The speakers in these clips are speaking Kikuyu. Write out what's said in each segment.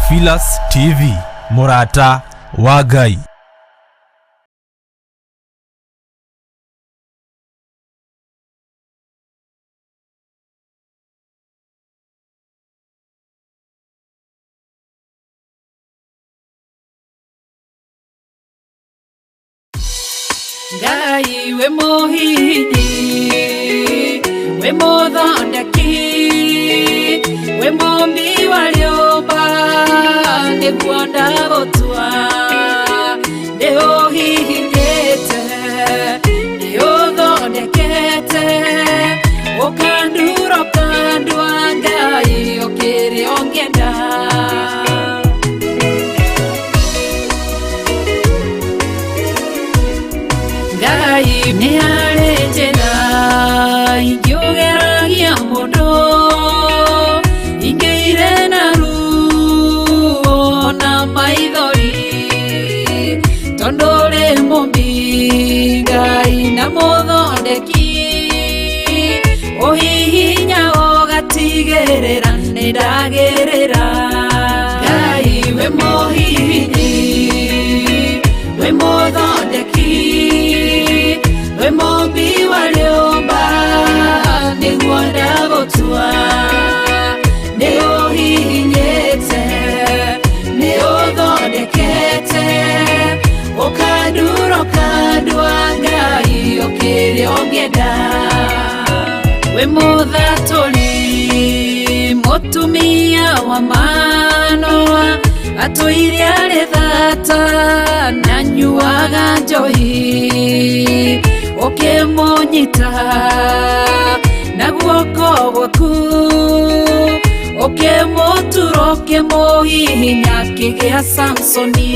Theophilus TV, mũrata wa Ngai. Ngai we muhihinyi, we muthondeki, we mumbi wa rĩũmba, nĩguo ndagũtua. Nĩũhihinyĩte, nĩũthondekete, ũkandura ũkandua, Ngai ũkĩrĩ ũngĩenda. Ngai nĩ harĩ njĩra ingĩũgeragia mũndũ, ingĩire na ruo na maithori, tondũ ũrĩ mũmbi Ngai na mũthondeki, ũhihinya ũgatigĩrĩra nĩ ndagĩrĩra. Ngai we mũhihinyi, we mũthondeki, we mũmbi wa rĩũmba, nĩguo ndagũtua. Nĩũhihinyĩte, nĩũthondekete, ũkandura ũkandua, Ngai ũkĩrĩ ũngĩenda. We mũthatũri, mũtumia wa Manoa, atũire arĩ thata na nyuaga njohi, ũkĩmũnyita na guoko gwaku, ũkĩmũtura ũkĩmũhihinya akĩgĩa Samsoni.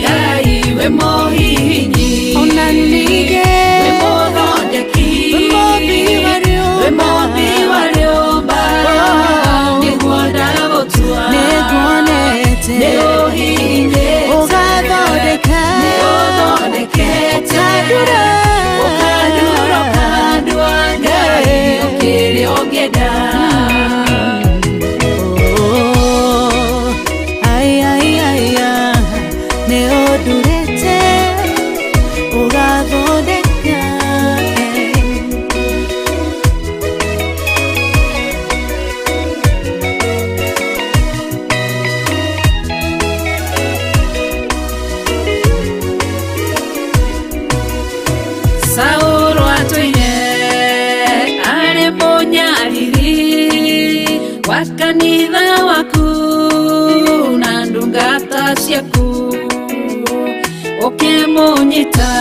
Ngai we mũhihinyi, Ona ningĩ we mũthondeki, we mũmbi wa we mũmbi wa rĩũmba, nĩguo ndagũtua. Nĩnguonete Nĩũhihinyĩte, ũgathondeka, nĩũthondekete, ũkandura, ũkandura ũkandua, Ngai ũkĩrĩ ũngĩenda. Oh, ai, ai, ai, ah, nĩũndurĩte ũgathondeka. Saũlũ atũire arĩ mũnyariri wa kanitha waku na ndungata ciaku, ũkĩmũnyita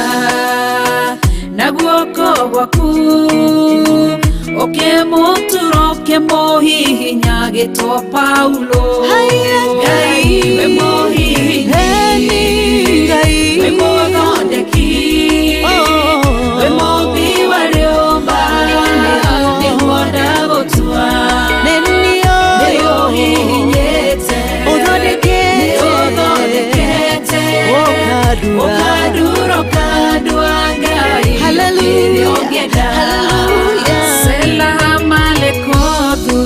na guoko gwaku, ũkĩmũtura ũkĩmũhihinya agĩtwo Paulo. Haiya, Ngai we mũhihinyi, Eni Ngai, we mũthondeki, Oh. we mũmbi wa rĩũmba, nĩguo ndagũtua. Nĩniũĩ Nĩũhihinyĩte, ũthondekete, nĩũthondekete, ũkandura, ũkandura ũkandua, Ngai Hallelujah. ũkĩrĩ ũngĩenda. Hallelujah. Sela Malekothu,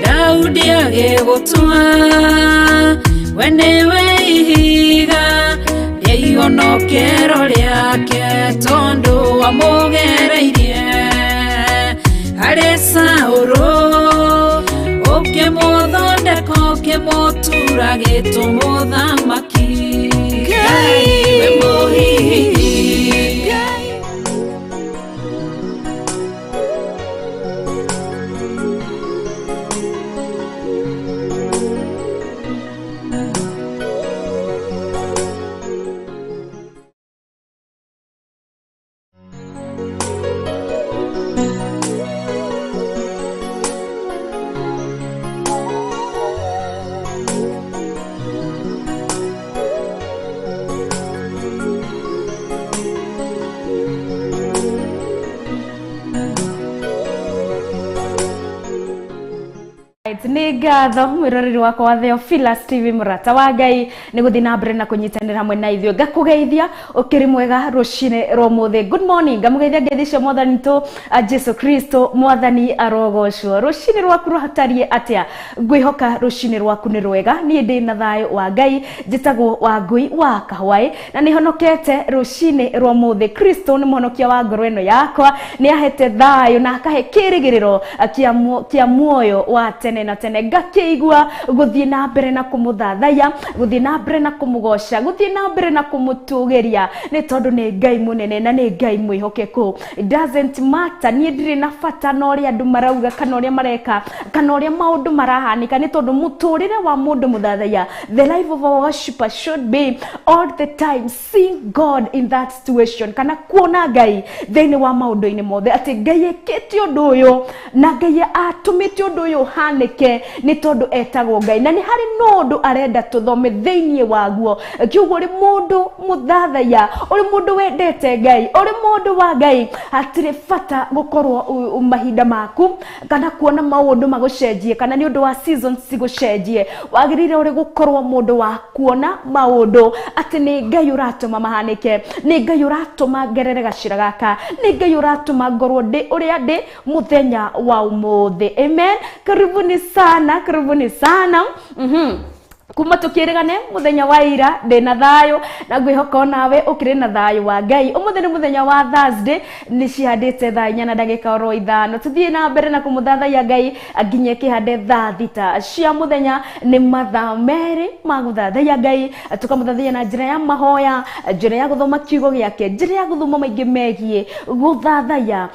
Daudi agĩgũtua, we nĩwe ihiga rĩa ihonokero rĩake, tondũ wamũgereirie harĩ Saũlũ, ũkĩmũthondeka ũkĩmũtura gĩtũ mũthamaki. Ngai we mũhihinyi. Ngai. Nĩ ngatho mwĩroreri wakwa wa Theophilus TV, mũrata wa Ngai, nĩ gũthiĩ na mbere na kũnyitanĩra hamwe na ithuĩ. Ngakũgeithia ũkĩrĩ mwega rũcinĩ rwa ũmũthĩ. Good morning. Ngamũgeithia ngeithi cia Mwathani tũ Jesu Kristo. Mwathani arogocwo. Rũcinĩ rwaku rũhatariĩ atĩa? Ngwĩhoka rũcinĩ rwaku nĩ rwega. Niĩ ndĩ na thayũ wa Ngai. Njĩtagwo Wangui wa Kahwaĩ na nĩ honokete rũcinĩ rwa ũmũthĩ. Kristo nĩ mũhonokia wa ngoro ĩno yakwa, nĩ ahete thayũ na akahe kĩrĩgĩrĩro kĩa muoyo wa tene na tene. Ngakĩigua gũthiĩ na mbere na kũmũthathaiya, gũthiĩ na mbere na kũmũgoca, gũthiĩ na mbere na kũmũtũgĩria, nĩ tondũ nĩ Ngai mũnene na nĩ Ngai mwĩhokeku. It doesn't matter, niĩ ndirĩ na bata na ũrĩa andũ marauga kana ũrĩa mareka kana ũrĩa maũndũ marahanĩka, nĩ tondũ mũtũrĩre wa mũndũ mũthathaiya, the life of a worshipper should be all the time seeing God in that situation, kana kuona Ngai thĩinĩ wa maũndũ-inĩ mothe, atĩ Ngai ekĩte ũndũ ũyũ na Ngai atũmĩte ũndũ ũyũ ũhanĩke nĩ tondũ etagwo Ngai na nĩ harĩ na ũndũ arenda tũthome thĩinĩ waguo. Kiugo ũrĩ mũndũ mũthathaiya, ũrĩ mũndũ wendete Ngai, ũrĩ mũndũ wa Ngai, hatirĩ bata gũkorwo mahinda maku kana kuona maũndũ magũcenjie kana nĩ ũndũ wa seasons cigũcenjie. Wagĩrĩire ũrĩ gũkorwo mũndũ wa kuona maũndũ atĩ nĩ Ngai ũratũma mahanĩke, nĩ Ngai ũratũma ngerere gacĩra gaka, nĩ Ngai ũratũma ngorwo ndĩ ũrĩa ndĩ mũthenya wa ũmũthĩ. Amen. Karibuni sana, karibuni sana. Kuma tukirigane muthenya wa ira ndina thayo na ngwihoka onawe ukiri na thayo wa Ngai. Umuthi ni muthenya wa Thursday, ni cihandite thaa 4 na ndagika oro 5. Tuthie na mbere na kumuthathaiya Ngai nginya kihande thaa 6 cia muthenya. Ni mathaa 2 ma guthathaiya Ngai, tukamuthathaiya na njira ya mahoya, njira ya guthoma kiugo giake, njira ya guthoma maingi megie guthathaiya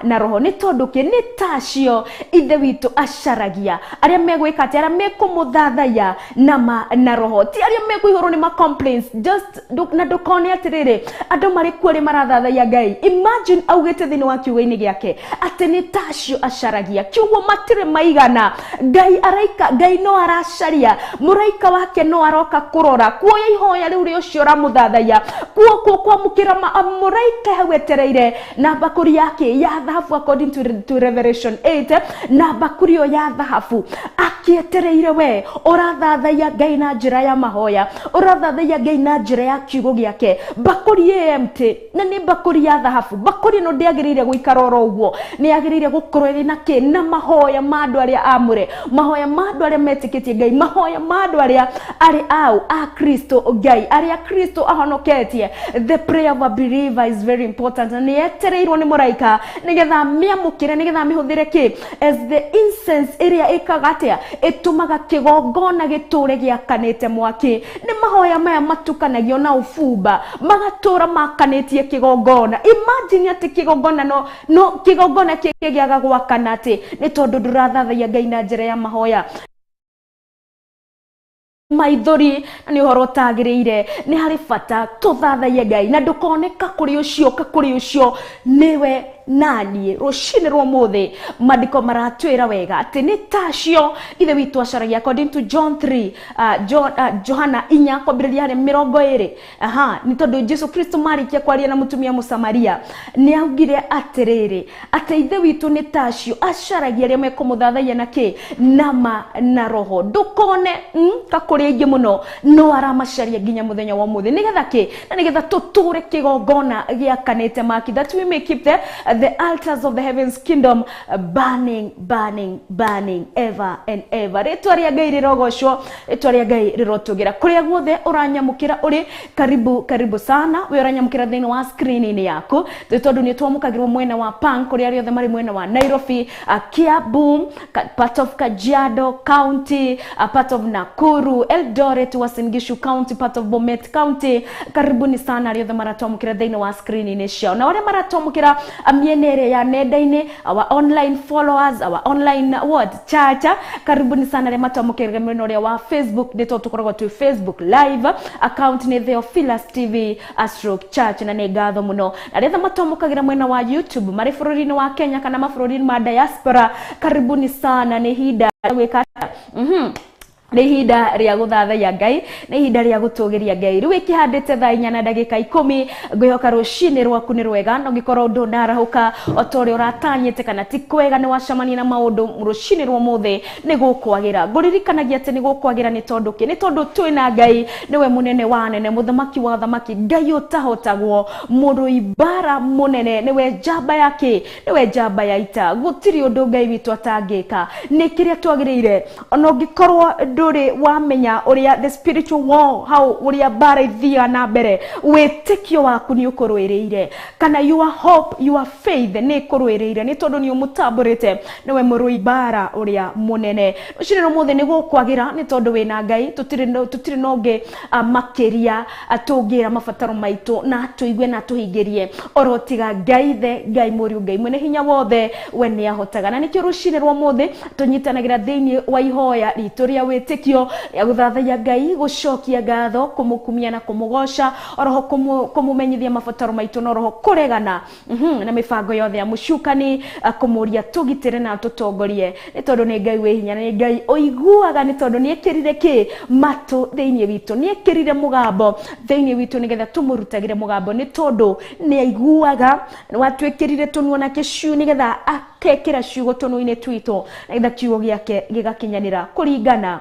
na roho, ni tondu ki ni tacio Ithe witu acaragia aria megwika ati aria mekumuthathaiya nama na roho, ti aria mekuihurwo ni ma complaints just na ndukone atiriri andu mari kuo ri marathathaiya Ngai. Imagine augite thiini wa kiugo-ini giake ati ni tacio acaragia, kiugo matire maigana. Ngai araika, Ngai no aracaria, muraika wake no aroka kurora kuoya ihoya riu ri ucio uramuthathaiya, kuo kwamukira muraika hau etereire na bakuri yake ya thahabu according to Revelation 8, na bakuri yo ya thahabu akietereire we urathathaiya Ngai na njira ya mahoya, urathathaiya Ngai na njira ya kiugo giake. Bakuri empty na ni bakuri ya thahabu. Bakuri ino ndiagirire guikara oro uguo, ni yagirire gukorwo iri na ki na mahoya ma andu aria amure, mahoya ma andu aria metikitie Ngai, mahoya ma andu aria ari au a Kristo Ngai, aria Kristo ahonoketie. The prayer of a believer is very important, na ni etereirwo ni muraika nigetha miamukire, nigetha mihuthire ki as the incense iria ikaga atia itumaga kigongona giture giakanite mwaki. Ni mahoya maya matukanagio na ubumba magatura makanitie kigongona. Imagine ati kigongona no kigongona kigiaga gwakana ati ni tondu ndurathathaiya Ngai na njira ya mahoya maithori na ni uhoro utagiriire. Ni hari bata tuthathaiye Ngai na ndukone ka kuri ucio ka kuri ucio niwe nanie. Rucini rwa muthi mandiko maratwira wega ati ni tacio Ithe witu acaragia according to John 3, Johana 4 kwambiriria hari 20. Aha, ni tondu Jesu Kristo marikia kwaria na mutumia Musamaria ni augire atiriri ati Ithe witu ni tacio acaragia aria mekumuthathaiya na ki nama na roho. Ndukone ka kuri aingi muno no aramacaria nginya muthenya wa muthi, nigetha ki na nigetha tuture kigongona giakanite maki, that we may keep the altars of the heavens kingdom burning, burning, burning ever and ever. Ritwa ria Ngai rirogocwo, ritwa ria Ngai rirotugira. Kuria guothe uranyamukira uri, karibu karibu sana. We uranyamukira thiini wa screen-ini yaku, tondu ni twamukagirwo mwena wa Pang, kuria aria othe mari mwena wa Nairobi, Kiambu, part of Kajiado County, part of Nakuru, Eldoret, Uasin Gishu County, part of Bomet County. Karibuni sana aria othe maratwamukira thiini wa screen-ini ciao, na aria maratwamukira mienere ya nenda-ini, our online followers, our online what church. Karibuni sana aria matwamukira mwena uria wa Facebook, ni tukoragwo tu Facebook live account ni Theophilus TV Stroke Church, na ni ngatho muno. Na aria matwamukagira mwena wa YouTube mari bururi-ini wa Kenya kana mabũrũri-inĩ ma diaspora, karibuni sana. Ni hinda gwika Nĩ ihinda rĩa gũthathaiya Ngai, nĩ ihinda rĩa gũtũgĩria Ngai. Rĩu ĩkĩhandĩte thaa 4 na ndagĩka 10, ngwĩhoka rũcinĩ rwaku nĩ rwega, na ũngĩkorwo ndũnarahũka o ta ũrĩa ũratanyĩte kana ti kwega, nĩ wacemania na maũndũ rũcinĩ rwa ũmũthĩ, nĩ gũkwagĩra. Ngũririkanagia atĩ nĩ gũkwagĩra nĩ tondũ kĩ? Nĩ tondũ twĩna Ngai, nĩwe mũnene wa anene, mũthamaki wa athamaki, Ngai ũtahotagwo, mũrũi mbara mũnene, nĩwe njamba ya kĩ? Nĩwe njamba ya ita. Gũtirĩ ũndũ Ngai witũ atangĩka. Nĩ kĩrĩa twagĩrĩire, ona ũngĩkorwo ndũrĩ wamenya ũrĩa the spiritual war, how ũrĩa mbara ithiaga na mbere, wĩtĩkio waku nĩ ũkũrũĩrĩire, kana your hope, your faith nĩ ĩkũrũĩrĩire, nĩ tondũ nĩ ũmũtambũrĩte, nĩwe mũrũi mbara ũrĩa mũnene. Rũcinĩ rwa ũmũthĩ nĩ gũkwagĩra nĩ tondũ wĩna Ngai, tũtirĩ na ũngĩ makĩria tũngĩra mabataro maitũ na tũigue na tũhingĩrie oro tiga Ngai Ithe, Ngai Mũriũ, Ngai mwene hinya wothe, we nĩ ahotaga. Na nĩkĩo rũcinĩ rwa ũmũthĩ tũnyitanagĩra thĩinĩ wa ihoya ritũ rĩa wĩtĩkio rĩa gũthathaiya Ngai, gũcokia ngatho, kũmũkumia na kũmũgoca, oroho kũmũmenyithia mabataro maitũ, na oroho kũregana na mĩbango yothe ya mũcukani, kũmũria tũgitĩre na tũtongorie, nĩ tondũ nĩ Ngai wĩ hinya, nĩ Ngai ũiguaga, nĩ tondũ nĩ ekĩrire kĩ matũ thĩinĩ witũ, nĩ ekĩrire mũgambo thĩinĩ witũ nĩgetha tũmũrutagĩre mũgambo, nĩ tondũ nĩ aiguaga. Watwĩkĩrire tũnua na kĩciu nĩgetha akekĩra ciugo tũnua-inĩ twitũ, nĩgetha kiugo gĩake gĩgakinyanĩra kũringana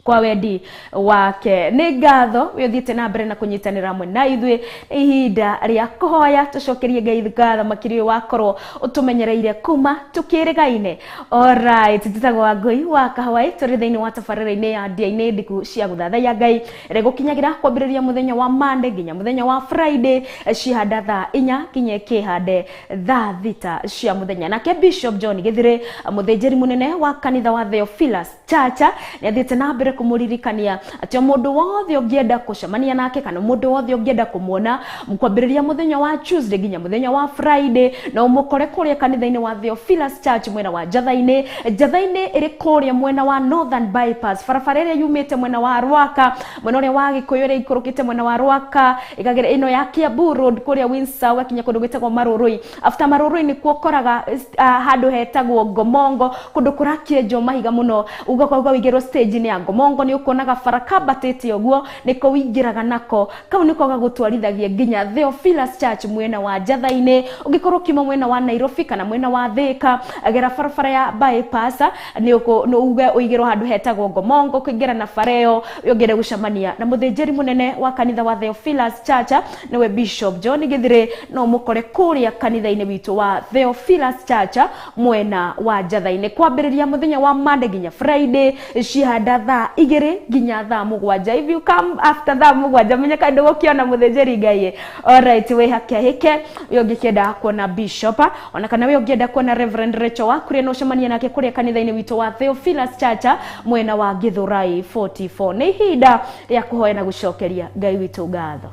kwa wendi wake. Nĩ ngatho wĩ ũthiĩte na mbere na kũnyitanĩra hamwe na ithuĩ. Nĩ ihinda rĩa kũhoya tũcokerie Ngai ngatho makĩria ũyũ wakorwo ũtũmenyereire kuma tũkĩrĩgaine. Alright, njĩtagwo Wangũi wa Kahawai, tũrĩ thĩinĩ wa tabarĩra-inĩ ya Ndia-inĩ Ndiku cia gũthathaiya Ngai, ĩrĩa ĩgũkinyagĩra kwambĩrĩria mũthenya wa Monday nginya mũthenya wa Friday, cihanda thaa 4 nginya ĩkĩhande thaa 6 cia mũthenya. Nake Bishop John Githire, mũthĩnjĩri mũnene wa kanitha wa Theophilus Church, nĩ athiĩte na mbere kũmũririkania atĩ o mũndũ wothe ũngĩenda kũcemania nake kana mũndũ wothe ũngĩenda kũmuona kwambĩrĩria mũthenya wa Tuesday nginya mũthenya wa Friday, no ũmũkore kũrĩa kanitha-inĩ wa Theophilus Church mwena wa Njatha-inĩ. Njatha-inĩ ĩrĩ kũrĩa mwena wa Northern Bypass, barabara ĩrĩa yumĩte mwena wa Rwaka, mwena ũrĩa wa Gĩkũyũ ĩrĩa ikũrũkĩte mwena wa Rwaka, ĩkagera ĩno ya Kiambu Road kũrĩa Windsor, ũgakinya kũndũ gwĩtagwo Marũrũi. After Marũrũi nĩkuo ũkoraga handũ hetagwo Ngomongo, kũndũ kũrakĩenjwo mahiga mũno, ũgoka ũingĩrwo stage-inĩ ya Ngomongo, nĩ ũkuonaga bara kambatĩte ũguo, nĩko ũingĩraga nako, kau nĩko gagũtwarithagia nginya Theophilus Church mwena wa Njatha-inĩ. Ũngĩkorwo ũkiuma mwena wa Nairobi kana mwena wa Thika, gera barabara ya bypass, nĩ uge ũigĩrwo handũ hetagwo Ngomongo, kũingĩra na bara ĩyo ũngĩenda gũcemania na mũthĩnjĩri mũnene wa kanitha wa Theophilus Church, nĩwe Bishop John Githire, no mũkore kũrĩa kanitha-inĩ witũ wa Theophilus Church mwena wa Njatha-inĩ, kwambĩrĩria mũthenya wa Monday nginya Friday, cihanda thaa 2 nginya thaa 7. If you come after thaa 7, menya kaĩ ndũgũkĩona mũthĩnjĩri Ngai. Alright, wĩ hake hĩke, wĩ ũngĩkĩenda kuona Bishop, ona kana wĩ ũngĩenda kuona Reverend Rachel wa kũrĩa, no ũcemanie nake kũrĩa kanitha-inĩ witũ wa Theophilus Church mwena wa Githurai 44. Nĩ ihinda rĩa kũhoya na gũcokeria Ngai witũ ngatho.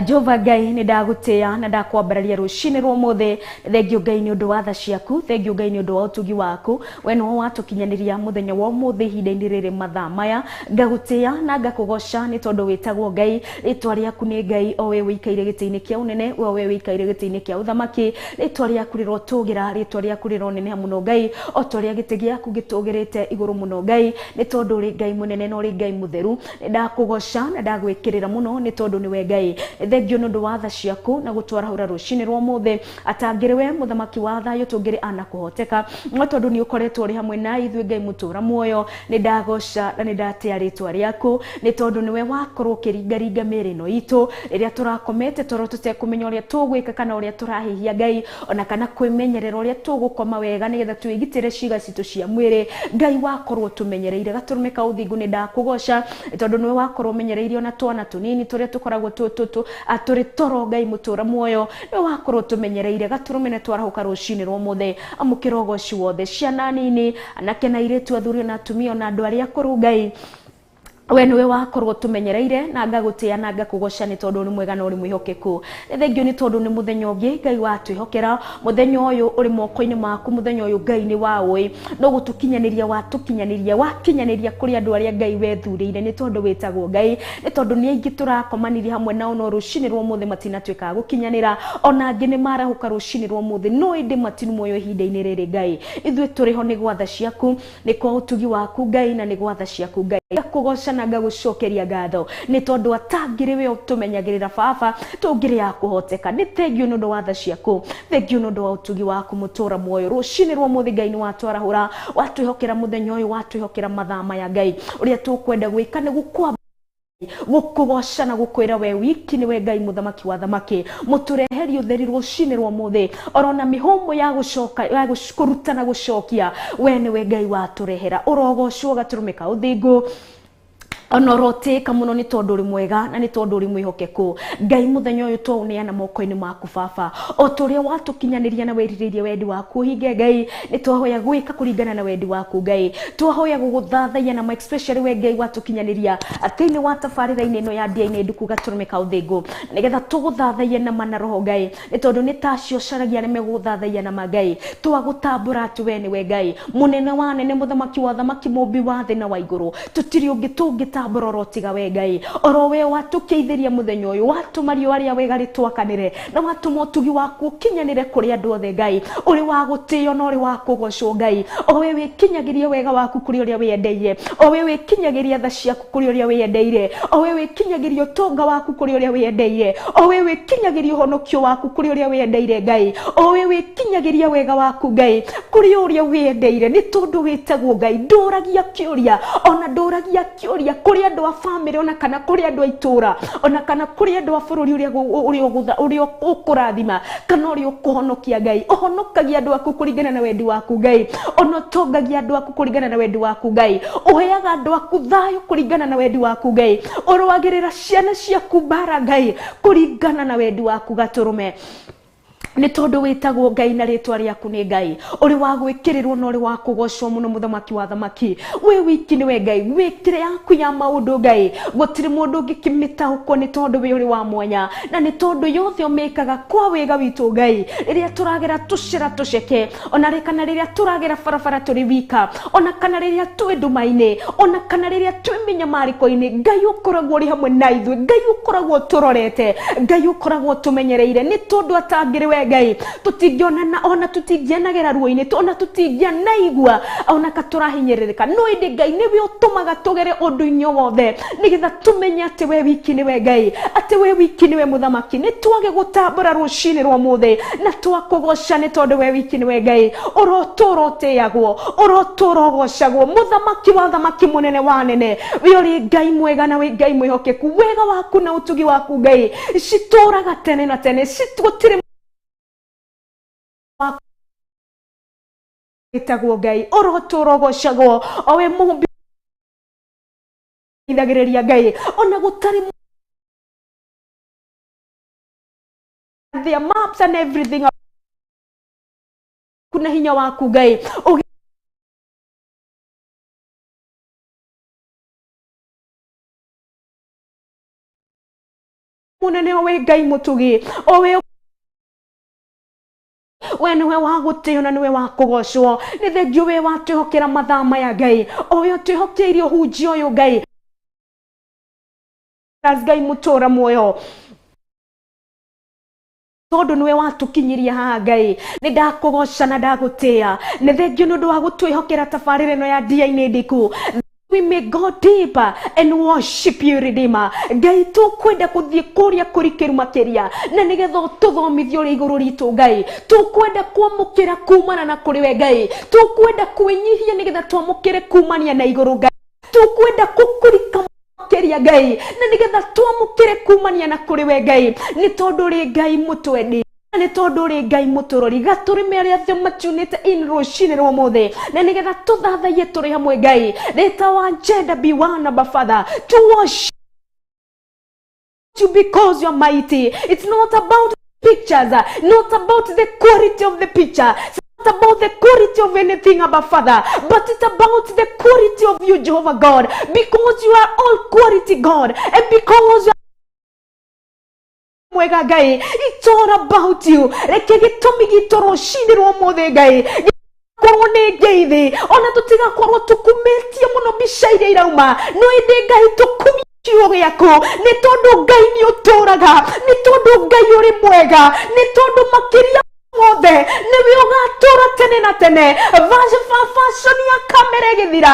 Jehova Ngai, nĩ ndagũtĩĩa na ndakwambararia rũcinĩ rwa ũmũthĩ. Thengio Ngai nĩ ũndũ wa tha ciaku, thengio Ngai nĩ ũndũ wa ũtugi waku, we nĩwe watũkinyanĩria mũthenya wa ũmũthĩ ihinda-inĩ rĩrĩ mathaa maya. Ngagũtĩĩa na ngakũgoca nĩ tondũ wĩtagwo Ngai, rĩtwa rĩaku nĩ Ngai, o we wĩikaire gĩtĩ-inĩ kĩa ũnene, o we wĩikaire gĩtĩ-inĩ kĩa ũthamaki. Rĩtwa rĩaku rĩrotũgĩra, rĩtwa rĩaku rĩroneneha mũno Ngai, o ta ũrĩa gĩtĩ gĩaku gĩtũgĩrĩte igũrũ mũno Ngai, nĩ tondũ ũrĩ Ngai mũnene na ũrĩ Ngai mũtheru. Nĩ ndakũgoca na ndagwĩkĩrĩra mũno nĩ tondũ nĩwe Ngai. Thengio nĩ ũndũ wa tha ciaku na gũtwarahũra rũcinĩ rwa ũmũthĩ. Atangĩrĩ we mũthamaki wa thayũ tũngĩrĩ anakũhoteka, no tondũ nĩ ũkoretwo ũrĩ hamwe na ithuĩ Ngai mũtũra muoyo, nĩ ndagoca na nĩ ndatĩa rĩtwa rĩaku, nĩ tondũ nĩwe wakorwo ũkĩringaringa mĩĩrĩ ĩno itũ rĩrĩa tũrakomete toro tũtekũmenya ũrĩa tũgwĩka kana ũrĩa tũrahĩhia Ngai, ona kana kwĩmenyerera ũrĩa tũgũkoma wega nĩgetha twĩgitĩre ciĩga citũ cia mwĩrĩ. Ngai wakorwo tũmenyereire gatũrũme ka ũthingu, nĩ ndakũgoca tondũ nĩwe wakorwo ũmenyereire ona twana tũnini tũrĩa tũkoragwo tũrĩ toro Ngai mũtũra muoyo, nĩwe wakorwo tũmenyereire gatũrũme na twarahũka rũcinĩ rwa ũmũthĩ. Amũkĩra ũgoci wothe, ciana nini, anake na airĩtu, athuri na atumia, ona andũ arĩa akũrũ Ngai. We nĩwe wakorwo tũmenyereire na ngagũtĩa na ngakũgoca nĩ tondũ ũrĩ mwega na ũrĩ mwĩhokeku. Nĩ thengio nĩ tondũ nĩ mũthenya ũngĩ Ngai watwĩhokera, mũthenya ũyũ ũrĩ moko-inĩ maku, mũthenya ũyũ Ngai nĩ waũĩ no gũtũkinyanĩria watũkinyanĩria, wakinyanĩria kũrĩ andũ arĩa Ngai wethurĩire, nĩ tondũ wĩtagwo Ngai, nĩ tondũ nĩ aingĩ tũrakomanirie hamwe nao no rũcinĩ rwa ũmũthĩ matinatuĩka a gũkinyanĩra, ona angĩ nĩ marahũka rũcinĩ rwa ũmũthĩ no ĩndĩ matirĩ muoyo ihinda-inĩ rĩrĩ. Ngai, ithuĩ tũrĩ ho nĩ gwatha ciaku, nĩ kwa ũtugi waku Ngai, na nĩ gwatha ciaku Ngai. Ngakũgoca na ngagũcokeria ngatho nĩ tondũ atangĩrĩ we ũtũmenyagĩrĩra baba tũngĩrĩ ya kũhoteka. Nĩ thengio nĩ ũndũ wa tha ciaku, thengio nĩ ũndũ wa ũtugi waku mũtũra muoyo. Rũcinĩ rwa ũmũthĩ Ngai nĩ watwarahũra, watwĩhokera mũthenya ũyũ, watwĩhokera mathaa maya Ngai. Ũrĩa tũkwenda gwĩka nĩ gũkwa gũkũgoca na gũkwĩra we wiki nĩwe Ngai mũthamaki wa thamaki, mũtũreherie ũtheri rũcinĩ rwa ũmũthĩ, orona mĩhũmũ ya gũcoka ya kũruta na gũcokia, we nĩwe Ngai watũrehera. Ũrogocwo gatũrũme ka ũthingu, ona ũrotĩka mũno nĩ tondũ ũrĩ mwega na nĩ tondũ ũrĩ mwĩhokeku. Ngai, mũthenya ũyũ twaũneana moko-inĩ maku baba, o ta ũrĩa watũkinyanĩria na werirĩirie wendi waku ũhinge Ngai, nĩ twahoya gwĩka kũringana na wendi waku Ngai, twahoya gũgũthathaiya na especially we Ngai watũkinyanĩria thĩinĩ wa tabarĩra-inĩ ĩno ya Ndia-inĩ Nduku gatũrũme ka ũthingu, nĩgetha tũgũthathaiye na ma na roho Ngai, nĩ tondũ nĩ tacio caragia arĩa megũgũthathaiya na ma Ngai. Twagũtambũra atĩ we nĩwe Ngai mũnene wa anene, mũthamaki wa thamaki, mũmbi wa thĩ na wa igũrũ, tũtirĩ ũngĩ tũngĩtambũra oro tiga we Ngai, oro we watũkĩithĩria mũthenya ũyũ, watũma riũa rĩa wega rĩtwakanĩre na watũma ũtugi waku ũkinyanĩre kũrĩ andũ othe Ngai, ũrĩ wa gũtĩo na ũrĩ wa kũgocwo Ngai, o we wĩkinyagĩria wega waku kũrĩ ũrĩa wĩendeire, o we wĩkinyagĩria tha ciaku kũrĩ ũrĩa wĩendeire, o we wĩkinyagĩria ũtonga waku kũrĩ ũrĩa wĩendeire, o we wĩkinyagĩria ũhonokio waku kũrĩ ũrĩa wĩendeire Ngai, o we wĩkinyagĩria wega waku Ngai kũrĩ ũrĩa wĩendeire, nĩ tondũ wĩtagwo Ngai. Ndũragia kĩũria, ona ndũragia kĩũria kũrĩ andũ a bamĩrĩ, ona kana kũrĩ andũ a itũra, ona kana kũrĩ andũ a bũrũri ũrĩa ũkũrathima kana ũrĩa ũkũhonokia Ngai. Ũhonokagia andũ aku kũringana na wendi waku Ngai, ona ũtongagia andũ aku kũringana na wendi waku Ngai, ũheaga andũ aku thayũ kũringana na wendi waku Ngai, ũrũagĩrĩra ciana ciaku mbara Ngai kũringana na wendi waku gatũrũme, nĩ tondũ wĩtagwo Ngai na rĩtwa rĩaku nĩ Ngai, ũrĩ wa gwĩkĩrĩrwo na ũrĩ wa kũgocwo mũno mũthamaki wa thamaki. We wiki nĩwe Ngai, wĩkĩre yaku ya maũndũ Ngai, gũtirĩ mũndũ ũngĩkĩmĩtaũkwo, nĩ tondũ we ũrĩ wa mwanya na nĩ tondũ yothe ũmĩkaga kwa wega witũ Ngai. Rĩrĩa tũragera tũcĩra tũceke, ona kana rĩrĩa tũragera barabara tũrĩ wika, ona kana rĩrĩa twĩ nduma-inĩ, ona kana rĩrĩa twĩ mĩnyamarĩko-inĩ, Ngai ũkoragwo ũrĩ hamwe na ithuĩ, Ngai ũkoragwo ũtũrorete, Ngai ũkoragwo ũtũmenyereire, nĩ tondũ atangĩrĩ we Ngai tũtingĩonana, ona tũtingĩanagera ruo-inĩ, ona tũtingĩanaigua ona ka tũrahinyĩrĩrĩka, no ĩndĩ Ngai nĩwe ũtũmaga tũgere ũndũ-inĩ o wothe nĩgetha tũmenye atĩ we wiki nĩwe Ngai, atĩ we wiki nĩwe mũthamaki. Nĩ twage gũtambũra rũcinĩ rwa ũmũthĩ na twakũgoca nĩ tondũ we wiki nĩwe Ngai, ũrotũra ũtĩagwo, ũrotũra ũgocagwo, mũthamaki wa thamaki, mũnene wa anene, we ũrĩ Ngai mwega na wĩ Ngai mwĩhokeku. Wega waku na ũtugi waku Ngai citũraga tene na tene, gũtirĩ wĩtagwo Ngai, ũrotũra ũgocagwo, o we mũmbi ithagĩrĩria Ngai, ona gũtarĩ their maps and everything kuna hinya waku Ngai. Mũnene, o we Ngai mũtugi, o we we nĩwe wa gũtĩo na nĩwe wa kũgocwo. Nĩ thengio we watwĩhokera mathaa maya Ngai, o we ũtwĩhokeirie ũhunjia ũyũ Ngai, Ngai mũtũra muoyo, tondũ nĩwe watũkinyiria haha Ngai, nĩ ndakũgoca na ndagũtĩa. Nĩ thengio nĩ ũndũ wa gũtwĩhokera tabarĩra ĩno ya Ndia-inĩ Ndiku. We may go deeper and worship you, Redeemer. Ngai, tũkwenda kũthiĩ kũrĩa kũrikĩru makĩria na nĩgetha ũtũthomithie ũrĩa igũrũ ritũ Ngai. Tũkwenda kwamũkĩra kumana na kũrĩ we Ngai, tũkwenda kwĩnyihia nĩgetha twamũkĩre kumania na igũrũ Ngai, tũkwenda kũkũrika makĩria Ngai na nĩgetha twamũkĩre kumania na kũrĩ we Ngai, nĩ tondũ ũrĩ Ngai mũtwendi, nĩ tondũ ũrĩ Ngai mũtũrori gatũrĩme arĩa othe matunĩte in rũcinĩ rwa ũmũthĩ na nĩgetha tũthathaiye tũrĩ hamwe Ngai. Let our agenda be one, Abba Father, to worship you because you're mighty. It's not about pictures, not about the quality of the picture. About the quality of anything, Abba Father, but it's about the quality of you, Jehovah God, because you are all quality God, and because you are mwega Ngai, it's all about you. Reke gĩtũmi gitũ rũcinĩ rwa ũmũthĩ Ngai korwo nĩ ngeithi, ona tũtigakorwo tũkumĩtie mũno mbica iria irauma, no ĩndĩ Ngai tũkumie kiugo gĩaku, nĩ tondũ Ngai nĩ ũtũraga, nĩ tondũ Ngai ũrĩ mwega, nĩ tondũ makĩria mothe nĩwe ũgatũra tene na tene. Fashion ya kamera ĩgĩthira,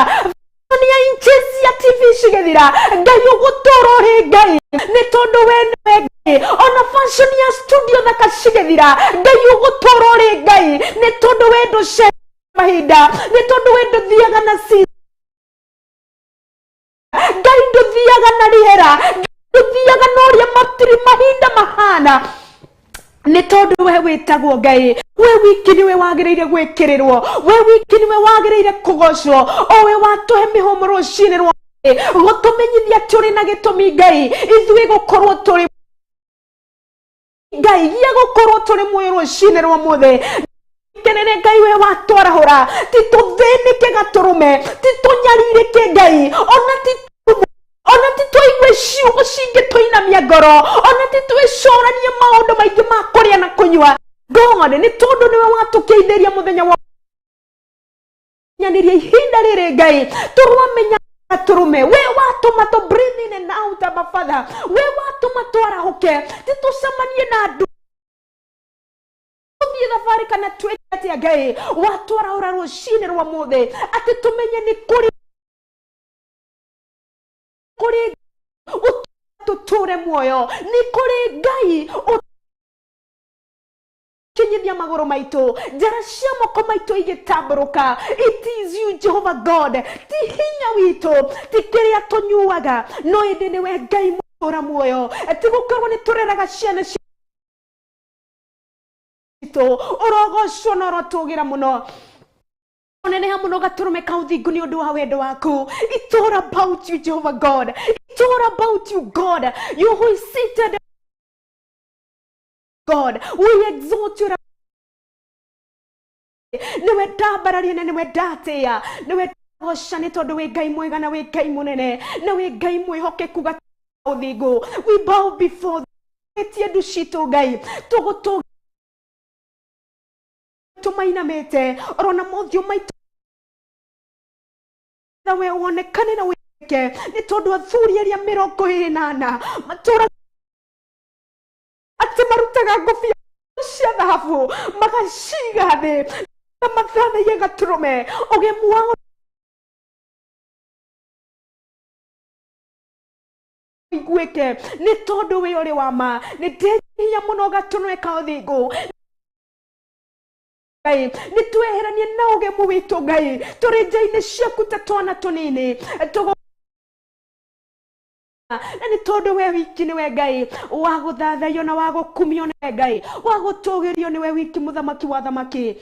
fashion ya inches ya TV cigĩthira, Ngai ũgũtũra ũrĩ Ngai, nĩ tondũ we nĩwe Ngai. Ona fashion ya studio thaka cigĩthira, Ngai ũgũtũra ũrĩ Ngai, nĩ tondũ we ndũcenjagia mahinda, nĩ tondũ we ndũthiaga na season. Ngai ndũthiaga na rĩera, Ngai ndũthiaga na ũrĩa matiri mahinda mahana, nĩ tondũ we wĩtagwo Ngai. We wiki nĩwe wagĩrĩire gwĩkĩrĩrwo, we wiki nĩwe wagĩrĩire kũgocwo, o we watũhe mĩhũmũ rũcinĩ rwa gũtũmenyithia tũrĩ na gĩtũmi Ngai ithuĩ gũkorwo tũrĩ Ngai gĩa gũkorwo tũrĩ muoyo rũcinĩ rwa ũmũthĩ. Kenene Ngai we watwarahũra, ti tũthĩnĩke gatũrũme, ti tũnyarirĩke Ngai, ona ti ona ti tũigue ciugo cingĩtũinamia ngoro, ona ti twĩcũranie maũndũ maingĩ ma kũrĩa na kũnyua. God, nĩ tondũ nĩwe watũkĩithĩria mũthenya wa nyanĩria ihinda rĩrĩ Ngai tũrwamenya tũrũme, we watũma tũ breathe in and out, Abba Father, we watũma twarahũke, ti tũcemanie na andũ tũthiĩ thabarĩ kana twĩke atĩa Ngai, watwarahũra rũcinĩ rwa mũthĩ atĩ tũmenye nĩ kũrĩ kũrĩ tũtũre muoyo, nĩ kũrĩ Ngai ũkinyithia magũrũ maitũ, njara cia moko maitũ igĩtambũrũka. It is you, Jehovah God, ti hinya witũ, ti kĩrĩa tũnyuaga, no ĩndĩ nĩwe Ngai mũtũra muoyo. Ti gũkorwo nĩ tũreraga ciana citũ, ũrogocwo na ũrotũgĩra mũno, ũneneha mũno gatũrũme ka ũthingu nĩ ũndũ wa wendo waku. It's all about you, Jehovah God. It's all about you, God. You who is seated, God, we exalt you. Nĩwe ndambararia na nĩwe ndatĩĩa, nĩwe ndagoca, nĩ tondũ wĩ Ngai mwega na wĩ Ngai mũnene na wĩ Ngai mwĩhokeku ũthingu. We bow before tie ndu citũ Ngai, tũgũtũ tũmainamĩte orona mothiũ maitũ, na we wonekane na wĩke, nĩ tondũ athuri arĩa 24 matũra atĩ marutaga ngũbia cia thahabu magaciga thĩ na mathathaia gatũrũme, ũgemu wao iguĩke, nĩ tondũ wĩ ũrĩ wa ma. Nĩ ndehia mũno gatũrũme ka ũthingu Ngai, nĩ tweheranie na ũgemu witũ Ngai, tũrĩ nja-inĩ ciaku ta twana tũnini tũgũ, na nĩ tondũ we wiki nĩwe Ngai wa gũthathaiyo na wa gũkumio, nĩwe Ngai wa gũtũgĩrio, nĩwe wiki mũthamaki wa thamaki.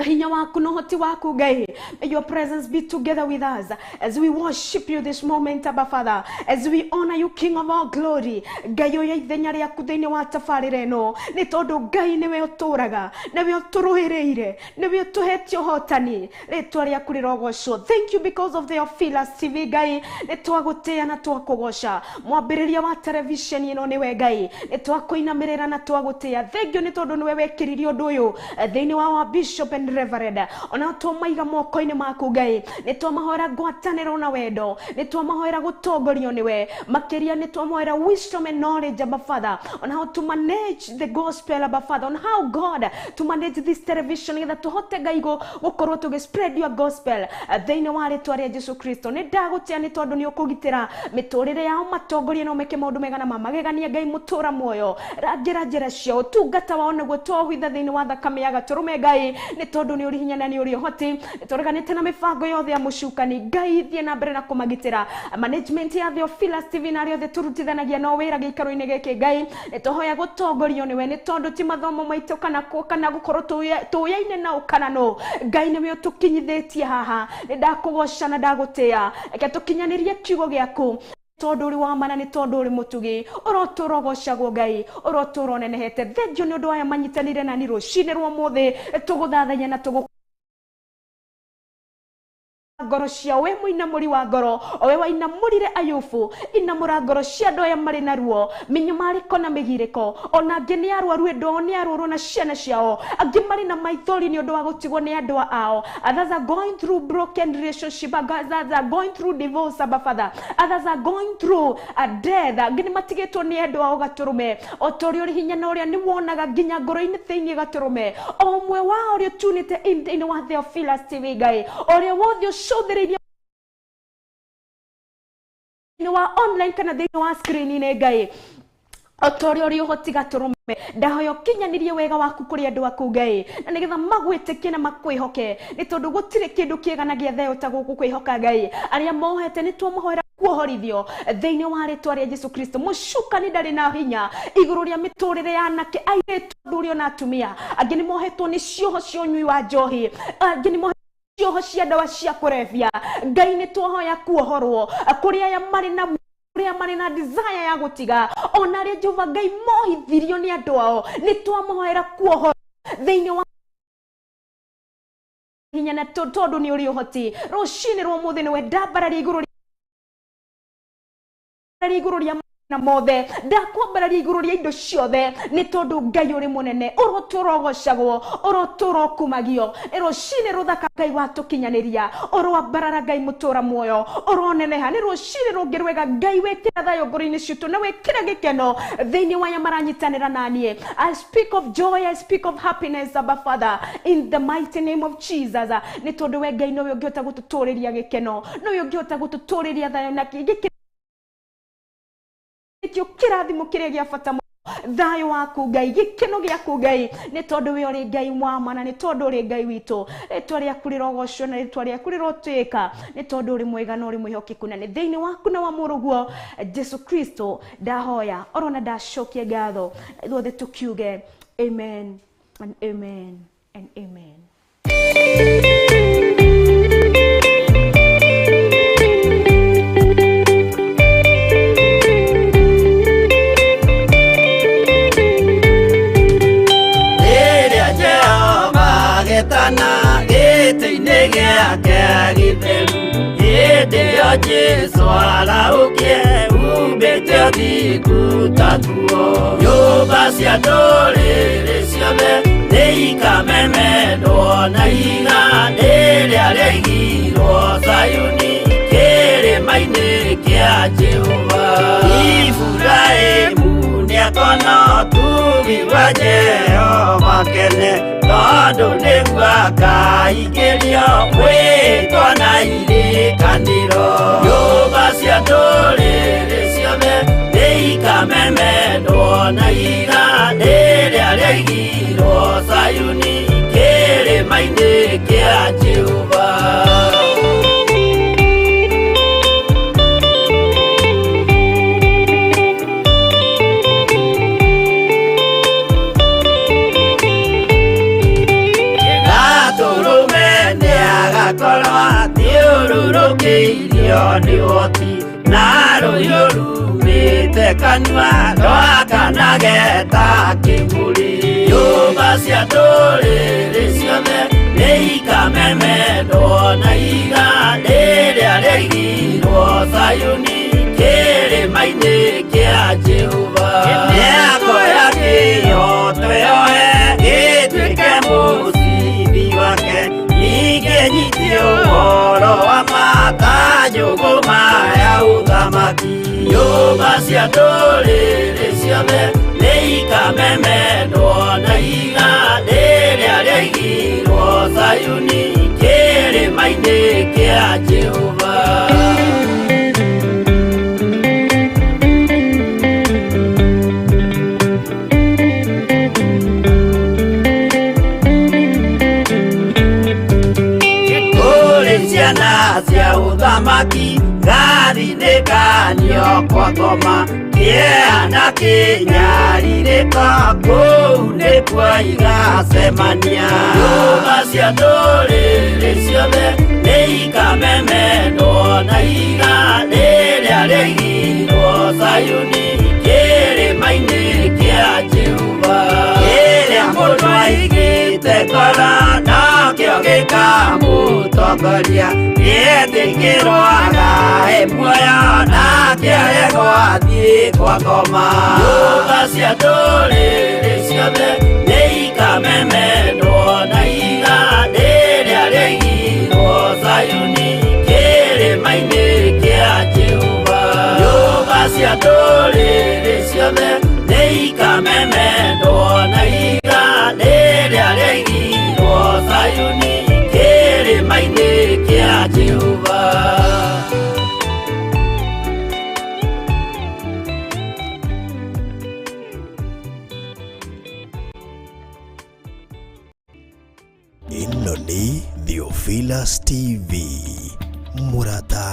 Hinya waku na ũhoti waku Ngai, may your presence be together with us as we worship you this moment, Abba Father, as we honor you, King of all glory. Ngai oya ithenya rĩaku thĩinĩ wa tabarĩra ĩno, nĩ tondũ Ngai nĩwe ũtũraga, nĩwe ũtũrũĩrĩire, nĩwe ũtũhete ũhotani. Rĩtwa rĩaku rĩrogocwo. Thank you because of Theophilus TV. Ngai nĩ twagũtĩĩa na twakũgoca, mwambĩrĩria wa televisheni ĩno nĩwe Ngai, nĩ twakũinamĩrĩra na twagũtĩĩa. Thank you nĩ tondũ nĩwe wekĩrire ũndũ ũyũ thĩinĩ wa Bishop and Reverend, ona twamaiga moko-inĩ maku Ngai, nĩ twamahoera ngwatanĩro na wendo, nĩ twamahoera gũtongorio nĩwe makĩria, nĩ twamahoera wisdom and knowledge, Abba Father, on how to manage the gospel, Abba Father, on how, God, to manage this television, nĩgetha tũhote Ngai gũkorwo tũgĩ spread your gospel thĩinĩ wa rĩtwa rĩa Jesu Kristo. Nĩ ndagũtĩa nĩ tondũ nĩ ũkũgitĩra mĩtũrĩre yao, matongorie na ũmeke maũndũ mega na ma magegania. Ngai mũtũra muoyo, rangĩra njĩra ciao, ũtungata wao naguo twawitha thĩinĩ wa thakame ya gatũrũme Ngai, nĩ tondũ nĩ ũrĩ hinya na nĩ ũrĩ ũhoti. Nĩ tũreganĩte na mĩbango yothe ya mũcukani. Ngai thiĩ na mbere na kũmagitĩra, management ya Theophilus TV na arĩa othe tũrutithanagia no wĩra gĩikaro-inĩ gĩkĩ. Ngai nĩ tũhoya gũtongorio nĩwe, nĩ tondũ ti mathomo maitũ kana kana gũkorwo tũyaine nao kana no Ngai nĩwe ũtũkinyithĩtie haha. Nĩ ndakũgoca na ndagũtĩa, reke tũkinyanĩrie kiugo gĩaku. Tondũ ũrĩ wa mana, nĩ tondũ ũrĩ mũtugi, ũrotũra ũgocagwo Ngai, ũrotũra ũnenehete. Thengiũ nĩ ũndũ wa aya manyitanĩire nani rũcinĩ rwa ũmũthĩ, tũgũthathaiya na tũgũ ngoro ciao. We mũinamũri wa ngoro, owe wainamũrire Ayubu, inamũra ngoro cia andũ aya marĩ na ruo, mĩnyamarĩko na mĩgirĩko. Ona angĩ nĩ arwaru, endwa ao nĩ arwaru na ciana ciao, angĩ marĩ na maithori nĩ ũndũ wa gũtigwo nĩ andũ ao. Others are going through broken relationship, others are going through divorce, Abba Father, others are going through a death. Angĩ nĩ matigĩtwo nĩ endwa ao. Gatũrũme, o ta ũrĩa ũrĩ hinya na ũrĩa nĩ wonaga nginya ngoro-inĩ thĩinĩ, Gatũrũme, o ũmwe wao ũrĩa ũtunĩte in thĩinĩ wa Theophilus TV, Ngai, ũrĩa wothe ũcũthĩrĩirie thĩinĩ wa online kana thĩinĩ wa screen-inĩ, Ngai, o ta ũrĩa ũrĩ ũhoti, Gatũrũme, ndahoya ũkinyanĩrie wega waku kũrĩ andũ aku, Ngai, na nĩgetha magwĩtĩkie na makwĩhoke, nĩ tondũ gũtirĩ kĩndũ kĩega na gĩa thayũ ta gũkũ kwĩhoka Ngai. Arĩa mohete, nĩ twamohoera kuohorithio thĩinĩ wa rĩtwa rĩa Jesu Kristo. Mũcukani ndarĩ na hinya igũrũ rĩa mĩtũrĩre ya anake, airĩtu, athuri ona atumia. Angĩ nĩ mohetwo nĩ cioho cia ũnyui wa njohi, angĩ nĩ mohetwo cioho cia ndawa cia kũrebia. Ngai, nĩ twahoya kuohorwo kũrĩ aya marĩ na arĩa marĩ na desire ya gũtiga, ona arĩa, Jehova Ngai, mohithirio nĩ andũ ao, nĩ twamohoera kuohorwo thĩinĩ wa hinya na tondũ nĩ ũrĩ ũhoti. Rũcinĩ rwa ũmũthĩ nĩwe ndambararia igũrũ rĩa na mothe, ndakwambararia igũrũ rĩa indo ciothe, nĩ tondũ Ngai ũrĩ mũnene, ũrotũra ũgocagwo, ũrotũra ũkumagio. Nĩ rũcinĩ rũthaka, Ngai watũkinyanĩria, ũroambarara, Ngai mũtũra muoyo, ũroneneha. Nĩ rũcinĩ rũngĩ rwega, Ngai, wĩkĩra thayũ ngoro-inĩ citũ na wĩkĩra gĩkeno thĩinĩ wa aya maranyitanĩra naniĩ. I speak of joy, I speak of happiness, Abba Father, in the mighty name of Jesus, nĩ tondũ we Ngai nowe ũngĩhota gũtũtũrĩria gĩkeno, nowe ũngĩhota gũtũtũrĩria thayũ na gĩkĩ nĩkĩo kĩrathimo kĩrĩa gĩa bata mũno, thayũ waku Ngai, gĩkeno gĩaku Ngai, nĩ tondũ we ũrĩ Ngai wa mana, nĩ tondũ ũrĩ Ngai witũ. Rĩtwa rĩaku rĩrogocwo na rĩtwa rĩaku rĩrotĩĩka, nĩ tondũ ũrĩ mwega na ũrĩ mwĩhokeku, na nĩ thĩinĩ waku na wa mũrũguo Jesu Kristo ndahoya orona ndacokia ngatho. Ithuothe tũkiuge amen and amen and amen. Rĩrĩa Jehova agetana gĩtĩ-inĩ gĩake gĩtheru, hĩndĩ ĩyo Jesũ arahũkie umbĩte ũthingu ta nguo. Nyũmba cia ndũrĩrĩ ciothe nĩikamemendwo na ihiga rĩrĩa rĩaigirwo Zayuni, kĩrĩma-inĩ kĩa Jehova. Iburahĩmu nĩakona ũtugi wa Jehova kene, tondũ nĩguo akaingĩrio mwĩtwa na irĩkanĩro. Nyũmba cia ndũrĩrĩ ciothe nĩikamemendwo na ihiga rĩrĩa rĩaigirwo Zayuni, kĩrĩma-inĩ kĩa Jehova. Gatũrũme nĩagakorwo athiũrũrũkĩirio nĩ ũhoti, na rũhiũ rumĩte kanua rwakanage ta kĩmũrĩ. Nyũmba cia ndũrĩrĩ ciothe nĩikamemendwo na ihiga rĩrĩa rĩaigirwo Zayuni, kĩrĩma-inĩ kĩa Jehova. Nĩakoya kĩoto yoe gĩtuĩke mũcibi wake, ningĩ nyite ũhoro wa mata njũgũma ya ũthamaki. Nyũmba cia ndũrĩrĩ ciothe nĩikamemendwo na ihiga rĩrĩa rĩaigirwo Zayuni, kĩrĩma-inĩ kĩa Jehova. Kũrĩ ciana cia ũthamaki gathindĩkanio kwa ngoma, kĩeha na kĩnyarirĩko kũu nĩ nĩkuo igacemania. Nyũmba cia ndũrĩrĩ ciothe nĩikamemendwo na ihiga rĩrĩa rĩaigirwo Zayuni kĩrĩma-inĩ kĩa Jehova. Kĩrĩa mũndũ aigĩte ngoro nakĩo gĩkamũtongoria, gĩetĩkĩrwo agae muoyo nake aregwo athiĩ kwa ngoma. Nyũmba cia ndũrĩrĩ ciothe nĩikamemendwo na ihiga rĩrĩa rĩaigirwo Zayuni kĩrĩma-inĩ kĩa Jehova. Nyũmba cia ndũrĩrĩ ciothe nĩikamemendwo na ihiga rĩrĩa rĩaigirwo Zayuni kĩrĩma-inĩ kĩa Jehova. Ĩno nĩ Theophilus TV, mũrata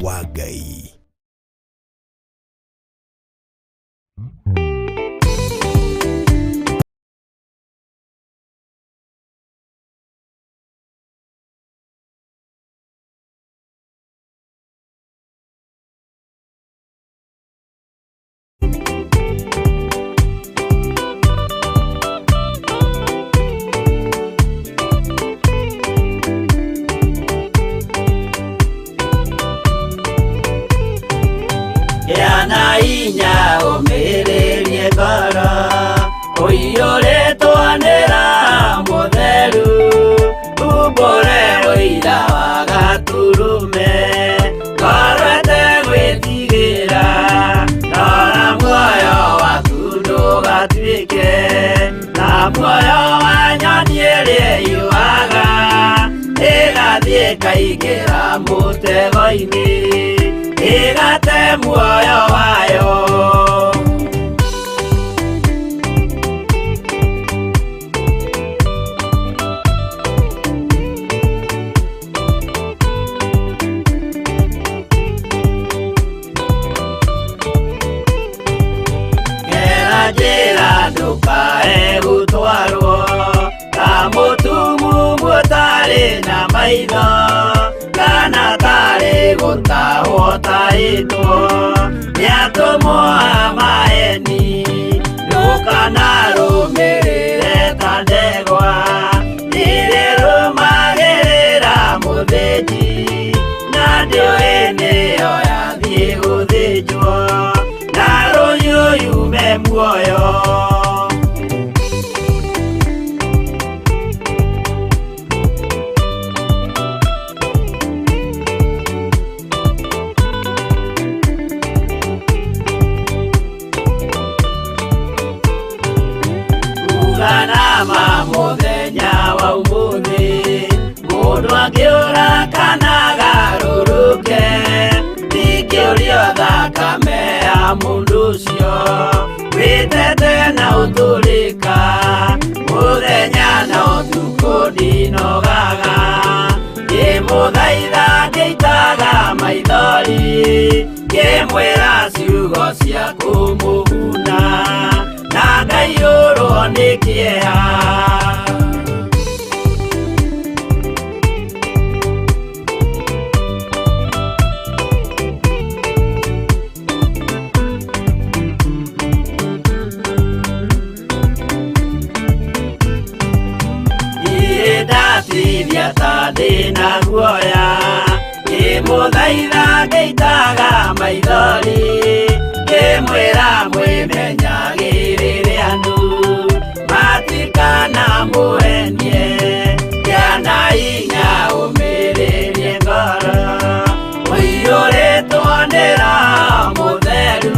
wa Ngai. Gĩa na hinya ũmĩrĩrie ngoro, ũiyũrĩtwo nĩ Roho Mũtheru, umbũre ũira wa Gatũrũme, ngoro ĩtegwĩtigĩra, rora muoyo waku ndũgatuĩke ta muoyo wa nyoni ĩrĩa ĩyũaga, ĩgathiĩ ĩkaingĩra mũtego-inĩ, ĩgate muoyo wayo. Gera njĩra ndũkae gũtwarwo ta mũtumumu ũtarĩ na maitho, kana tarĩ gũtahwo tahĩtwo nĩ atũmwo a maeni. Ndũkanarũmĩrĩre ta ndegwa ĩrĩa ĩrũmagĩrĩra mũthĩnji, na ndĩũĩ nĩyo yathiĩ gũthĩnjwo, na rũhiũ yume muoyo. Uganama mũthenya wa ũmũthĩ, mũndũ angĩũra kana agarũrũke, ndingĩũrio thakame ya mũndũ ũcio, wĩtete na ũtũrĩka, mũthenya na ũtukũ ndinogaga, ngĩmũthaitha ngĩitaga maithori, ngĩmwĩra ciugo cia kũmũguna, na ngaiyũrwo nĩ kĩeha. Ndatithia ta ndĩna guoya, ngĩmũthaitha ngĩitaga maithori, ngĩmwĩra mwĩmenyagĩrĩre andũ matikanamũhenie, gĩa na hinya ũmĩrĩrie ngoro, ũiyũrĩtwo nĩ Roho Mũtheru,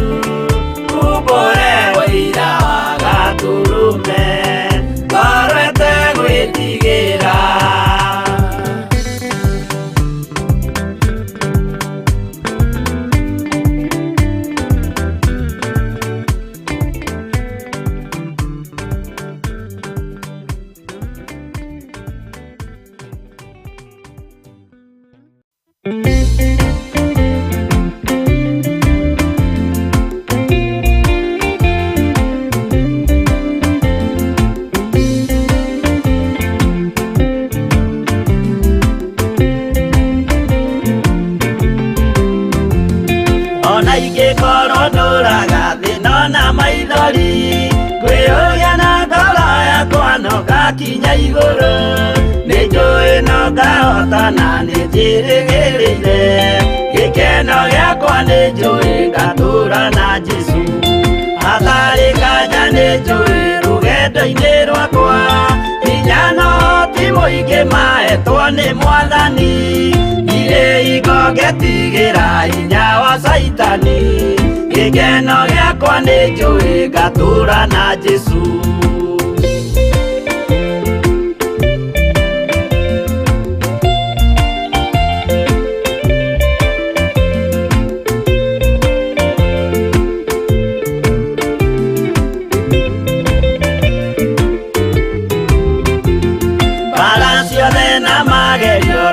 umbũre ũira wa Gatũrũme, ngoro ĩtegwĩtigĩra. Ngakinya igũrũ nĩ njũĩ no ngahotana nĩ njĩrĩgĩrĩire gĩkeno gĩakwa nĩ njũĩ ngatũũra na Jesũ hatarĩ nganja nĩ njũĩ rũgendo-inĩ rwakwa hinya no ti mũingĩ mahetwo nĩ Mwathani ndirĩ hingo ngetigĩra hinya wa Caitani gĩkeno gĩakwa nĩ njũĩ ngatũũra na Jesũ.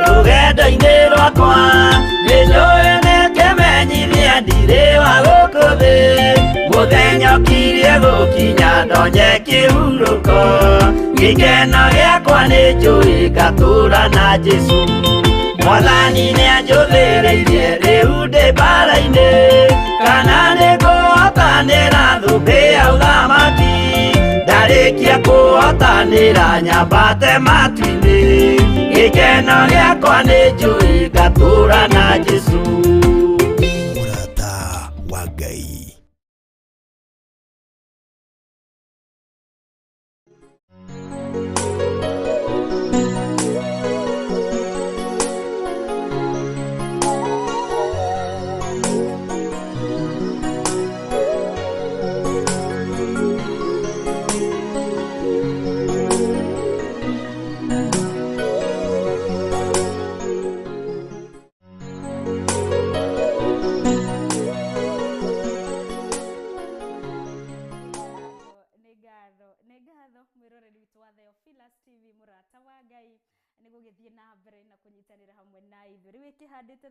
Rũgendo-inĩ rwakwa nĩ njũĩ nĩ kĩmenyithia ndirĩ wa gũkũ thĩ mũthenya ũkirie gũkinya ndonye kĩhurũko gĩkeno gĩakwa nĩ njũĩ ngatũũra na Jesũ Mwathani nĩanjũthĩrĩirie rĩu ndĩ mbara-inĩ kana nĩ ngũhotanĩra thũmbĩ ya ũthamaki ndarĩkia kũhotanĩra nyambate matu-inĩ gĩkeno gĩakwa nĩ njũĩ ngatũũra na Jesũ. Mũrata wa Ngai.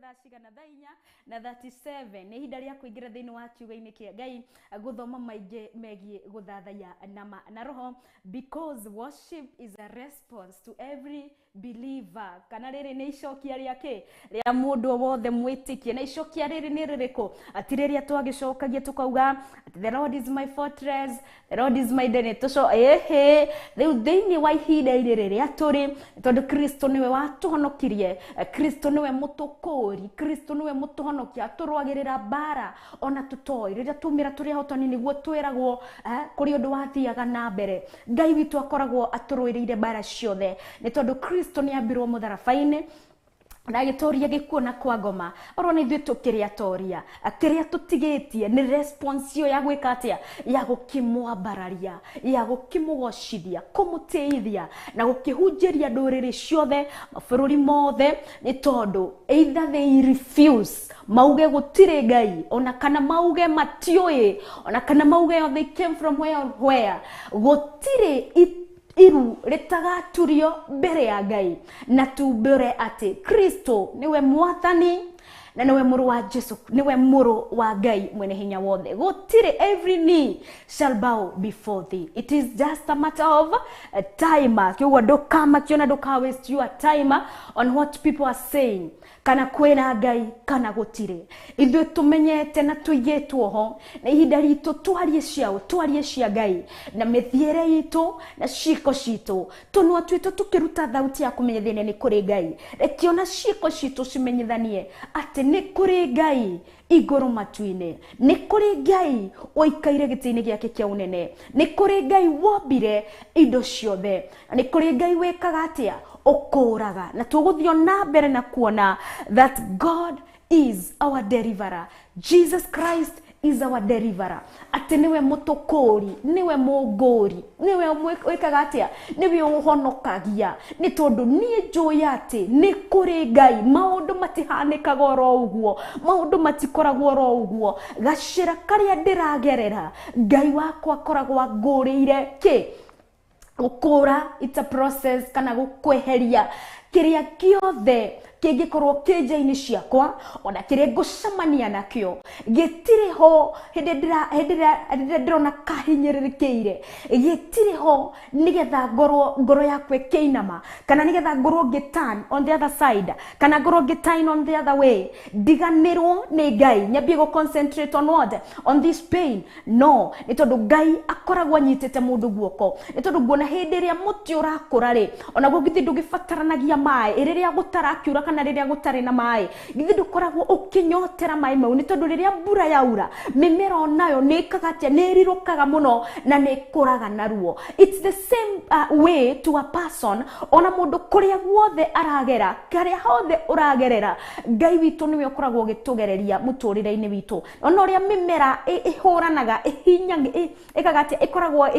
Thaa cigana thaa inya na 37 nĩ ihinda rĩa kũingĩra thĩinĩ wa kiugo-inĩ kĩa Ngai gũthoma maingĩ megiĩ gũthathaiya nama na roho, because worship is a response to every believer. Kana rĩrĩ nĩ icokia rĩa kĩ rĩa mũndũ wothe mwĩtĩkie, na icokia rĩrĩ nĩ rĩrĩkũ? Ati rĩrĩa twagĩcokagia tũkauga the Lord is my fortress, the Lord is my den, tũco ehe rĩu thĩinĩ wa ihinda rĩrĩ rĩa tũrĩ, tondũ Kristo nĩwe watũhonokirie, Kristo nĩwe mũtũkũri, Kristo nĩwe mũtũhonokia, atũrũagĩrĩra mbara ona tũtoĩ rĩrĩa tumĩra tũrĩ ahotani nĩguo twĩragwo kũrĩ ũndũ wathiaga na mbere. Ngai witũ akoragwo atũrũĩrĩire mbara ciothe nĩ tondũ Kristo nĩ ambirwo mũtharaba-inĩ na agĩtoria gĩkuũ na kwa ngoma. Orwo nĩ ithuĩ tũkĩrĩ atoria, kĩrĩa tũtigĩtie nĩ response ĩyo ya gwĩka atĩa, ya gũkĩmwambararia, ya gũkĩmũgocithia, kũmũtĩithia na gũkĩhunjĩria ndũrĩrĩ ciothe mabũrũri mothe, nĩ tondũ either they refuse mauge gũtirĩ Ngai, ona kana mauge matiũĩ, ona kana mauge they came from where or where, gũtirĩ iru rĩtagaturio mbere ya Ngai, na tumbure atĩ Kristo nĩwe Mwathani na nĩwe mũrũ wa Jesu, nĩwe mũrũ wa Ngai mwene hinya wothe. Gũtirĩ, every knee shall bow before thee. It is just a matter of time. Kĩũguo ndũkamakio na ndũka waste your time on what people are saying, kana kwĩna Ngai kana gũtirĩ. Ithuĩ tũmenyete na tũigĩtwo ho na ihinda ritũ twarie ciao, twarie cia Ngai na mĩthiĩre itũ na ciĩko citũ, tũnua twitũ tũkĩruta thauti ya kũmenyithania nĩ kũrĩ Ngai. Reke ona ciĩko citũ cimenyithanie atĩ nĩ kũrĩ Ngai igũrũ matu-inĩ, nĩ kũrĩ Ngai ũikaire gĩtĩ-inĩ gĩake kĩa ũnene, nĩ kũrĩ Ngai wombire indo ciothe, na nĩ kũrĩ Ngai wĩkaga atĩa, ũkũraga. Na tũgũthiĩ na mbere na kuona that God is our deliverer. Jesus Christ is our deliverer. Atĩ nĩwe mũtũkũri, nĩwe mũngũri, nĩwe wĩkaga atĩa, nĩwe ũhonokagia, nĩ tondũ niĩ njũĩ atĩ nĩ kũrĩ Ngai. Maũndũ matihanĩkaga oro ũguo, maũndũ matikoragwo oro ũguo. Gacĩra karĩa ndĩragerera, Ngai wakwa akoragwo angũrĩire kĩ? Gũkũra, it's a process, kana gũkweheria kĩrĩa kĩothe Kĩngĩkorwo kĩnja-inĩ ciakwa, ona kĩrĩa ngũcemania nakĩo gĩtirĩ ho hĩndĩ ĩrĩa ndĩrona kahinyĩrĩrĩkĩire, gĩtirĩ ho nĩgetha ngorwo ngoro yakwa ĩkĩinama, kana nĩgetha ngorwo ngĩ turn on the other side, kana ngorwo ngĩ turn on the other way, ndiganĩrwo nĩ Ngai, nyambie gũ concentrate on what? On this pain. No, nĩ tondũ Ngai akoragwo anyitĩte mũndũ guoko. Nĩ tondũ nguona hĩndĩ ĩrĩa mũtĩ ũrakũra rĩ, onaguo githĩ ndũgĩbataranagia maĩ, rĩrĩa gũtarakiura kana rĩrĩa gũtarĩ na maĩ, githĩ ndũkoragwo ũkĩnyotera maĩ mau? Nĩ tondũ rĩrĩa mbura yaura, mĩmera onayo nĩ ĩkaga atĩa? Nĩ ĩrirũkaga mũno na nĩ ĩkũraga naruo. It's the same way to a person. Ona mũndũ kũrĩa guothe aragera, karĩa hothe ũragerera, Ngai witũ nĩwe ũkoragwo ũgĩtũgereria mũtũrĩre-inĩ witũ. Ona ũrĩa mĩmera ĩhũranaga, ĩkaga atĩa? Ĩkoragwo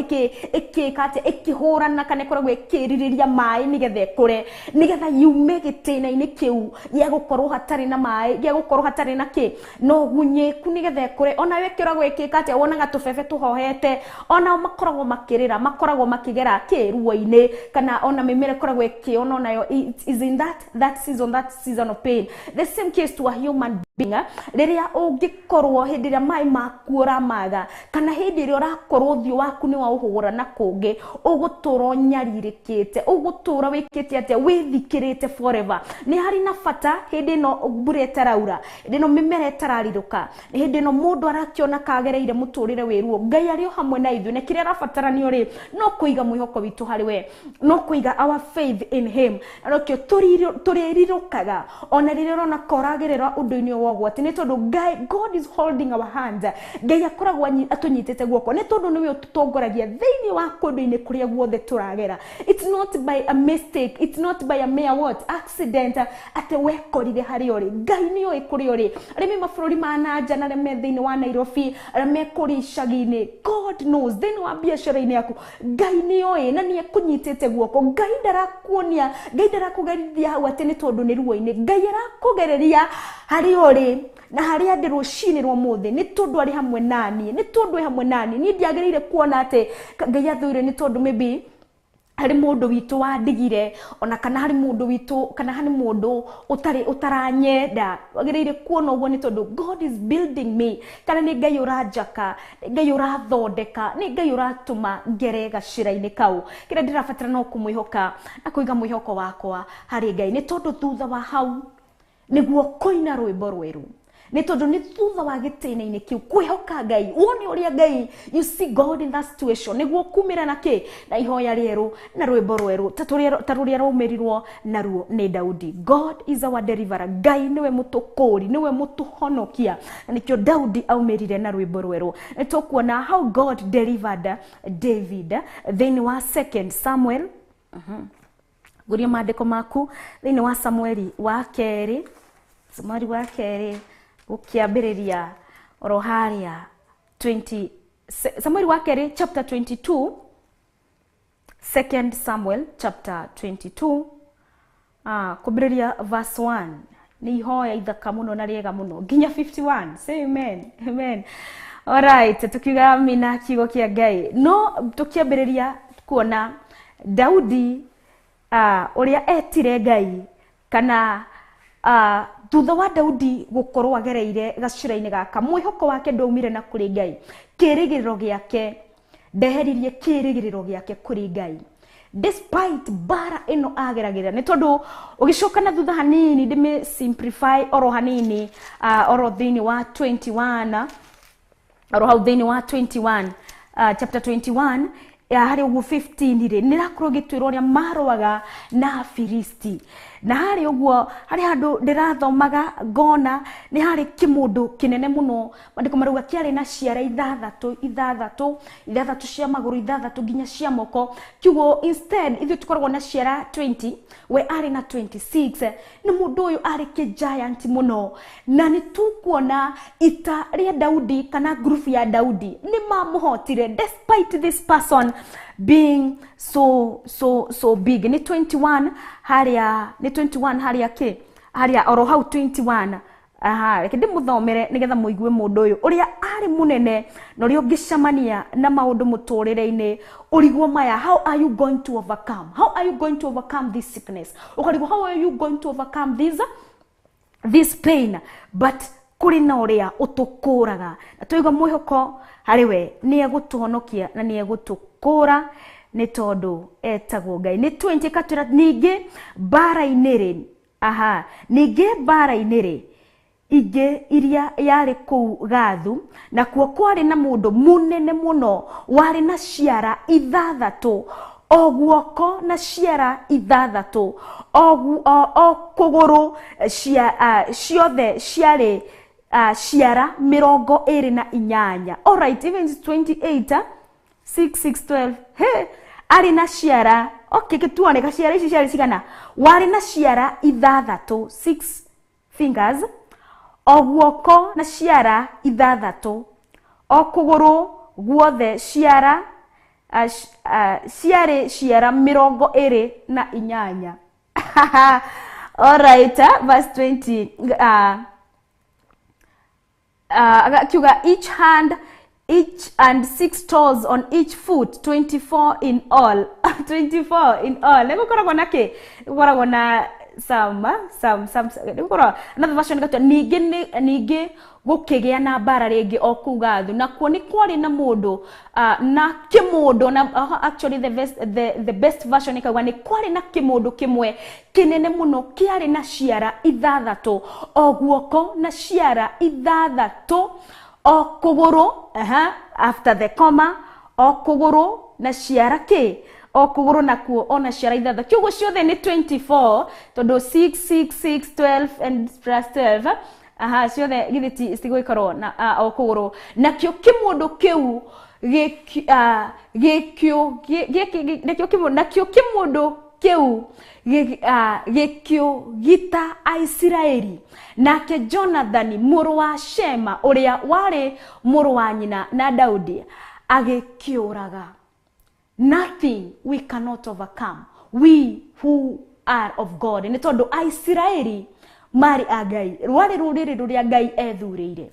ĩkĩka atĩa? Ĩkĩhũrana kana ĩkoragwo ĩkĩrirĩria maĩ nĩgetha ĩkũre, nĩgetha yume gĩtĩna-inĩ kĩu gĩa gũkorwo hatarĩ na maĩ, gĩa gũkorwo hatarĩ na kĩ, na ũgunyĩku, nĩgetha ĩkũre. Onayo ĩkĩragwo ĩkĩka atĩa? Wonaga tũbebe tũhohete, onao makoragwo makĩrĩra, makoragwo makĩgera kĩ ruo-inĩ, kana ona mĩmera ĩkoragwo ĩkĩona onayo it is in that season, that season of pain. The same case to a human being. Rĩrĩa ũngĩkorwo hĩndĩ ĩrĩa maĩ maku ũramaga, kana hĩndĩ ĩrĩa ũrakorwo ũthiũ waku nĩ waũhũra na kũngĩ, ũgũtũra ũnyarirĩkĩte, ũgũtũra wĩkĩte atĩa? Wĩthikĩrĩte forever. Nĩ harĩ na bata hĩndĩ ĩno mbura ĩtaraura, hĩndĩ ĩno mĩmera ĩtararirũka, hĩndĩ ĩno mũndũ arakĩona kagereire mũtũrĩre wĩ ruo, Ngai arĩ o hamwe na ithuĩ, na kĩrĩa arabatarania rĩ, no kũiga mwĩhoko witũ harĩ we, no kũiga our faith in him. Na nĩkĩo tũrĩrirũkaga ona rĩrĩa ũrona ka ũragerera ũndũ-inĩ wa ũgwati, nĩ tondũ Ngai, God is holding our hands. Ngai akoragwo atũnyitĩte guoko, nĩ tondũ nĩwe ũtũtongoragia thĩinĩ wa kũndũ-inĩ kũrĩa guothe tũragera. It's not by a mistake, it's not by a mere what, accident, atĩ wekorire harĩa ũrĩ. Ngai nĩ oĩ kũrĩa ũrĩ. Arĩa me mabũrũri ma nanja na arĩa me thĩinĩ wa Nairobi, arĩa me kũrĩa icagi-inĩ, God knows. Thĩinĩ wa biacara-inĩ yaku, Ngai nĩ oĩ na nĩ ekũnyitĩte guoko. Ngai ndarakuonia, Ngai ndarakũgerithia hau atĩ nĩ tondũ nĩ ruo-inĩ. Ngai arakũgereria harĩa ũrĩ na harĩa ndĩ rũcinĩ rwa ũmũthĩ, nĩ tondũ arĩ hamwe naniĩ, nĩ tondũ e hamwe naniĩ. Niĩ ndiagĩrĩire kuona atĩ Ngai athũire nĩ tondũ maybe harĩ mũndũ witũ wandigire, ona kana harĩ mũndũ witũ, kana harĩ mũndũ ũtarĩ ũtaranyenda. Wagĩrĩire kuona ũguo nĩ tondũ God is building me, kana nĩ Ngai ũranjaka, nĩ Ngai ũrathondeka, nĩ Ngai ũratũma ngere gacĩra-inĩ kau. Kĩrĩa ndĩrabatara no kũmwĩhoka na kũiga mwĩhoko wakwa harĩ Ngai, nĩ tondũ thutha wa hau nĩguo kũina rwĩmbo rwerũ, nĩ tondũ nĩ thutha wa gĩtĩna-inĩ kĩu kwĩhoka Ngai, wone ũrĩa Ngai, you see God in that situation, nĩguo kumĩra na kĩ, na ihoya rĩerũ na rwĩmbo rwerũ ta rũrĩa raumĩrirwo naruo nĩ Daudi. God is our deliverer. Ngai nĩwe mũtũkũri, nĩwe mũtũhonokia, na nĩkĩo Daudi aumĩrire na rwĩmbo rwerũ. Nĩ tũkuona how God delivered David thĩinĩ wa 2 Samuel. Ngũria maandĩko maku thĩinĩ wa Samueli wa kerĩ, Samueli wa kerĩ gũkĩambĩrĩria oro harĩa 20, Samueli wa kerĩ chapter 22, 2 Samuel chapter 22, kwambĩrĩria verse 1. Nĩ ihoya ithaka mũno na rĩega mũno nginya 51. Say amen. Amen. Alright, tukiuga amina kiugo kĩa Ngai. No tũkĩambĩrĩria kuona Daudi ũrĩa etire Ngai, kana thutha wa Daudi gũkorwo agereire gacĩra-inĩ gaka, mwĩhoko wake ndwaumire na kũrĩ Ngai. Kĩĩrĩgĩrĩro gĩake, ndeheririe kĩĩrĩgĩrĩro gĩake kũrĩ Ngai despite bara ĩno ageragĩra. Nĩ tondũ ũgĩcoka na thutha hanini, ndĩmĩ simplify oro hanini, oro thĩinĩ wa 21, oro hau thĩinĩ wa 21, chapter 21 ya harĩ ũguo 15 rĩ, nĩ rakorwo gĩtwĩrwo ũrĩa marũaga na Afilisti. Na harĩ ũguo, harĩ handũ ndĩrathomaga ngona nĩ harĩ kĩmũndũ kĩnene mũno, maandĩko marauga kĩarĩ na ciara ithathatũ, ithathatũ, ithathatũ cia magũrũ, ithathatũ nginya cia moko. Kiugo instead ithuĩ tũkoragwo na ciara 20, we arĩ na 26. Nĩ mũndũ ũyũ arĩ kĩ-giant mũno, na nĩ tũkuona ita rĩa Daudi kana group ya Daudi nĩ mamũhotire despite this person being so so so big. Nĩ 21 harĩa, nĩ 21 harĩa kĩ, harĩa oro hau 21, Aha, reke ndĩmũthomere nĩgetha mũigue mũndũ ũyũ ũrĩa arĩ mũnene na ũrĩa ũngĩcemania na maũndũ mũtũrĩre-inĩ ũrigwo maya, how are you going to overcome? How are you going to overcome this sickness? Ũkarigwo how are you going to overcome this pain? But kũrĩ na ũrĩa ũtũkũraga na twaigua mwĩhoko harĩ we nĩ egũtũhonokia na nĩ egũtũkũra nĩ tondũ etagwo Ngai. Nĩ 20 ĩkatwĩra ningĩ mbara-inĩ rĩ, aha, ningĩ mbara-inĩ rĩ ingĩ iria yarĩ kũu Gathu, nakuo kwarĩ na mũndũ mũnene mũno warĩ na ciara ithathatũ, o guoko na ciara ithathatũ, o kũgũrũ ciothe ciarĩ ciara 28. All right, even 28 6 6 12. Hey, arĩ na ciara, okay, gĩtuone ciara ici ciarĩ cigana. Warĩ na ciara ithathatũ, 6 fingers, o guoko na ciara ithathatũ, o kũgũrũ guothe ciara ciarĩ ciara 28. All right, verse 20 akiuga each hand, each and 6 toes on each foot, 24 in all. 24 in all. Nĩgũkoragwo na kĩ? Nĩgũkoragwo na some nĩgũkoragwo another version gatwa ningĩ gũkĩgĩa na mbara rĩngĩ o kũu Gathu, nakuo nĩ kwarĩ na mũndũ na kĩmũndũ na actually the best version ĩkauga nĩ kwarĩ na kĩmũndũ kĩmwe kĩnene mũno kĩarĩ na ciara ithathatũ, o guoko na ciara ithathatũ, o kũgũrũ, after the comma, o kũgũrũ na ciara kĩ, o kũgũrũ nakuo ona ciara ithathatũ. Kĩoguo ciothe nĩ 24 tondũ 6 6 6 12 and plus 12. Aha, ciothe githĩ citigũikarwo na o kũgũrũ. Nakĩo kĩmũndũ kĩu nakĩo kĩmũndũ kĩu gĩkĩũgita Aisiraeli. Nake Jonathani mũrũ wa Shema ũrĩa warĩ mũrũ wa nyina na Daudi agĩkĩũraga. Nothing we cannot overcome, we who are of God. Nĩ tondũ Aisiraeli marĩ a Ngai, rwarĩ rũrĩrĩ rũrĩa Ngai ethurĩire.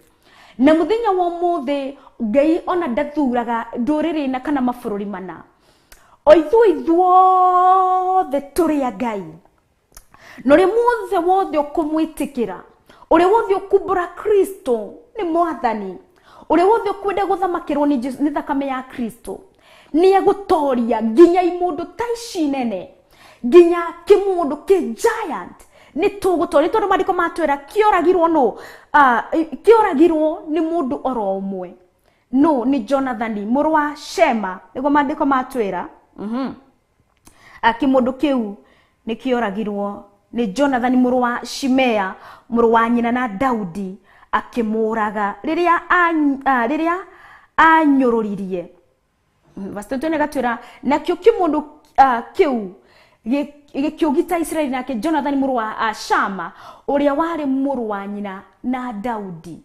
Na mũthenya wa ũmũthĩ Ngai ona ndathuraga ndũrĩrĩ na kana mabũrũri mana. O ithuĩ ithuothe tũrĩ a Ngai. Na ũrĩa muothe wothe ũkũmwĩtĩkĩra, ũrĩa wothe ũkumbũra Kristo nĩ mwathani, ũrĩa wothe ũkwenda gũthamakĩrwo nĩ thakame ya Kristo nĩ egũtoria nginya imũndũ ta ici nene, nginya kĩmũndũ kĩ giant nĩ tũgũtoria. Tondũ maandĩko matwĩra kĩoragirwo nũ? Kĩoragirwo nĩ mũndũ oro ũmwe. No nĩ Jonathani mũrũ wa Shema, nĩguo maandĩko matwĩra. Kĩmũndũ kĩu nĩ kĩoragirwo nĩ Jonathani mũrũ wa Shimea mũrũ wa nyina na Daudi akĩmũraga rĩrĩa anyũrũririe. Verse 20 gatwĩra nakĩo kĩmũndũ kĩu gĩkĩũgita Isiraeli, nake Jonathani mũrũ wa Shama ũrĩa warĩ mũrũ wa nyina na Daudi.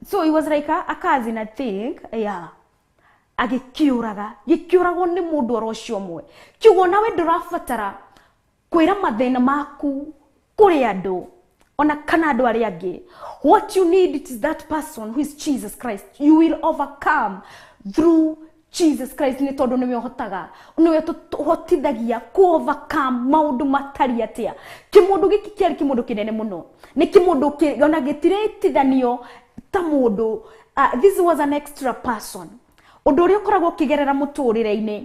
So he was like a cousin, I think. Yeah. Agĩkĩũraga, gĩkĩũragwo nĩ mũndũ oro ũcio ũmwe. Kiugo nawe ndũrabatara kwĩra mathĩna maku kũrĩ andũ ona kana andũ arĩa angĩ. What you need is that person who is Jesus Christ. You will overcome through Jesus Christ. Nĩ tondũ nĩwe ũhotaga, nĩwe ũhotithagia ku overcome maũndũ matari atĩa. Kĩmũndũ gĩkĩ kĩarĩ kĩmũndũ kĩnene mũno, nĩ kĩmũndũ ona gĩtirĩtithanio ta mũndũ. This was an extra person. Ũndũ ũrĩa ũkoragwo ũkĩgerera mũtũrĩre-inĩ,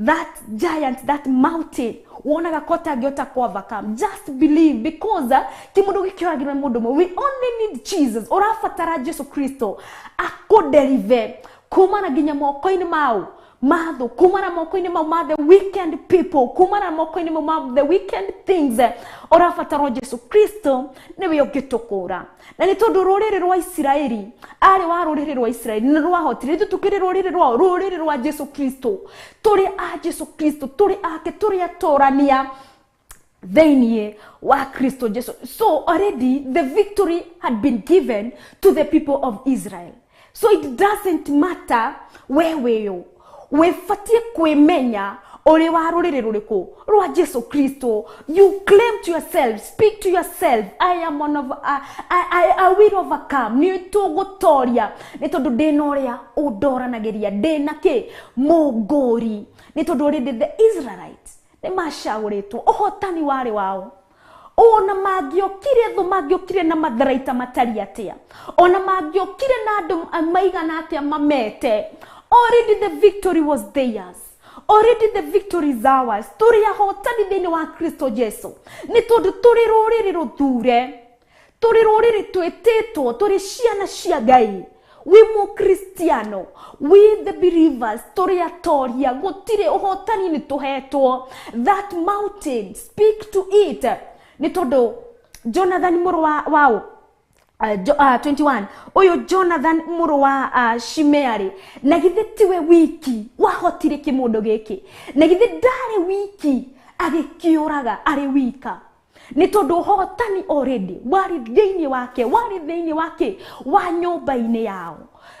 that giant, that mountain, wonaga ko ũtangĩhota ku overcome, just believe, because kĩmũndũ gĩkĩoragirwo nĩ mũndũ ũmwe. We only need Jesus. Ũrabatara Jesu Kristo akũdeliver kumana nginya moko-inĩ mau mathũ, kumana moko-inĩ mau ma the weekend people, kumana moko-inĩ mau ma the weekend things. Ũrabatara Jesu Kristo nĩwe ũngĩtũkũra. Na nĩ tondũ rũrĩrĩ rwa Isiraeli, arĩ wa rũrĩrĩ rwa Isiraeli nĩ rwahotire, ithuĩ tũkĩrĩ rũrĩrĩ rwao, rũrĩrĩ rwa Jesu Kristo, tũrĩ a Jesu Kristo, tũrĩ ake, tũrĩ atũrania thĩinĩ wa Kristo Jesu. So already the victory had been given to the people of Israel. So it doesn't matter where wĩyo, wĩbatiĩ kwĩmenya Uri wa ruriri ruriku rwa Jesu Kristo. You claim to yourself, speak to yourself, I am one of I will overcome. Ni tugutoria ni tondu ndina uria undoranagiria, ndina ki munguri, ni tondu already the Israelites ni macaguritwo, uhotani wari wao. Ona mangiokire thu, mangiokire na matharaita matari atia, ona mangiokire na andu maigana atia mamete, already the victory was theirs. Already the victory is ours. Turi ahotani thiini wa Kristo Jesu. Ni tondu turi ruriri ruthure, turi ruriri twititwo, turi ciana cia Ngai. We mu Kristiano, we the believers, turi atoria, gutire uhotani ni tuhetwo. That mountain, speak to it. Ni tondu Jonathan muru wa wao 21 uyu Jonathan muru wa Shimeari, na githe tiwe wiki wahotire kimundu giki, na githe ndari wiki agikiuraga ari wika, ni tondu uhotani already wari thiini wake, wari thiini wake wa nyumba-ini yao.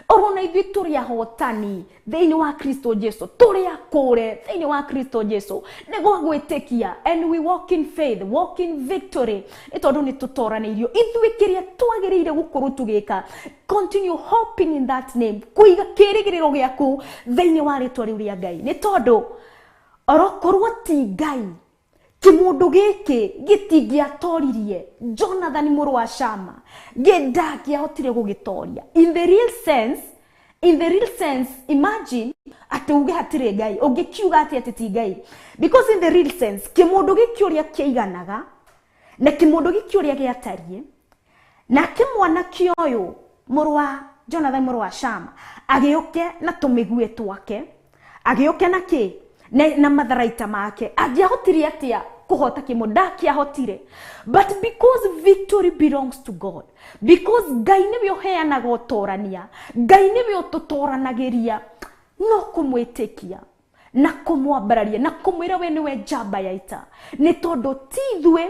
Orona ithuĩ tũrĩ ahotani thĩinĩ wa Kristo Jesu, tũrĩ akũre thĩinĩ wa Kristo Jesu nĩguo gwĩtĩkia, and we walk in faith, walk in victory, nĩ tondũ nĩ tũtoranĩirio. Ithuĩ kĩrĩa twagĩrĩire gũkorwo tũgĩka, continue hoping in that name, kũiga kĩĩrĩgĩrĩro gĩaku thĩinĩ wa rĩtwa rĩu rĩa Ngai, nĩ tondũ orokorwo ti Ngai kimundu giki gitingiatoririe Jonathan mũrũ wa Shama, gĩndangĩahotire gũgĩtoria. In the real sense, in the real sense, imagine atĩ uge hatirĩ Ngai, ũngĩkiuga atĩ atĩ ti Ngai, because in the real sense kĩmũndũ gĩkĩ ũrĩa kĩaiganaga na kĩmũndũ gĩkĩ ũrĩa gĩatariĩ, nake mwanake ũyũ mũrũ wa Jonathan mũrũ wa Shama agĩũke na tũmĩguĩ twake, agĩũke na kĩ na matharaita make, angĩahotire atĩa kuhota kĩmũ? Ndakĩahotire. But because victory belongs to God, because Ngai nĩwe ũheanaga ũtorania, Ngai nĩwe ũtũtoranagĩria, no kũmwĩtĩkia na kũmwambararia na kũmwĩra we nĩwe njamba ya ita, nĩ tondũ ti ithuĩ,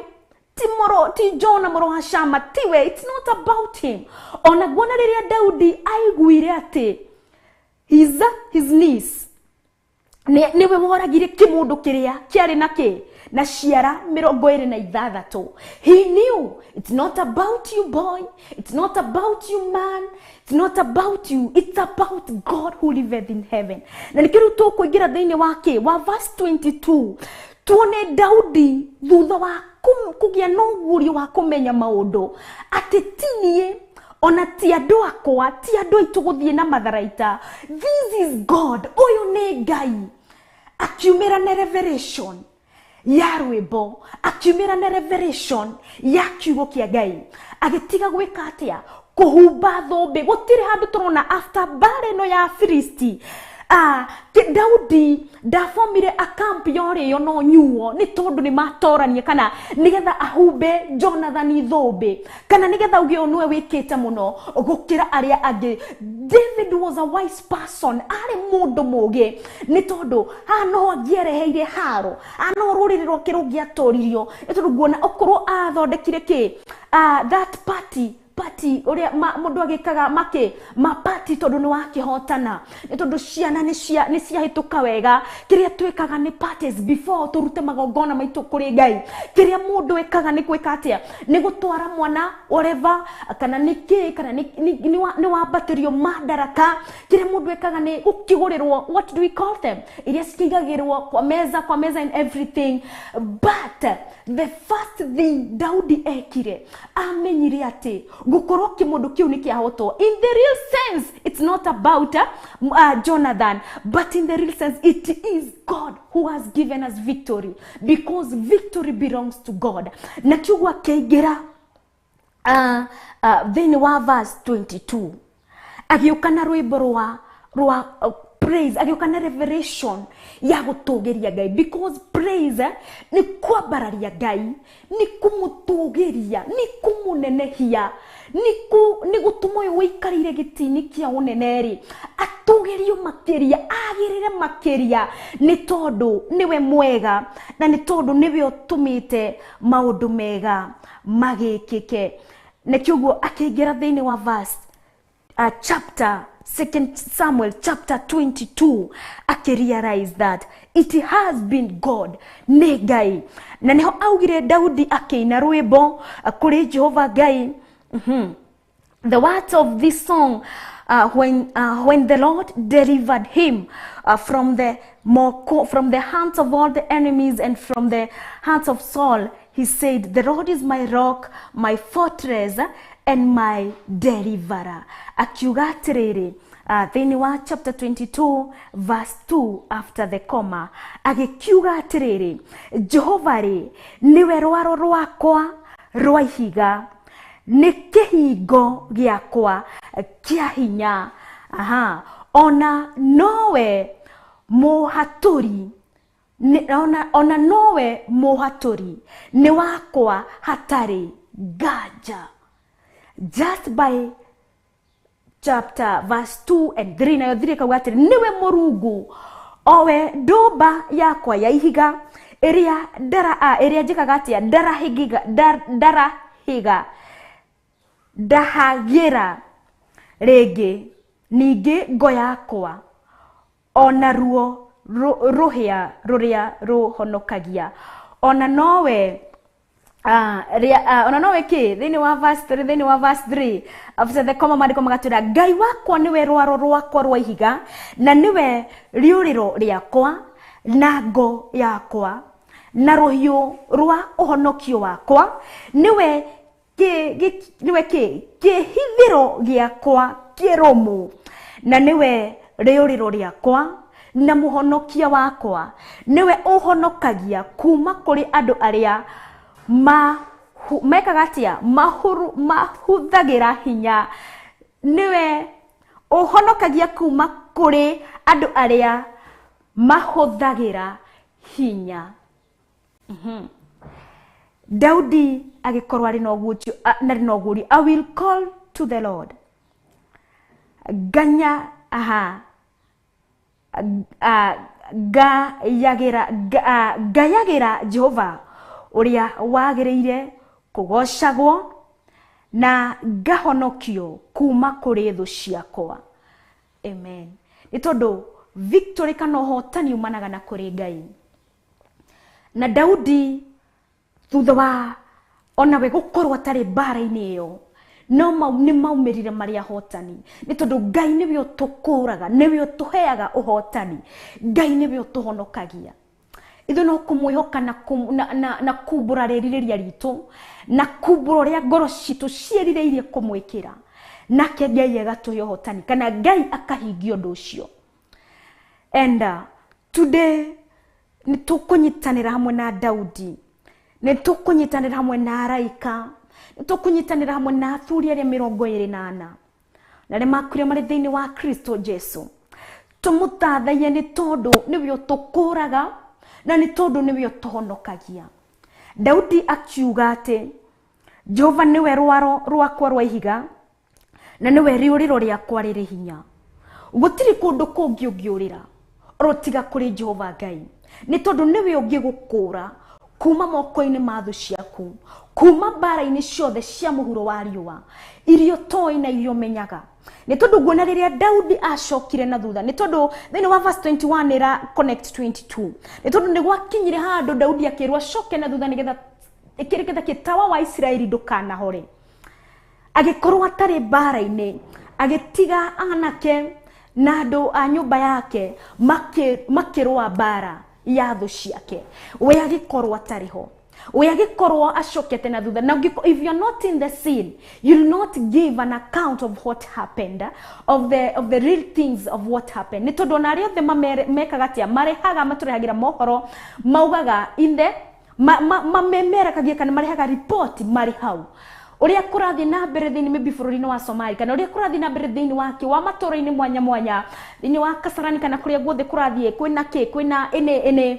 ti mũrũ, ti Jona mũrũ wa Shama, tiwe, it's not about him. Ona guona rĩrĩa Daudi aiguire atĩ his niece niwe woragire kimundu kiria kiari na ki na ciara 26. He knew it's not about you boy, it's not about you man, it's not about you, it's about God who liveth in heaven. Na nikiru tukuingira thiini wake wa verse 22 tuone Daudi thutha wa kugia na ũguũrio wa kũmenya maũndũ atĩ ti niĩ ona ti andũ akwa, ti andũ aitũ gũthiĩ na matharaita, this is God, ũyũ nĩ Ngai. Akiumĩra na revelation ya rwĩmbo, akiumĩra na revelation ya kiugo kĩa Ngai, agĩtiga gwĩka atĩa? Kũhumba thũmbĩ. Gũtirĩ handũ tũrona after mbara ĩno ya Filisti, Daudi ndabomire akamp yorĩo no nyuo nĩ tondũ nĩ matoranie, kana nĩgetha ahumbe Jonathan thũmbĩ, kana nĩgetha uge ũyũ nĩwe wĩkĩte mũno gũkĩra arĩa angĩ. David was a wise person, arĩ mũndũ mũgĩ, nĩ tondũ haha noho angĩereheire haro, haha noho rũrĩrĩ rwake rũngĩatoririo, nĩ tondũ nguona okorwo athondekire kĩ that party uria mundu agikaga make mapati, tondu ni wakihotana, ni tondu ciana ni ciahituka wega. Kiria twikaga ni parties before turute magongona maitu kuri Ngai. Kiria mundu ekaga ni gwika atia? Ni gutwara mwana whatever, kana ni ki, kana ni wambatirio madaraka. Kiria mundu ekaga ni ukigurirwo, what do we call them, iria cikigagirwo kwa meza, kwa meza and everything. But the first thing Daudi ekire, amenyire ati gukorwo kimundu kiu ni kiahotwo. In the real sense, it's not about Jonathan, but in the real sense it is God who has given us victory, because victory belongs to God. Na kiugo akĩingĩra thĩinĩ wa verse 22 agĩũka na rwĩmbo rwa praise, agĩũka na revelation ya gũtũgĩria Ngai, because praise nĩ kwambararia Ngai, nĩ kũmũtũgĩria, nĩ kũmũnenehia, nĩ gũtũma ũyũ wĩikarĩire gĩtĩ-inĩ kĩa ũnene rĩ atũgĩrio makĩria, agĩrĩre makĩria, nĩ tondũ nĩwe mwega na nĩ tondũ nĩwe ũtũmĩte maũndũ mega magĩkĩke. Na kĩoguo akĩingĩra thĩinĩ wa verse chapter 2 Samuel chapter 22 akĩrealize that it has been God, nĩ Ngai. Na nĩho augire Daudi akĩina rwĩmbo kũrĩ Jehova Ngai. The words of this song, when the Lord delivered him from the hands of all the enemies and from the hands of Saul, he said, "The Lord is my rock, my fortress, and my deliverer." Akiuga atĩrĩrĩ, thĩinĩ wa chapter 22 verse 2 after the comma, agĩkiuga atĩrĩrĩ, Jehova rĩ nĩwe rwaro rwakwa rwa ihiga, nĩ kĩhingo gĩakwa kĩa hinya. Aha, ona nowe mũhatũri, ona nowe mũhatũri nĩ wakwa hatarĩ nganja. Just by chapter verse 2 and 3 nayo 3 kauga atĩrĩ, nĩwe Mũrungu owe ndũmba yakwa ya ihiga ĩrĩa ĩrĩa njĩkaga atĩa, ndarahiga ndahagĩra rĩngĩ, ningĩ ngo yakwa ona ruo rũhĩa rũrĩa rũhonokagia. Ona nowe ona nowe kĩ thĩinĩ wa verse 3, thĩinĩ wa verse 3 after the comma maandĩko magatwĩra, Ngai wakwa nĩwe rwaro rwakwa rwa ihiga na nĩwe rĩũrĩro rĩakwa na ngo yakwa na rũhiũ rwa ũhonokio wakwa, nĩwe kĩhithĩro gĩakwa kĩrũmu na nĩwe rĩũrĩro rĩakwa na mũhonokia wakwa, nĩwe ũhonokagia kuma kũrĩ andũ arĩa mekaga atĩa, mahuthagĩra hinya, nĩwe ũhonokagia kuma kũrĩ andũ arĩa mahũthagĩra hinya. Daudi agĩkorwo arĩ na ũguũrio, I will call to the Lord. Nganya aha ngayagĩra Jehova ũrĩa wagĩrĩire kũgocagwo na ngahonokio kuma kũrĩ thũ ciakwa. Amen. Nĩ tondũ victory kana ũhotani umanaga na kũrĩ Ngai. Na Daudi thutha wa onawe gũkorwo atarĩ mbara-inĩ ĩyo, no nĩ maumĩrire marĩ ahotani, nĩ tondũ Ngai nĩwe ũtũkũraga, nĩwe ũtũheaga ũhotani, Ngai nĩwe ũtũhonokagia. Ithuĩ no kũmwĩhoka na kumbũra rĩrirĩria ritũ na kumbũra ũrĩa ngoro citũ ciĩrirĩirie kũmwĩkĩra, nake Ngai agatũhe ũhotani kana Ngai akahingia ũndũ ũcio. And today nĩ tũkũnyitanĩra hamwe na Daudi, nĩ tũkũnyitanĩra hamwe na araika, nĩ tũkũnyitanĩra hamwe na athuri arĩa 24 na arĩa makuire marĩ thĩinĩ wa Kristo Jesu, tũmũtathaie nĩ tondũ nĩwe ũtũkũraga na nĩ tondũ nĩwe ũtũhonokagia. Daudi akiuga atĩ Jehova nĩwe rwaro rwakwa rwa ihiga na nĩwe rĩũrĩro rĩakwa rĩrĩ hinya. Gũtirĩ kũndũ kũngĩ ũngĩũrĩra oro tiga kũrĩ Jehova Ngai, nĩ tondũ nĩwe ũngĩgũkũra kuma moko-inĩ ma thũ ciaku, kuma mbara-inĩ ciothe cia mũhuro wa riũa, iria ũtoĩ na iria ũmenyaga. Nĩ tondũ nguona rĩrĩa Daudi acokire na thutha, nĩ tondũ thĩinĩ wa verse 21 ĩra connect 22, nĩ tondũ nĩ gwakinyire handũ Daudi akĩrwo acoke na thutha nĩgetha kĩtawa wa Isiraeli ndũkanahore. Agĩkorwo atarĩ mbara-inĩ, agĩtiga anake na andũ a nyũmba yake makĩrũa mbara ya thũ ciake, we agĩkorwo atarĩ ho, we agĩkorwo acokete na thutha. Now if you're not in the scene, you'll not give an account of what happened, of the real things of what happened. Nĩ tondũ ona arĩa othe mekaga atĩa, marehaga matũrehagĩra mohoro, maugaga in the mamemerekagia kana marehaga report marĩ hau ũrĩa kũrathiĩ na mbere thĩinĩ maybe bũrũri-inĩ wa Somalia, kana ũrĩa kũrathiĩ na mbere thĩinĩ wake wa matũũra-inĩ mwanya mwanya, thĩinĩ wa Kasarani kana kũrĩa guothe kũrathiĩ, kwĩna kĩ, kwĩna ĩnĩ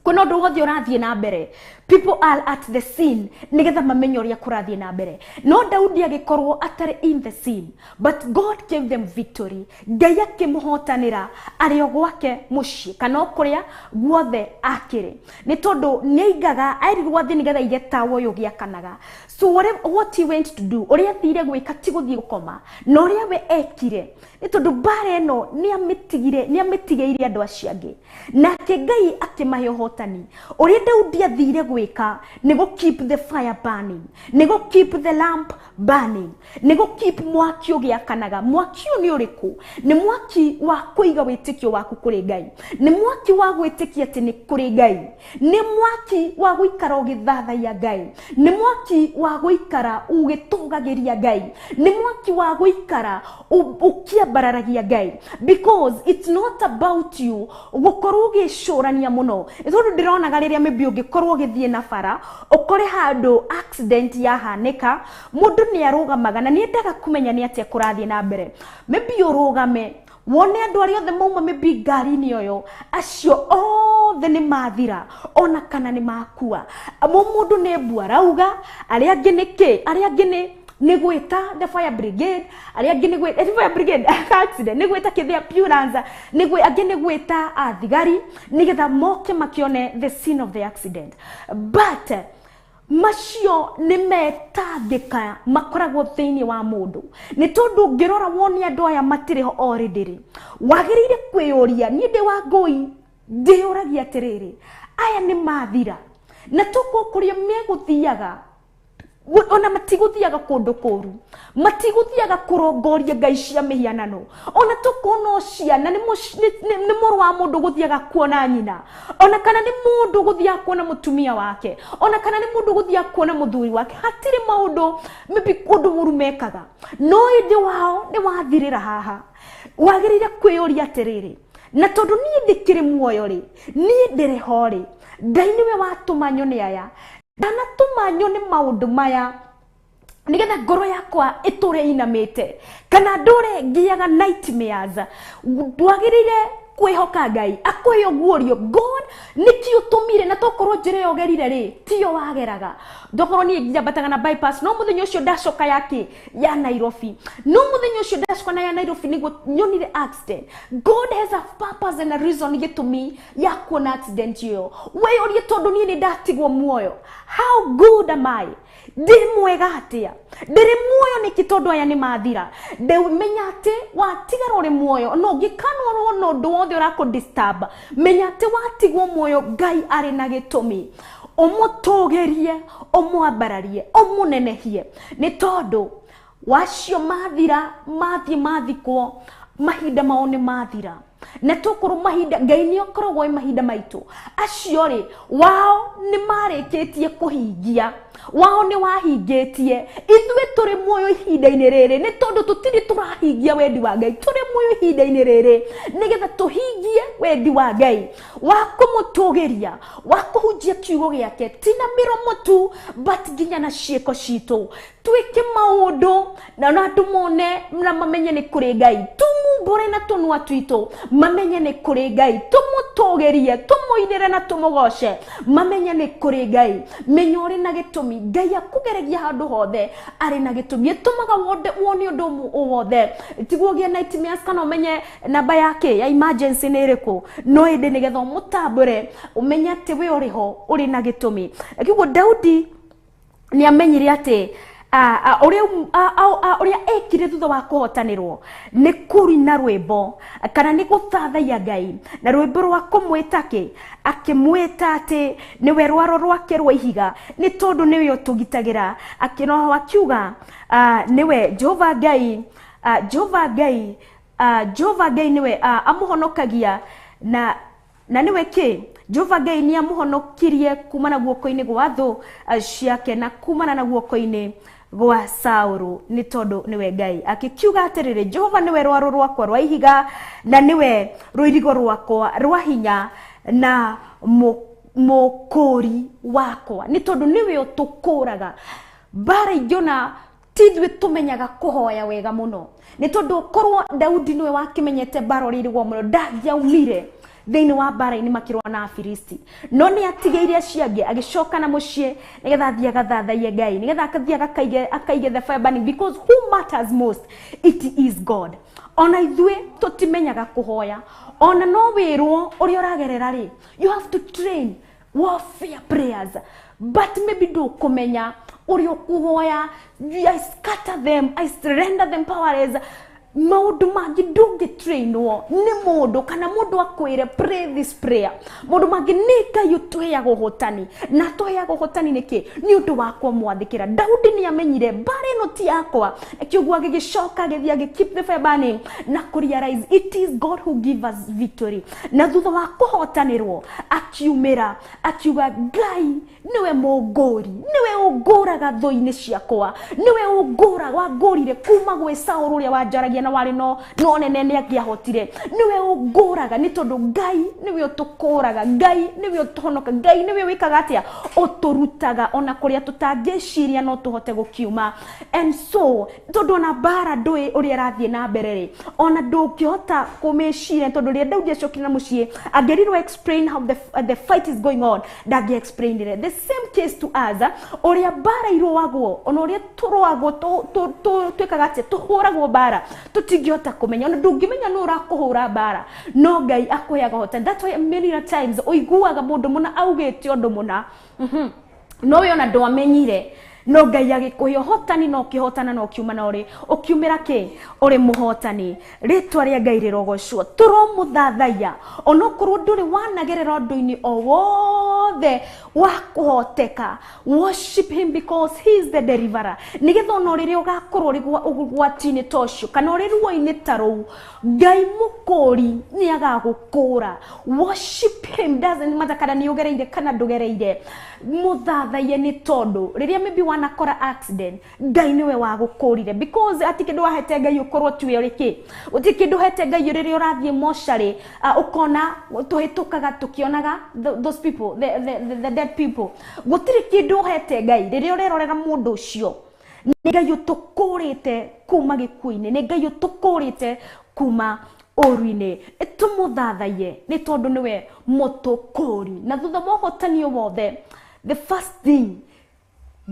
Kwĩna ũndũ wothe ũrathiĩ na mbere, people are at the scene nĩgetha mamenye ũrĩa kũrathiĩ na mbere. No Daudi agĩkorwo atarĩ in the scene, but God gave them victory. Ngai akĩmũhotanĩra arĩ o gwake mũciĩ kana o kũrĩa guothe akĩrĩ, nĩ tondũ nĩaigaga erirwo athiĩ nĩgetha aige tawa ũyũ ũgĩakanaga. So what he went to do, ũrĩa athire gwĩka ti gũthiĩ gũkoma, na ũrĩa we ekire nĩ tondũ mbara ĩno nĩamĩtigire, nĩamĩtigĩire andũ acio angĩ, nake Ngai akĩmahe ũhotani. Ũrĩa Daudi athire gwĩka nĩ gũ keep the fire burning, nĩ gũ keep the lamp burning, nĩ gũ keep mwaki ũgĩakanaga. Mwaki ũyũ nĩ ũrĩkũ? Nĩ mwaki wa kũiga wĩtĩkio waku kũrĩ Ngai, nĩ mwaki wa gwĩtĩkia atĩ nĩ kũrĩ Ngai, nĩ mwaki wa gũikara ũgĩthathaiya Ngai, nĩ mwaki wa gũikara ũgĩtũgagĩria Ngai, nĩ mwaki wa gũikara ũkĩambararagia Ngai. Because it's not about you gũkorwo ũgĩcũrania mũno. Nĩ tondũ ndĩronaga rĩrĩa maybe ũngĩkorwo ũgĩthiĩ na bara ũkore handũ accident yahanĩka, mũndũ nĩ arũgamaga na nĩ endaga kũmenya nĩ atĩa kũrathiĩ na mbere. Maybe ũrũgame wone andũ arĩa othe mauma maybe ngari-inĩ ũyũ, acio othe nĩ mathira ona kana nĩ makua. Mũndũ nĩ mbu arauga, arĩa angĩ nĩ kĩ, arĩa angĩ nĩ gwĩta the fire brigade, arĩa angĩ nĩ gwĩta fire brigade accident, nĩ gwĩta kĩ the ambulance, nĩ gwĩ angĩ nĩ gwĩta athigari nĩgetha moke makĩone the scene of the accident. But macio nĩ metangĩka makoragwo thĩinĩ wa mũndũ, nĩ tondũ ũngĩrora wone andũ aya matirĩ ho already rĩ, wagĩrĩire kwĩyũria, niĩ ndĩ wa ngũi ndĩyũragia atĩrĩrĩ, aya nĩ mathira na tũkũ kũrĩa megũthiaga, ona matigũthiaga kũndũ kũru, matigũthiaga kũrongoria ngai cia mĩhianano, ona tũkona ciana nĩ mũrũ wa mũndũ gũthiaga kuona nyina, ona kana nĩ mũndũ gũthiaga kuona mũtumia wake, ona kana nĩ mũndũ gũthiaga kuona mũthuri wake. Hatirĩ maũndũ maybe ũndũ mũru mekaga, no ĩndĩ wao nĩ wathirĩra haha. Wagĩrĩire kwĩyũria atĩrĩrĩ, na tondũ niĩ ndĩkĩrĩ muoyo rĩ, niĩ ndĩrĩ ho rĩ, Ngai nĩwe watũma nyone aya, ndanatũma nyone maũndũ maya nĩgetha ngoro yakwa ĩtũre inamĩte kana ndũre ngiaga nightmares. Ndwagĩrĩire kwĩhoka Ngai akũhe ũguũrio. God nĩkĩ ũtũmire, na tokorwo njĩra ĩyo ũgerire rĩ tiyo wageraga. Ndokorwo niĩ njambataga na bypass, no mũthenya ũcio ndacoka yake ya Nairobi, no mũthenya ũcio ndacoka na ya Nairobi nĩguo nyonire accident. God has a purpose and a reason gĩtũmi ya kuona accident ĩyo. Weyũrie, tondũ niĩ nĩ ndatigwo muoyo, how good am I? Ndĩ mwega atĩa? Ndĩrĩ muoyo nĩkĩ tondũ aya nĩ mathira? Ndĩmenya atĩ watigara ũrĩ muoyo, no ũngĩkanwo na ũndũ wothe ũrakũ disturb, menya atĩ watigwo muoyo Ngai arĩ na gĩtũmi. Ũmũtũgĩrie, ũmwambararie, ũmũnenehie, nĩ tondũ wacio mathira, mathiĩ mathikwo, mahinda mao nĩ mathira. Na tũkorwo mahinda Ngai nĩ akoragwo e mahinda maitũ, acio rĩ wao nĩ marĩkĩtie kũhingia, wao nĩ wahingĩtie. Ithuĩ tũrĩ muoyo ihinda-inĩ rĩrĩ nĩ tondũ tũtirĩ tũrahingia wendi wa Ngai. Tũrĩ muoyo ihinda-inĩ rĩrĩ nĩgetha tũhingie wendi wa Ngai wa kũmũtũgĩria, wa kũhunjia kiugo gĩake, ti na mĩromo tu but nginya na ciĩko citũ. Twĩke maũndũ na andũ mone na mamenye nĩ kũrĩ Ngai, tumumbũre na tũnua twitũ mamenye nĩ kũrĩ Ngai, tũmũtũgĩrie, tũmũinĩre na tũmũgoce mamenye nĩ kũrĩ Ngai. Menya ũrĩ na gĩtũmi. Ngai akũgeregia handũ hothe arĩ na gĩtũmi, ĩtũmaga wone ũndũ wothe, tiguo ũgĩe nightmares kana ũmenye namba yake ya emergency nĩ ĩrĩkũ, no ĩndĩ nĩgetha ũmũtambũre ũmenye atĩ we ũrĩ ho ũrĩ na gĩtũmi. Kĩguo Daudi nĩ amenyire atĩ ũrĩa ekire thutha wa kũhotanĩrwo nĩ kũina rwĩmbo kana nĩ gũthathaiya Ngai, na rwĩmbo rwa kũmwĩta kĩ, akĩmwĩta atĩ nĩwe rwaro rwake rwa ihiga, nĩ tondũ nĩwe ũtũgitagĩra. Akĩnoho akiuga nĩwe Jehova Ngai, Jehova Ngai, Jehova Ngai nĩwe amũhonokagia na nĩwe kĩ, Jehova Ngai nĩ amũhonokirie kumana guoko-inĩ gwa thũ ciake na kumana na guoko-inĩ gwa Saũlũ, nĩ tondũ nĩwe Ngai. Akĩkiuga atĩrĩrĩ, Jehova nĩwe rwaro rwakwa rwa ihiga na nĩwe rũirigo rwakwa rwa hinya na mũkũri wakwa, nĩ tondũ nĩwe ũtũkũraga. Mbara ingĩona ti ithuĩ tũmenyaga kũhoya wega mũno, nĩ tondũ korwo Daudi nĩwe wakĩmenyete mbara ũrĩa irĩgwo mũno, ndangĩaumire Thĩinĩ wa mbara-inĩ makĩrũa na Afilisti. No nĩ atigĩire acio angĩ agĩcoka na mũciĩ nĩgetha athiĩ agathathaiye Ngai, nĩgetha akathiĩ akaige the fire burning, because who matters most? It is God. Ona ithuĩ tũtimenyaga kũhoya, ona no wĩrwo ũrĩa ũragerera rĩ, you have to train warfare prayers, but maybe ndũkũmenya ũrĩa ũkũhoya. I scatter them, I render them powerless. Maũndũ mangĩ ndũngĩtrainwo nĩ mũndũ kana mũndũ akwĩre pray this prayer. Maũndũ mangĩ nĩ Ngai ũtũheaga ũhotani, na atũheaga ũhotani nĩkĩ? Nĩ ũndũ wa kũmwathĩkĩra. Daudi nĩ amenyire mbara ĩno ti yakwa, kĩoguo agĩgĩcoka agĩthiĩ agĩ keep the fire burning na kũ realize it is God who give us victory. Na thutha wa kũhotanĩrwo akiumĩra akiuga Ngai nĩwe mũngũri, nĩwe ũngũraga thũ-inĩ ciakwa, nĩwe ũngũra wangũrire kuma gwĩ Saũlũ ũrĩa wanjaragia na warĩ no nene nĩ angĩahotire, nĩwe ũngũraga. Nĩ tondũ Ngai nĩwe ũtũkũraga, Ngai nĩwe ũtũhonoka, Ngai nĩwe wĩkaga atĩa, ũtũrutaga ona kũrĩa tũtangĩciria no tũhote gũkiuma. And so tondũ ona mbara ndũĩ ũrĩa ĩrathiĩ na mbere rĩ, ona ndũngĩhota kũmĩciria, tondũ rĩrĩa Daudi acokire na mũciĩ angĩrirwo explain how the fight is going on, ndangĩ explainire. The same case to us, ũrĩa mbara irũagwo, ona ũrĩa tũrũagwo, twĩkaga atĩa, tũhũragwo mbara tũtingĩhota kũmenya, ona ndũngĩmenya nũ ũrakũhũra mbara, no Ngai akũheaga ũhotani. That's why many a times ũiguaga mũndũ mũna augĩte ũndũ mũna, no we ona ndwamenyire, no Ngai agĩkũhe ũhotani na ũkĩhotana na ũkiuma na ũrĩ ũkiumĩra kĩ ũrĩ mũhotani. Rĩtwa rĩa Ngai rĩrogocwo. Tũromũthathaiya onokorwo ndũrĩ wanagerera ũndũ-inĩ o wothe wa kũhoteka. Worship him because he is the deliverer, nĩgetha ona rĩrĩa ũgakorwo ũrĩ ũgwati-inĩ ta ũcio kana ũrĩ ruo-inĩ ta rũu, Ngai mũkũri nĩ agagũkũra. Worship him, doesn't matter kana nĩ ũgereire kana ndũgereire, mũthathaiye nĩ tondũ rĩrĩa maybe wanakora accident, Ngai nĩwe wagũkũrire, because ati kĩndũ wahete Ngai ũkorwo tiwe ũrĩ kĩ, gũtirĩ kĩndũ ũhete Ngai rĩrĩa ũrathiĩ mocarĩ, ũkona tũhĩtũkaga tũkĩonaga those people, the dead people. Gũtirĩ kĩndũ ũhete Ngai rĩrĩa ũrerorera mũndũ ũcio. Nĩ Ngai ũtũkũrĩte kuma gĩkuũ-inĩ, nĩ Ngai ũtũkũrĩte kuma ũru-inĩ. Tũmũthathaiye nĩ tondũ nĩwe mũtũkũri. Na thutha wa ũhotani wothe, the first thing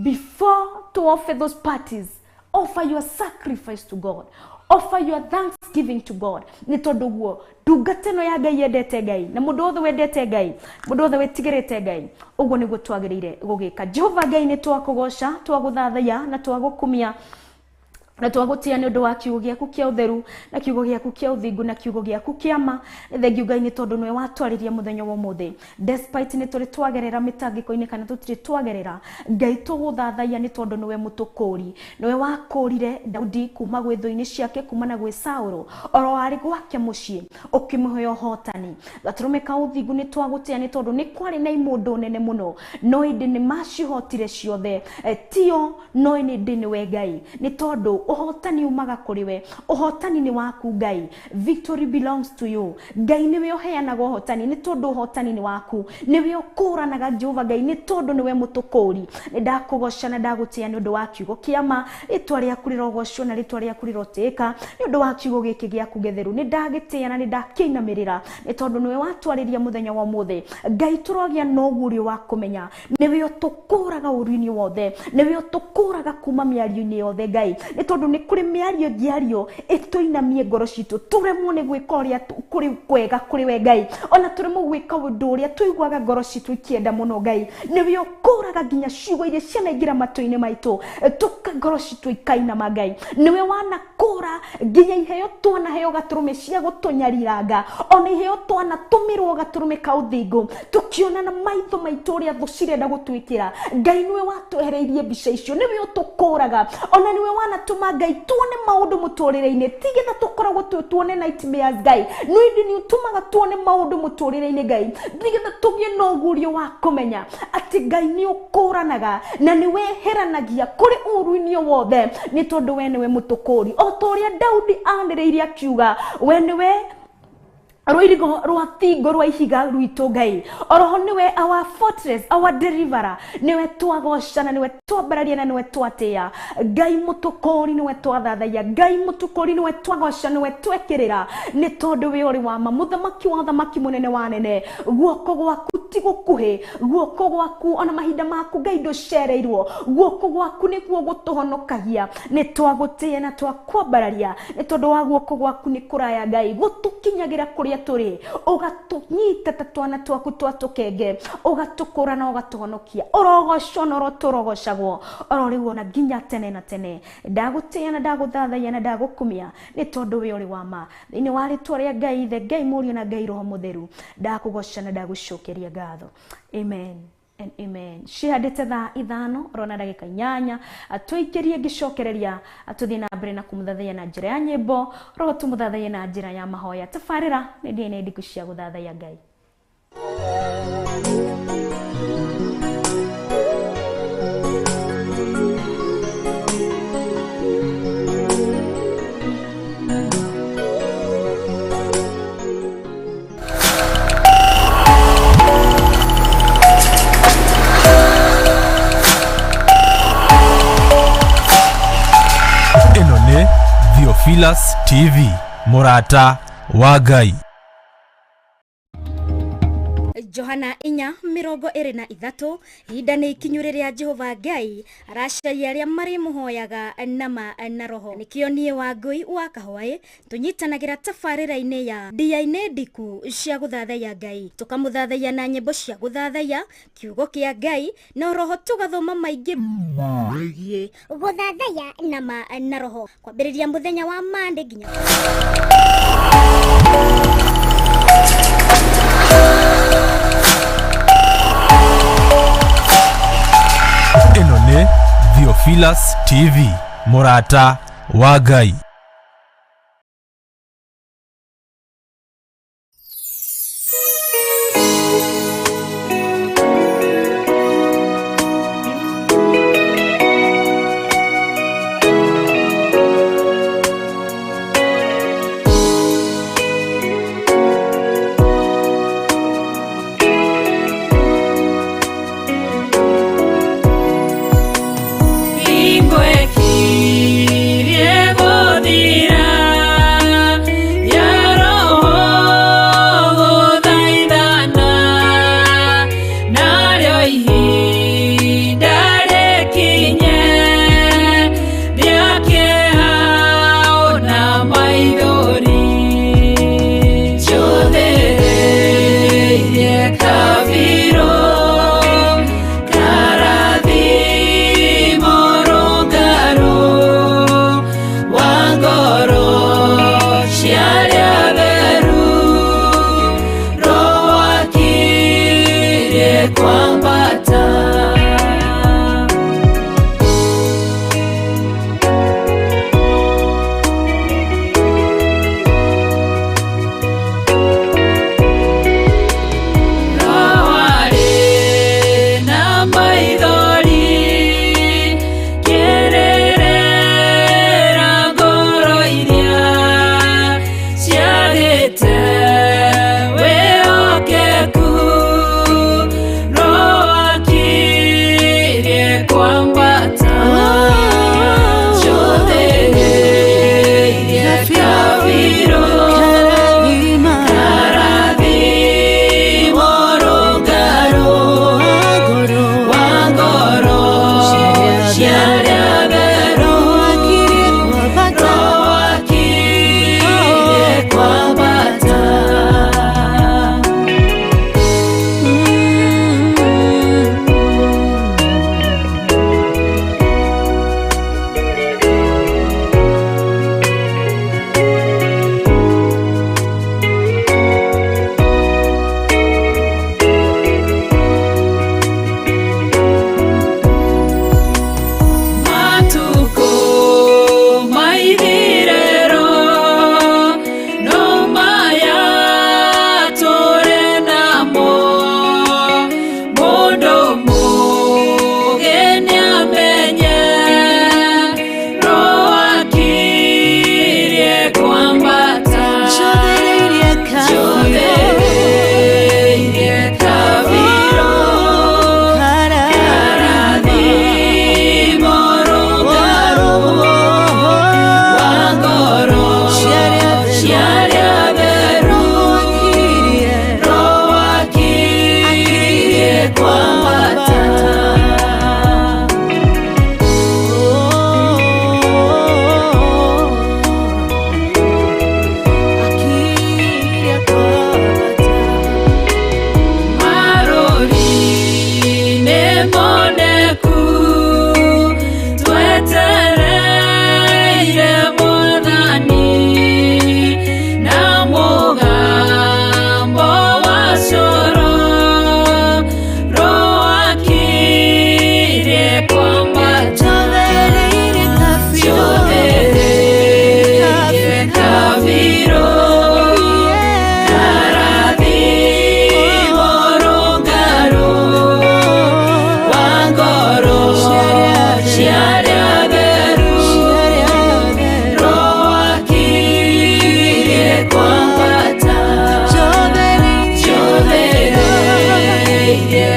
before to offer those parties, offer your sacrifice to God, offer your thanksgiving to God. Nĩ tondũ guo ndungata ĩno ya Ngai yendete Ngai, na mũndũ wothe wendete Ngai, mũndũ wothe wĩtigĩrĩte Ngai, ũguo nĩguo twagĩrĩire gũgĩka. Jehova Ngai, nĩ twakũgoca, twagũthathaiya na twagũkumia na twagũtĩa nĩ ũndũ wa kiugo gĩaku kĩa ũtheru na kiugo gĩaku kĩa ũthingu na kiugo gĩaku kĩa ma. Nĩ thengiũ Ngai nĩ tondũ nĩwe watwarĩria mũthenya wa ũmũthĩ. Despite nĩ tũrĩ twagerera mĩtangĩko-inĩ kana tũtirĩ twagerera, Ngai tũgũthathaiya nĩ tondũ nĩwe mũtũkũri, nĩwe wakũrire Daudi kuma gwĩ thũ-inĩ ciake, kuma na gwĩ Saũlũ, oro arĩ gwake mũciĩ ũkĩmũhe ũhotani. Gatũrũme ka ũthingu nĩ twagũtĩa nĩ tondũ nĩ kwarĩ na imũndũ nene mũno, no ĩndĩ nĩ macihotire ciothe. Tio no ĩndĩ nĩwe Ngai, nĩ tondũ ũhotani umaga kũrĩ we, ũhotani nĩ waku Ngai. Victory belongs to you. Ngai nĩwe ũheanaga ũhotani nĩ tondũ ũhotani nĩ waku, nĩwe ũkũranaga Jehova Ngai nĩ tondũ nĩwe mũtũkũri. Nĩ ndakũgoca na ndagũtĩa nĩ ũndũ wa kiugo kĩa ma, rĩtwa rĩaku rĩrogocwo na rĩtwa rĩaku rĩrotĩĩka nĩ ũndũ wa kiugo gĩkĩ gĩaku gĩtheru. Nĩ ndagĩtĩa na nĩ ndakĩinamĩrĩra nĩ tondũ nĩwe watwarĩria mũthenya wa ũmũthĩ. Ngai tũrogĩa na ũguũrio wa kũmenya nĩwe ũtũkũraga ũru-inĩ wothe, nĩwe ũtũkũraga kuma mĩario-inĩ yothe Ngai, nĩ tondũ nĩ kũrĩ mĩario ĩngĩario ĩtũinamie ngoro citũ, tũremwo nĩ gwĩka ũrĩa kũrĩ kwega kũrĩ we Ngai, ona tũremwo gwĩka ũndũ ũrĩa tũiguaga ngoro citũ ikĩenda mũno Ngai. Nĩwe ũkũraga nginya ciugo iria cianaingĩra matũ-inĩ maitũ, tũka ngoro citũ ikainama Ngai. Nĩwe wanakũra nginya iheo twanaheo gatũrũme cia gũtũnyariranga, ona iheo twanatũmĩrwo gatũrũme ka ũthingu, tũkĩona na maitho maitũ ũrĩa thũ cirenda gũtwĩkĩra. Ngai nĩwe watwehereirie mbica icio, nĩwe ũtũkũraga, ona nĩwe wanatũma Ngai tuone maũndũ mũtũrĩre-inĩ, tigetha tũkoragwo tuone nightmares Ngai, no ĩndĩ nĩ ũtũmaga tuone maũndũ mũtũrĩre-inĩ Ngai, nĩgetha tũgĩe na ũguũrio wa kũmenya atĩ Ngai nĩ ũkũranaga na nĩ weheranagia kũrĩ ũru-inĩ wothe, nĩ tondũ we nĩwe mũtũkũri. O ta ũrĩa Daudi anĩrĩire akiuga, we nĩwe Rũirigo rwa thingo rwa ihiga rwitũ Ngai oroho niwe our fortress, our deliverer, niwe twagoca na niwe twambararia na niwe twatĩa Ngai mũtũkũri, niwe twathathaiya Ngai mũtũkũri, niwe twagoca, niwe twekĩrĩra, nĩ tondũ we ũrĩ wa ma, mũthamaki wa thamaki, mũnene wa nene. Guoko gwaku ti gũkuhĩ, guoko gwaku ona mahinda maku Ngai ndũcereirwo, guoko gwaku nĩguo gũtũhonokagia. Nĩ twagũtĩĩa na twakwambararia nĩ tondũ wa guoko gwaku nĩ kũraya Ngai, gũtũkinyagĩra kũrĩa tũrĩ, ũgatũnyita ta twana twaku twa tũkenge, ũgatũkũra na ũgatũhonokia. Ũrogocwo na ũrotũrogocagwo oro rĩu ona nginya tene na tene. Ndagũtĩĩa na ndagũthathaiya na ndagũkumia nĩ tondũ we ũrĩ wa ma. Thĩinĩ wa rĩtwa rĩa Ngai Ithe, Ngai Mũriũ na Ngai Roho Mũtheru, ndakũgoca na ndagũcokeria ngatho. Amen and amen. Cihandĩte thaa 5 rona ndagĩka 8, tũikĩrie ngĩcokereria tũthiĩ na mbere na kũmũthathaiya na njĩra ya nyĩmbo, roho tũmũthathaiye na njĩra ya mahoya. Tabarĩra nĩ ndĩ ndiku cia gũthathaiya Ngai. Ĩno nĩ Theophilus TV, mũrata wa Ngai. Johana 4:23, ihinda nĩ ikinyu rĩrĩa Jehova Ngai aracaria arĩa marĩmũhoyaga nama na roho. Nĩkĩo niĩ Wangũi wa Kahwaĩ tũnyitanagĩra tabarĩra-inĩ ya ndia-inĩ ndiku cia gũthathaiya Ngai, tũkamũthathaiya na nyĩmbo cia gũthathaiya kiugo kĩa Ngai na roho, tũgathoma maingĩ megiĩ gũthathaiya nama na roho, kwambĩrĩria mũthenya wa Monday nginya Ĩno nĩ Theophilus TV, mũrata wa Ngai. Ingwekirie gũthira ya roho gũthaithana, narĩo ihinda rĩkinye rĩa kĩeha ona maithori. Njũthĩrĩirie kabirũ karathimo rũngarũ wa ngoro cia arĩa atheru, Roho akirie kwambata. Roho arĩ na maithori, kĩrĩrĩra ngoro iria ciagĩte wĩhokeku. Roho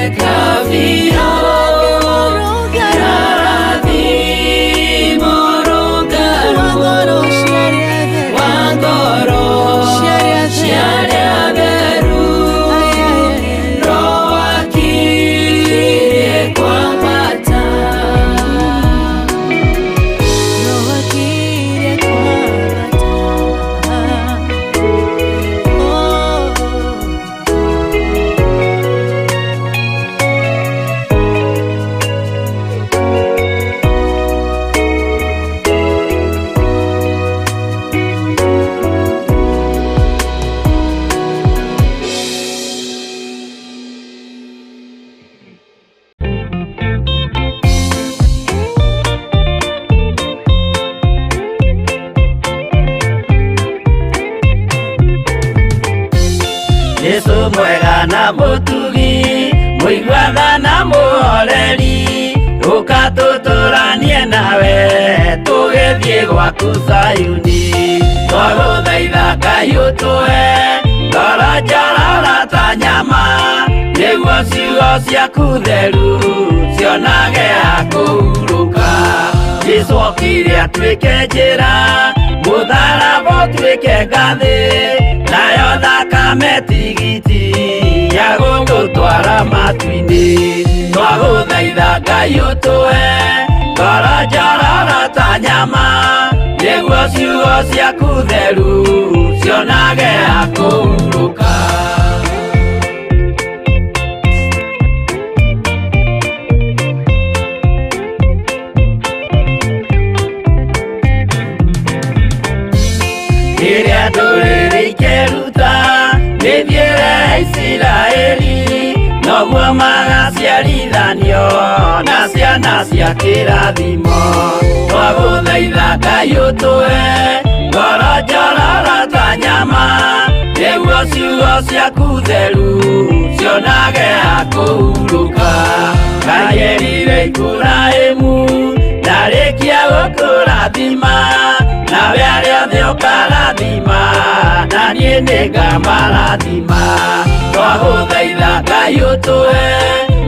Kũreka biũ Kĩrathimo rũngaru wa ngoro cia arĩa atheru Roho akirie kwambata. Jesu mwega na mũtugi mũiguana na mũhoreri ũka tũtũranie nawe tũgĩthiĩ gwaku Zayuni twagũthaitha Ngai ũtũhe ngoro njororo ta nyama nĩguo ciugo ciaku theru cionage ha kũhurũka. Jesu okire atuĩke njĩra mũtharaba ũtuĩke ngathĩ nayo thakame tigiti ya gũgũtwara matu-inĩ. Twagũthaitha Ngai ũtũhe ngoro njororo ta nyama nĩguo ciugo ciaku theru cionage ha kũhurũka. Rĩrĩa ndũrĩrĩ ikeruta mĩthiĩre ya Isiraeli noguo magaciarithanio na ciana cia kĩrathimo. Twagũthaitha Ngai ũtũhe ngoro njororo ta nyama nĩguo ciugo ciaku theru cionage ha kũhurũka. Ngai erire Iburahĩmu ndarĩkia gũkũrathima nawe arĩa othe ũkarathima na niĩ nĩngamarathima. Twagũthaitha Ngai ũtũhe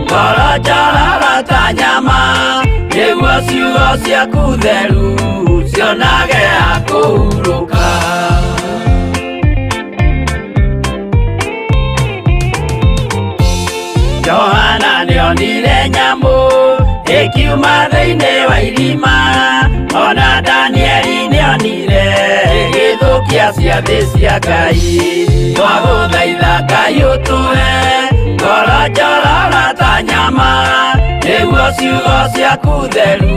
ngoro njororo ta nyama nĩguo ciugo ciaku theru cionage ha kũhurũka. Johana nĩonire nyamũ ĩkiuma thĩinĩ wa irima ona Danieli nĩonire ĩgĩthũkia ciathĩ cia Ngai. Twagũthaitha Ngai ũtũhe ngoro njororo ta nyama nĩguo ciugo ciaku theru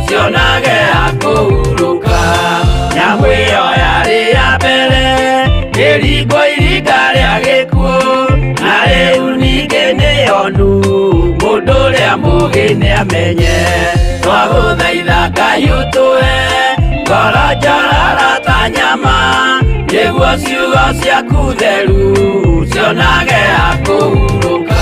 cionage ha kũhurũka. Nyamũ ĩyo yarĩ ya mbere ĩringwo iringa rĩa gĩkuũ na rĩu ningĩ nĩyonu mũndũ ũrĩa mũũgĩ nĩamenye. Twagũthaitha Ngai ũtũhe ngoro njororo ta nyama nĩguo ciugo ciaku theru cionage ha kũhurũka.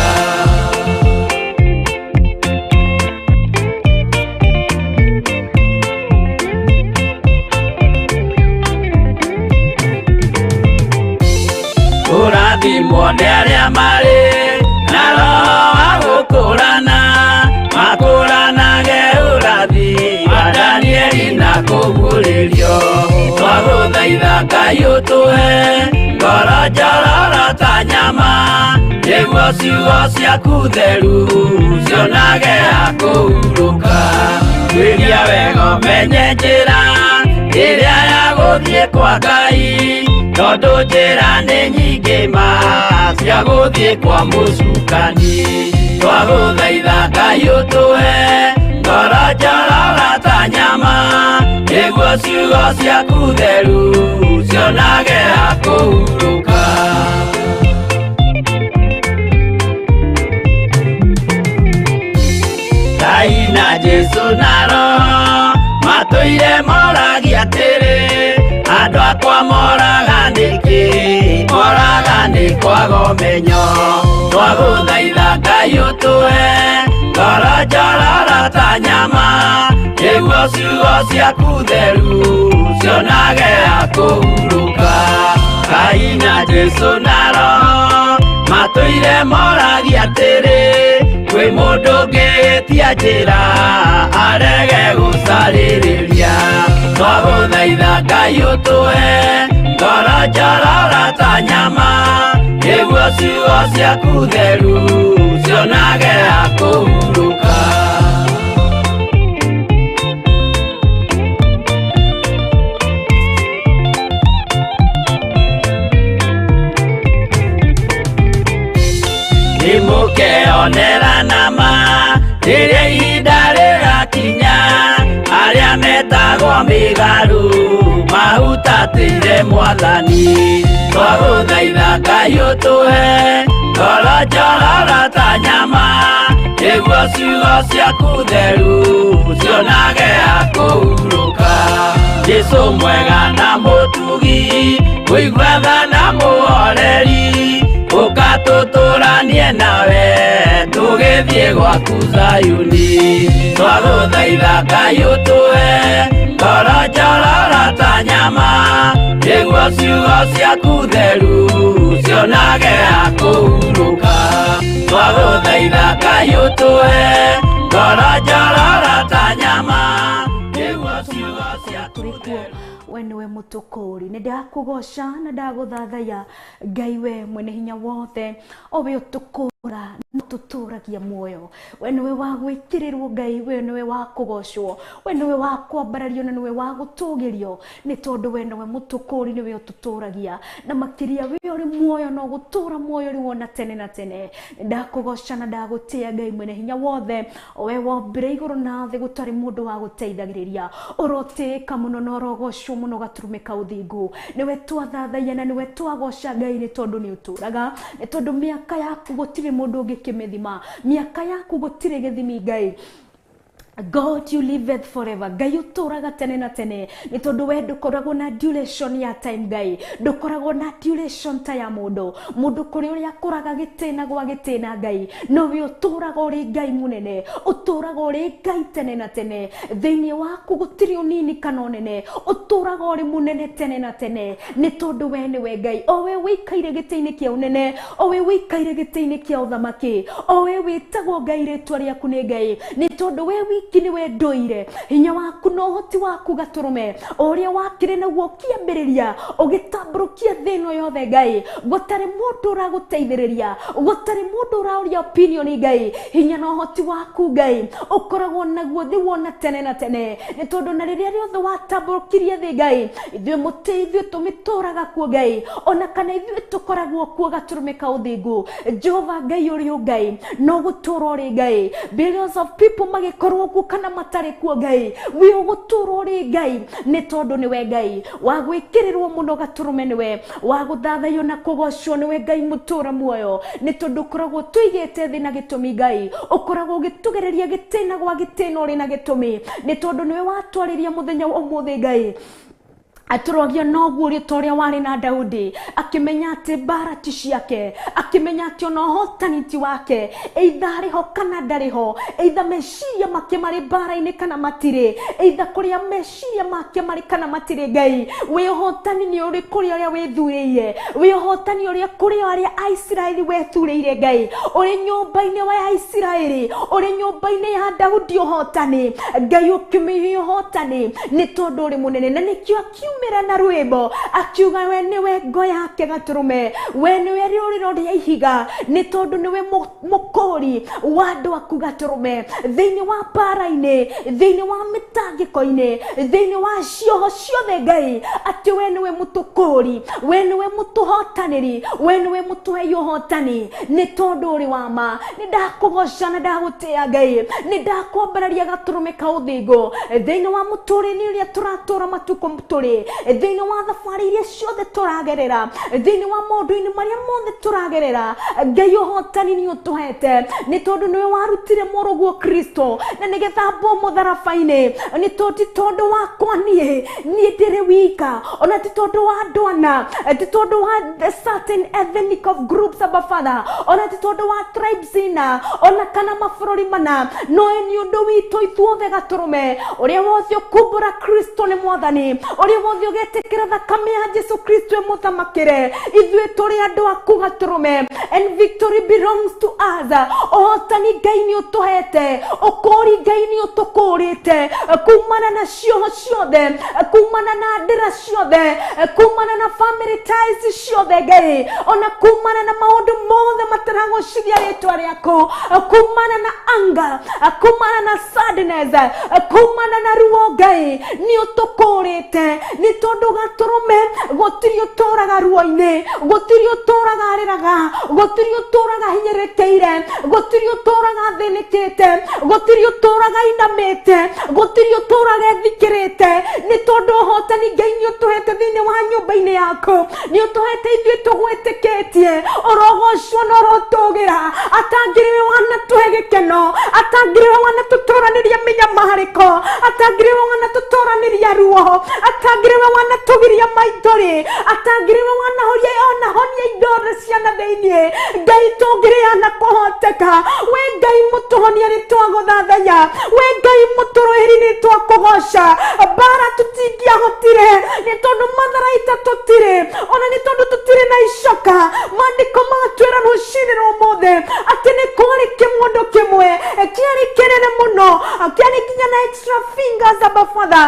Kũrathimwo nĩ arĩa marĩ na roho wa gũkũrana makũranage ũrathi wa Danieli na kũguũrĩrio. Twagũthaitha Ngai ũtũhe ngoro njororo ta nyama nĩguo ciugo ciaku theru cionage ha kũhurũka. Tuĩria wega ũmenye njĩra ĩrĩa ya gũthiĩ kwa Ngai tondũ njĩra nĩ nyingĩ ma cia gũthiĩ kwa mũcukani. Twagũthaitha Ngai ũtũhe ngoro njororo ta nyama nĩguo ciugo ciaku theru cionage ha kũhurũka. Ngai na Jesu na Roho matũire moragia atĩrĩ andũ akwa moraga nĩkĩ moraga nĩ kwaga ũmenyo. Twagũthaitha Ngai ũtũhe ngoro njororo ta nyama nĩguo ciugo ciaku theru cionage ha kũhurũka. Ngai na Jesu na Roho matũire moragia atĩrĩ Kwĩ mũndũ ũngĩhĩtia njĩra arege gũcarĩrĩria. Twagũthaitha Ngai ũtũhe ngoro njororo ta nyama, nĩguo ciugo ciaku theru cionage ha kũhurũka. Nĩmũkeonera nama rĩrĩa ihinda rĩgakinya, arĩa metagwo mĩgarũ mahutatĩire Mwathani. Twagũthaitha Ngai ũtũhe ngoro njororo ta nyama, nĩguo ciugo ciaku theru cionage ha kũhurũka. Jesũ mwega na mũtugi, mũigua tha na mũhoreri, ũka tũtũranie nawe tũgĩthiĩ gwaku Zayuni. Twagũthaitha Ngai ũtũhe ngoro njororo ta nyama, nĩguo ciugo ciaku theru cionage ha kũhurũka. Twagũthaitha Ngai ũtũhe ngoro njororo ta nyama, nĩguo ciugo ciaku theru. We nĩwe mũtũkũri, nĩ ndakũgoca na ndagũthathaiya Ngai we mwene hinya wothe, o we ũtũkũra na ũtũtũragia muoyo. We nĩwe wa gwĩkĩrĩrwo Ngai, we nĩwe wa kũgocwo, we nĩwe wa kwambarario na nĩwe wa gũtũgĩrio, nĩ tondũ we nĩwe mũtũkũri, nĩwe ũtũtũragia na makĩria we ũrĩ muoyo na ũgũtũra muoyo rĩu ona tene na tene. Ndakũgoca na ndagũtĩa Ngai mwene hinya wothe, o we wombire igũrũ na thĩ gũtarĩ mũndũ wa gũteithagĩrĩria, ũrotĩĩka mũno na ũrogocwo mũno gaturume ka ũthingu. Nĩwe twathathaiya na nĩwe twagoca Ngai, nĩ tondũ nĩ ũtũraga, nĩ tondũ mĩaka yaku gũtirĩ mũndũ ũngĩkĩmĩthima, mĩaka yaku gũtirĩ gĩthimi Ngai. God, you liveth forever. Ngai ũtũraga tene na tene, nĩ tondũ we ndũkoragwo na duration ya time Ngai, ndũkoragwo na duration ta ya mũndũ. Mũndũ kũrĩ ũrĩa akũraga gĩtĩna gwa gĩtĩna Ngai, no we ũtũraga ũrĩ Ngai mũnene, ũtũraga ũrĩ Ngai tene na tene. Thĩinĩ waku gũtirĩ ũnini kana ũnene, ũtũraga ũrĩ mũnene tene na tene, nĩ tondũ we nĩwe Ngai, o we wĩikaire gĩtĩ-inĩ kĩa ũnene, o we wĩikaire gĩtĩ-inĩ kĩa ũthamaki, o we wĩtagwo Ngai, rĩtwa rĩaku nĩ Ngai, nĩ tondũ we wiki nĩwe ndũire. Hinya waku na ũhoti waku gatũrũme, o ũrĩa wakĩrĩ naguo ũkĩambĩrĩria ũgĩtambũrũkia thĩ ĩno yothe Ngai, gũtarĩ mũndũ ũragũteithĩrĩria, gũtarĩ mũndũ ũraũria opinion Ngai. Hinya na ũhoti waku Ngai ũkoragwo naguo thĩ wona tene na tene, nĩ tondũ na rĩrĩa rĩothe watambũrũkirie thĩ Ngai, ithuĩ mũtĩ ithuĩ tũmĩtũraga kuo Ngai, ona kana ithuĩ tũkoragwo kuo gatũrũme ka ũthingu. Jehova Ngai ũrĩ ũngai, no gũtũra ũrĩ Ngai. Billions of people magĩkorwo kuo kana matarĩ kuo Ngai, wĩ ũgũtũra ũrĩ Ngai, nĩ tondũ nĩwe Ngai wa gwĩkĩrĩrwo mũno gatũrũme, nĩwe wa gũthathaiyo na kũgocwo, nĩwe Ngai mũtũra muoyo, nĩ tondũ ũkoragwo tũigĩte thĩ na gĩtũmi Ngai, ũkoragwo ũgĩtũgereria gĩtĩna gwa gĩtĩna ũrĩ na gĩtũmi, nĩ tondũ nĩwe watwarĩria mũthenya wa ũmũthĩ Ngai. Atũrogio noguo ũrĩ ta ũrĩa warĩ na Daudi, akĩmenya atĩ mbara ti ciake, akĩmenya atĩ ona ũhotani ti wake, either arĩ ho kana ndarĩ ho, either meciria make marĩ mbara-inĩ kana matirĩ, either kũrĩa meciria make marĩ kana matirĩ Ngai, wĩ ũhotani nĩ ũrĩ kũrĩ arĩa wĩthurĩire, wĩ ũhotani ũrĩa kũrĩ arĩa Aisiraeli wethurĩire Ngai, ũrĩ nyũmba-inĩ wa Aisiraeli, ũrĩ nyũmba-inĩ ya Daudi ũhotani Ngai, ũkĩmĩhe ũhotani nĩ tondũ ũrĩ mũnene. Na nĩkĩo akiumĩra na rwĩmbo akiuga we nĩwe ngo yake gatũrũme, we nĩwe rĩũrĩro rĩa ihiga, nĩ tondũ nĩwe mũkũri wa andũ aku gatũrũme. Thĩinĩ wa mbara-inĩ, thĩinĩ wa mĩtangĩko-inĩ, thĩinĩ wa cioho ciothe Ngai, atĩ we nĩwe mũtũkũri, we nĩwe mũtũhotanĩri, we nĩwe mũtũhei ũhotani, nĩ tondũ ũrĩ wa ma. Nĩ ndakũgoca na ndagũtĩa Ngai, nĩ ndakwambararia gatũrũme ka ũthingu thĩinĩ wa mũtũrĩre ũrĩa tũratũra matukũ tũrĩ, thĩinĩ wa thabarĩ iria ciothe tũragerera, thĩinĩ wa maũndũ-inĩ marĩa mothe tũragerera Ngai, ũhotani nĩ ũtũhete, nĩ tondũ nĩwe warutire mũrũguo Kristo na nĩgetha ambwo mũtharaba-inĩ. Nĩ tondũ ti tondũ wakwa niĩ ndĩrĩ wika, ona ti tondũ wa andũ ana, ti tondũ wa the certain ethnic of groups, Abba Father, ona ti tondũ wa tribes ina, ona kana mabũrũri mana, no nĩ ũndũ witũ ithuothe gatũrũme. Ũrĩa wothe ũkumbũra Kristo nĩ mwathani, ũrĩa wothe Ũrĩa wothe ũgetĩkĩra thakame ya Jesu Kristo ĩmũthamakĩre, ithuĩ tũrĩ andũ aku gatũrũme. And victory belongs to us. Ũhotani Ngai nĩ ũtũhete, ũkũũri Ngai nĩ ũtũkũũrĩte kumana na cioho ciothe, kumana na ndĩra ciothe, kumana na family ties ciothe Ngai, ona kumana na maũndũ mothe mataragocithia rĩtwa rĩaku, kumana na anger, kumana na sadness, kumana na ruo Ngai nĩ ũtũkũũrĩte. Nĩ tondũ gatũrũme gũtirĩ ũtũraga ruo-inĩ, gũtirĩ ũtũraga arĩraga, gũtirĩ ũtũraga hinyĩrĩkĩire, gũtirĩ ũtũraga thĩnĩkĩte, gũtirĩ ũtũraga inamĩte, gũtirĩ ũtũraga ethikĩrĩte. Nĩ tondũ ũhotani Ngai nĩ ũtũhete thĩinĩ wa nyũmba-inĩ yaku, nĩ ũtũhete ithuĩ tũgwĩtĩkĩtie. Ũrogocwo na ũrotũgĩra. Atangĩrĩwe wanatũhe gĩkeno, atangĩrĩwe wanatũtũranĩria mĩnyamarĩko, atangĩrĩwe wanatũtũranĩria ruo, atangĩrĩwe wanatũgiria maithori, atangĩrĩwe wanahoria onahonia indo ciana thĩinĩ. Ngai tũngĩrĩa na kũhoteka. We Ngai mũtũhonia nĩ twagũthathaiya, we Ngai mũtũrũĩri nĩ twakũgoca. Mbara tũtingĩahotire nĩ tondũ matharaita tũtirĩ, ona nĩ tondũ tũtirĩ na icoka. Maandĩko magatwĩra rũcinĩ rwa ũmũthĩ atĩ nĩ kwarĩ kĩmũndũ kĩmwe kĩarĩ kĩnene mũno, kĩarĩ nginya na extra fingers, Abba Father,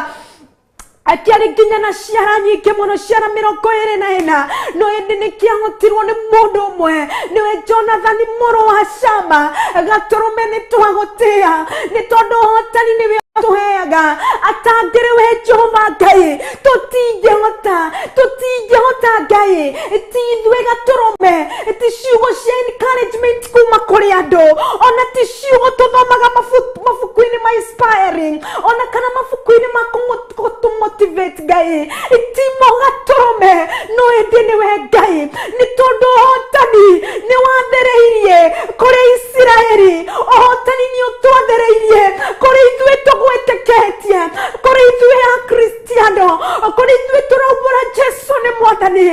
akĩarĩ nginya na ciara nyingĩ mũno, ciara 24, no ĩndĩ nĩ kĩahotirwo nĩ mũndũ ũmwe, nĩwe Jonathani mũrũ wa Shama. Gatũrũme nĩ twagũtĩĩa nĩ tondũ ũhotani nĩwe tũheaga. Atangĩrĩ we Jehova Ngai tũtingĩhota, tũtingĩhota Ngai. Ti ithuĩ gatũrũme, ti ciugo cia encouragement kuma kũrĩ andũ, ona ti ciugo tũthomaga mabuku-inĩ ma inspiring, ona kana mabuku-inĩ ma kũtũmotivate Ngai. Timo gatũrũme, no ĩndĩ nĩwe Ngai, nĩ tondũ ũhotani nĩ wathereirie kũrĩ Isiraeli, ũhotani nĩ ũtwathereirie kũrĩ ithuĩ tũgwĩtĩkĩtie, kũrĩ ithuĩ Akristiano, kũrĩ ithuĩ tũraumbũra Jesu nĩ Mwathani.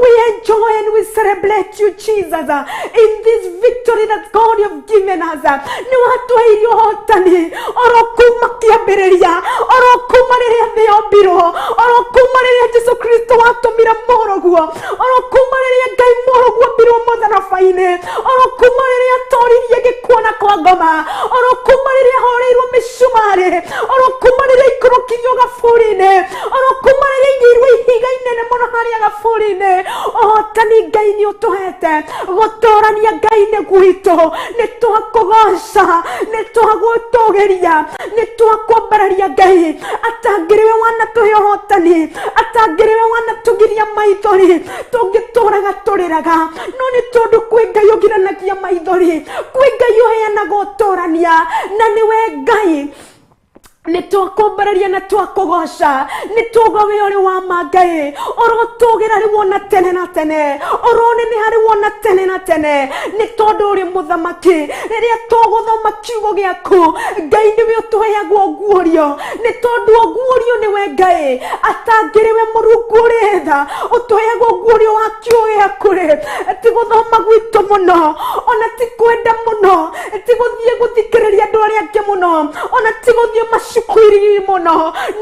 We enjoy and we celebrate you, Jesus, in this victory that God you have given us. Nĩ watũheire ũhotani oro kuma kĩambĩrĩria, oro kuma rĩrĩa thĩ yombirwo, oro kuma rĩrĩa Jesu Kristo watũmire mũrũguo, oro kuma rĩrĩa Ngai mũrũguo ambirwo mũtharaba-inĩ, oro kuma rĩrĩa atoririe gĩkuũ na kwa ngoma, oro kuma rĩrĩa ahoreirwo mĩcumarĩ, oro kuma rĩrĩa aikũrũkirio gaburi-inĩ, oro kuma rĩrĩa aigĩirwo ihiga inene mũno harĩa gaburi-inĩ. Ũhotani Ngai nĩ ũtũhete. Gũtũrania Ngai nĩ gwitũ, nĩ twakũgoca, nĩ twagũtũgĩria, nĩ twakwambararia Ngai. Atangĩrĩwe wanatũhe ũhotani, atangĩrĩwe wanatũgiria maithori, tũngĩtũraga tũrĩraga. No nĩ tondũ kwĩ Ngai ũgiranagia maithori, kwĩ Ngai ũheanaga ũtũrania, na nĩwe Ngai nĩ twakwambararia na twakũgoca. Nĩ tuga we ũrĩ wa ma Ngai, ũrotũgĩra rĩu ona tene na tene, ũroneneha rĩu ona tene na tene, nĩ tondũ ũrĩ mũthamaki. Rĩrĩa tũgũthoma kiugo gĩaku Ngai, nĩwe ũtũheagwo ũguũrio, nĩ tondũ ũguũrio nĩwe Ngai. Atangĩrĩwe Mũrungu ũrĩ tha ũtũheagwo ũguũrio wa kiugo gĩaku rĩ, ti gũthoma gwitũ mũno, ona ti kwenda mũno, ti gũthiĩ gũthikĩrĩria andũ arĩa angĩ mũno, ona ti gũthiĩ macukuiri mũno,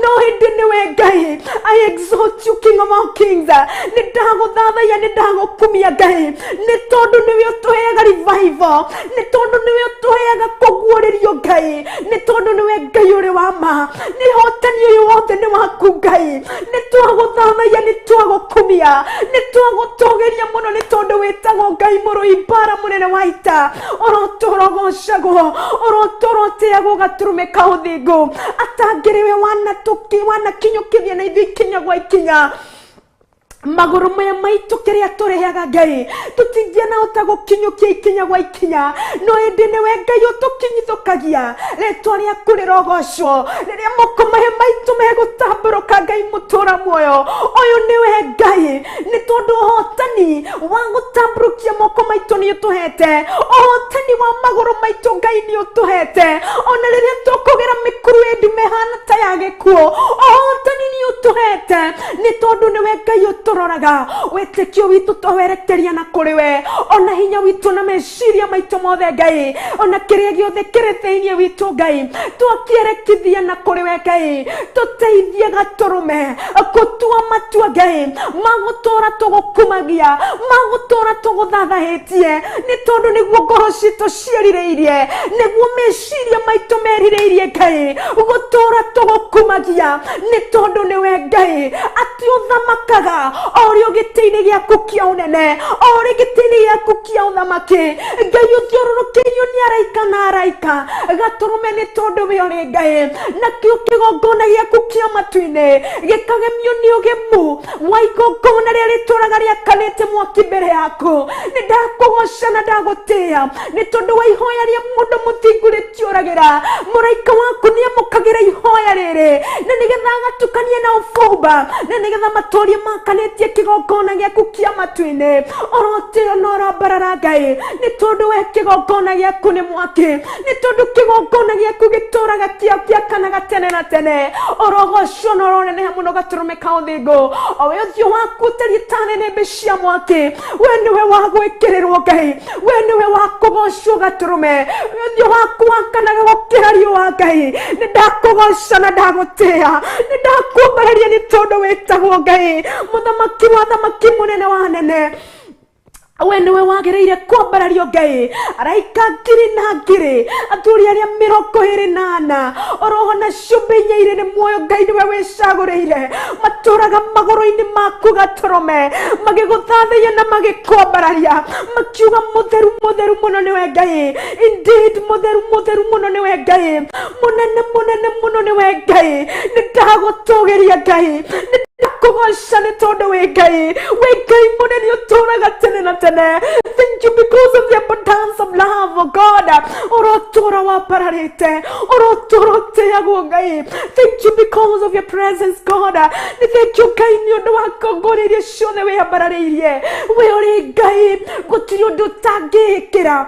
no ĩndĩ nĩwe Ngai. I exalt you, King of all kings. Nĩ ndagũthathaiya, nĩ ndagũkumia Ngai, nĩ tondũ nĩwe ũtũheaga revival, nĩ tondũ nĩwe ũtũheaga kũguũrĩrio Ngai, nĩ tondũ nĩwe Ngai ũrĩ wa ma. Nĩ hotani ũyũ wothe nĩ waku Ngai. Nĩ twagũthathaiya, nĩ twagũkumia, nĩ twagũtũgĩria mũno, nĩ tondũ wĩtagwo Ngai mũrũi mbara, mũnene wa ita. Ũrotũrogocagwo, ũrotũrotĩagwo gatũrũme ka ũthingu. Atangĩrĩwe wanakinyũkithia na ithuĩ ikinya gwa ikinya magũrũ maya maitũ kĩrĩa tũrĩaga Ngai, tũtingĩanahota gũkinyũkia ikinya gwa ikinya, no ĩndĩ nĩwe Ngai ũtũkinyithũkagia. Rĩtwa rĩaku rĩrogocwo rĩrĩa moko maya maitũ megũtambũrũka. Ngai mũtũra muoyo, ũyũ nĩwe Ngai, nĩ tondũ ũhotani wa gũtambũrũkia moko maitũ nĩ ũtũhete, ũhotani wa magũrũ maitũ Ngai nĩ ũtũhete, ona rĩrĩa tũkũgera mĩkuru ĩndume hana ta ya gĩkuũ, ũhotani nĩ ũtũhete, nĩ tondũ nĩwe Ngai. Tũroraga wĩtĩkio witũ tũwerekeria na kũrĩ we, ona hinya witũ na meciria maitũ mothe Ngai, ona kĩrĩa gĩothe kĩrĩ thĩinĩ witũ Ngai twakĩerekithia na kũrĩ we Ngai. Tũteithie gatũrũme gũtua matua Ngai magũtũra tũgũkumagia, magũtũra tũgũthathahĩtie, nĩ tondũ nĩguo ngoro citũ ciĩrirĩirie, nĩguo meciria maitũ merirĩirie Ngai gũtũra tũgũkumagia, nĩ tondũ nĩwe Ngai atĩ ũthamakaga o ũrĩ gĩtĩ-inĩ gĩaku kĩa ũnene, o ũrĩ gĩtĩ-inĩ gĩaku kĩa ũthamaki Ngai, ũthiũrũrũkĩirio nĩ araika na araika gatũrũme, nĩ tondũ we ũrĩ Ngai. Nakĩo kĩgongona gĩaku kĩa matu-inĩ gĩkagemio nĩ ũgemu wa igongona rĩrĩa rĩtũraga rĩakanĩte mwaki mbere yaku. Nĩ ndakũgoca na ndagũtĩĩa nĩ tondũ wa ihoya rĩa mũndũ mũthingu rĩtiũragĩra. Mũraika waku nĩ amũkagĩra ihoya rĩrĩ na nĩgetha agatukanie na ũbumba, na nĩgetha matũrie makanĩtie kĩgongona gĩaku kĩa matu-inĩ. Ũrotĩo na ũrambarara Ngai, nĩ tondũ we kĩgongona gĩaku nĩ mwaki, nĩ tondũ kĩgongona gĩaku gĩtũraga kĩakanaga tene na tene. Ũrogocwo na ũroneneha mũno gatũrũme ka ũthingu, o we ũthiũ waku ũtariĩ ta nĩnĩmbĩ cia mwaki. We nĩwe wa gwĩkĩrĩrwo Ngai, we nĩwe wa kũgocwo gatũrũme, we ũthiũ waku wakanaga gũkĩra riũa Ngai. Nĩ ndakũgoca na ndagũtĩĩa, nĩ ndakuambararia nĩ tondũ wĩtagwo Ngai, mũthamaki wa thamaki, mũnene wa nene. We nĩwe wagĩrĩire kwambarario Ngai. Araika ngiri na ngiri, athuri arĩa 24, oroho na ciũmbe inya irĩ nĩ muoyo Ngai, nĩwe wĩcagũrĩire, matũraga magũrũ-inĩ maku gatũrũme, magĩgũthathaiya na magĩkwambararia, makiuga mũtheru mũtheru mũno nĩwe Ngai. Indeed, mũtheru mũtheru mũno nĩwe Ngai, mũnene mũnene mũno nĩwe Ngai. Nĩ ndagũtũgĩria Ngai, nĩ ndakũgoca nĩ tondũ wĩ Ngai, wĩ Ngai mũnene ũtũraga tene na tene. Thank you because of the abundance of love, oh God. Ũrotũra wambararĩte, ũrotũra ũtĩagwo Ngai. Thank you because of your presence, God. Nĩ thank you Ngai nĩ ũndũ wa ngongoro iria ciothe wĩambararĩirie. We ũrĩ Ngai, gũtirĩ ũndũ ũtangĩĩkĩra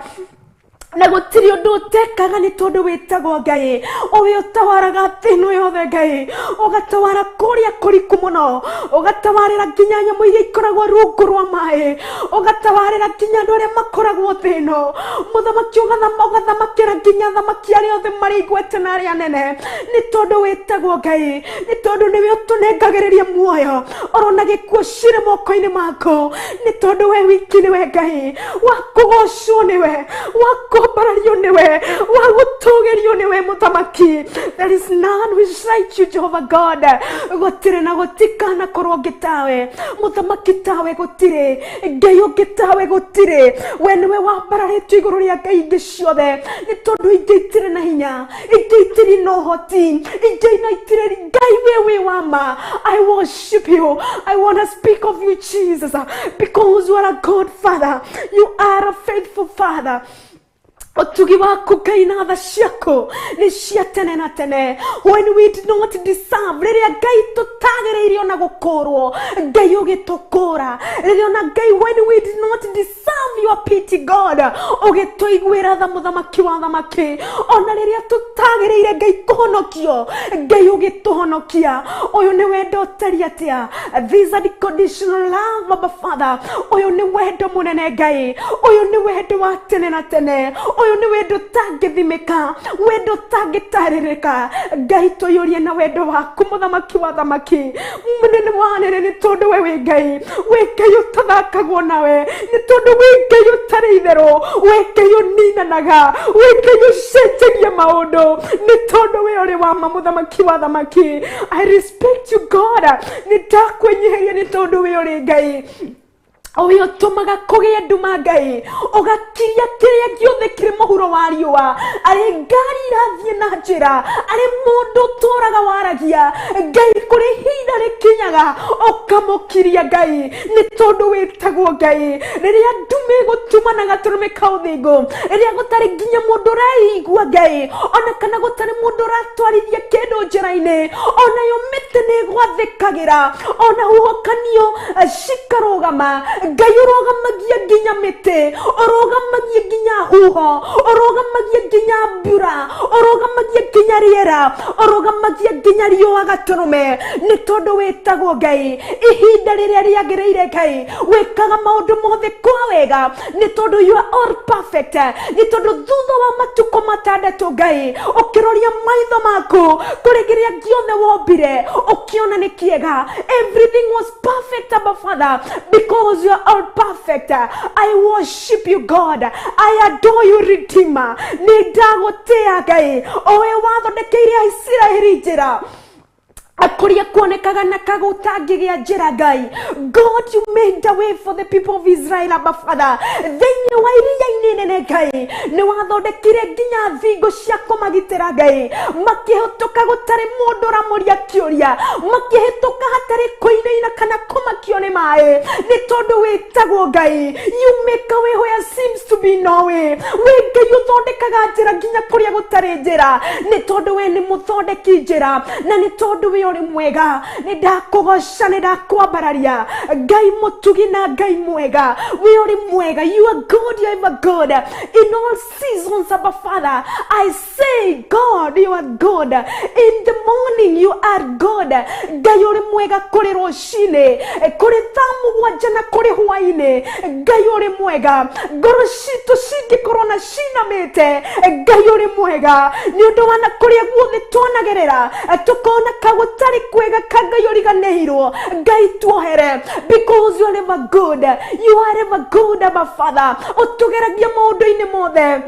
na gũtirĩ ũndũ ũtekaga, nĩ tondũ wĩtagwo Ngai, ũyũ ũtawaraga thĩ ĩno yothe Ngai, ũgatawara kũrĩa kũriku mũno, ũgatawarĩra nginya nyamũ iria ikoragwo rungu rwa maĩ, ũgatawarĩra nginya andũ arĩa makoragwo thĩ ĩno. Mũthamaki, ũgathamakĩra nginya athamaki arĩa othe marĩ igweta na arĩa anene, nĩ tondũ wĩtagwo Ngai, nĩ tondũ nĩwe ũtũnengagĩrĩria muoyo orona gĩkuũ cirĩ moko-inĩ maku, nĩ tondũ we wiki nĩwe Ngai wa kũgocwo, nĩwe wa kwambarario, nĩwe wa gũtũgĩrio, nĩwe mũthamaki. There is none who is like you, Jehovah God. Gũtirĩ na gũtikana korwo ũngĩ tawe, mũthamaki tawe gũtirĩ, Ngai ũngĩ tawe gũtirĩ. We nĩwe wambararĩtio igũrũ rĩa ngai ingĩ ciothe, nĩ tondũ ingĩ itirĩ na hinya, ingĩ itirĩ na ũhoti, ingĩ na itirĩ. Ngai we wĩ wa ma. I worship you. I want to speak of you, Jesus, because you are a good father, you are a faithful father. Ũtugi waku Ngai na tha ciaku nĩ cia tene na tene. When we did not deserve, rĩrĩa Ngai tũtagĩrĩire ona gũkũrwo, Ngai ũgĩtũkũra. Rĩrĩa ona Ngai, when we did not deserve your pity, God, ũgĩtũiguĩra tha, mũthamaki wa thamaki. Ona rĩrĩa tũtagĩrĩire Ngai kũhonokio, Ngai ũgĩtũhonokia. Ũyũ nĩ wendo ũtariĩ atĩa? This unconditional love, Abba Father. Ũyũ nĩ wendo mũnene Ngai, ũyũ nĩ wendo wa tene na tene, ũyũ nĩ wendo ũtangĩthimĩka, wendo ũtangĩtarĩrĩka. Ngai, tũiyũrie na wendo waku, mũthamaki wa thamaki, mũnene wa anene, nĩ tondũ we wĩ Ngai, wĩ Ngai ũtathakagwo nawe, nĩ tondũ wĩ Ngai ũtarĩ itherũ, wĩ Ngai ũninanaga, wĩ Ngai ũcenjagia maũndũ, nĩ tondũ we ũrĩ wa ma, mũthamaki wa thamaki. I respect you, God. Nĩ ndakwĩnyihĩria nĩ tondũ we ũrĩ Ngai, ũyũ ũtũmaga kũgĩe nduma Ngai, ũgakiria kĩrĩa gĩothe kĩrĩ mũhuro wa riũa, arĩ ngari irathiĩ na njĩra, arĩ mũndũ ũtũraga waragia Ngai, kũrĩ ihinda rĩkinyaga ũkamũkiria Ngai, nĩ tondũ wĩtagwo Ngai. Rĩrĩa ndume ĩgũtuma na gatũrũme ka ũthingu, rĩrĩa gũtarĩ nginya mũndũ ũraigua Ngai, ona kana gũtarĩ mũndũ ũratwarithia kĩndũ njĩra-inĩ, onayo mĩtĩ nĩ ĩgwathĩkagĩra, ona huhũkanio cikarũgama. Ngai, ũrũgamagia nginya mĩtĩ, ũrũgamagia nginya huho, ũrũgamagia nginya mbura. Ũrũgamagia nginya rĩera, ũrũgamagia nginya riũa gatũrũme, nĩ tondũ wĩtagwo Ngai. Ihinda rĩrĩa rĩagĩrĩire Ngai, wĩkaga maũndũ mothe kwa wega, nĩ tondũ you are all perfect. Nĩ tondũ thutha wa matukũ matandatũ Ngai, ũkĩroria maitho maku kũrĩ kĩrĩa gĩothe wombire, ũkĩona nĩ kĩega. Everything was perfect, Abba Father, because you are all perfect. I worship you, God. I adore you, Redeemer. Nĩ ndagũtĩa Ngai, o we wathondekeire Aisiraeli njĩra kũrĩa kuonekaga na kagũtangĩgĩa njĩra Ngai. God, you made a way for the people of Israel, Abba Father. Thĩinĩ wa iria-inĩ nene Ngai, nĩ wathondekire nginya thingo cia kũmagitĩra Ngai, makĩhĩtũka gũtarĩ mũndũ ũramũria kĩũria, makĩhĩtũka hatarĩ kũinaina kana kũmakio nĩ maĩ, nĩ tondũ wĩtagwo Ngai. You make a way where seems to be no way. Wĩ Ngai ũthondekaga njĩra nginya kũrĩa gũtarĩ njĩra, nĩ tondũ we nĩ mũthondeki njĩra, na nĩ tondũ we ũrĩ mwega. Nĩ ndakũgoca, nĩ ndakwambararia Ngai mũtugi na Ngai mwega. We ũrĩ mwega. You are good, you are ever good in all seasons, Abba Father. I say, God, you are good. In the morning you are good. Ngai ũrĩ mwega kũrĩ rũcinĩ, kũrĩ thaa mũgwanja na kũrĩ hwainĩ. Ngai ũrĩ mwega. Ngoro citũ cingĩkorwo na cinamĩte, Ngai ũrĩ mwega, nĩ ũndũ wa na kũrĩa guothe twanagerera tũkona ka gũtarĩ kwega ka Ngai ũriganĩirwo. Ngai tuohere, because you are ever good. You are ever good, Abba Father. Ũtũgeragia maũndũ-inĩ mothe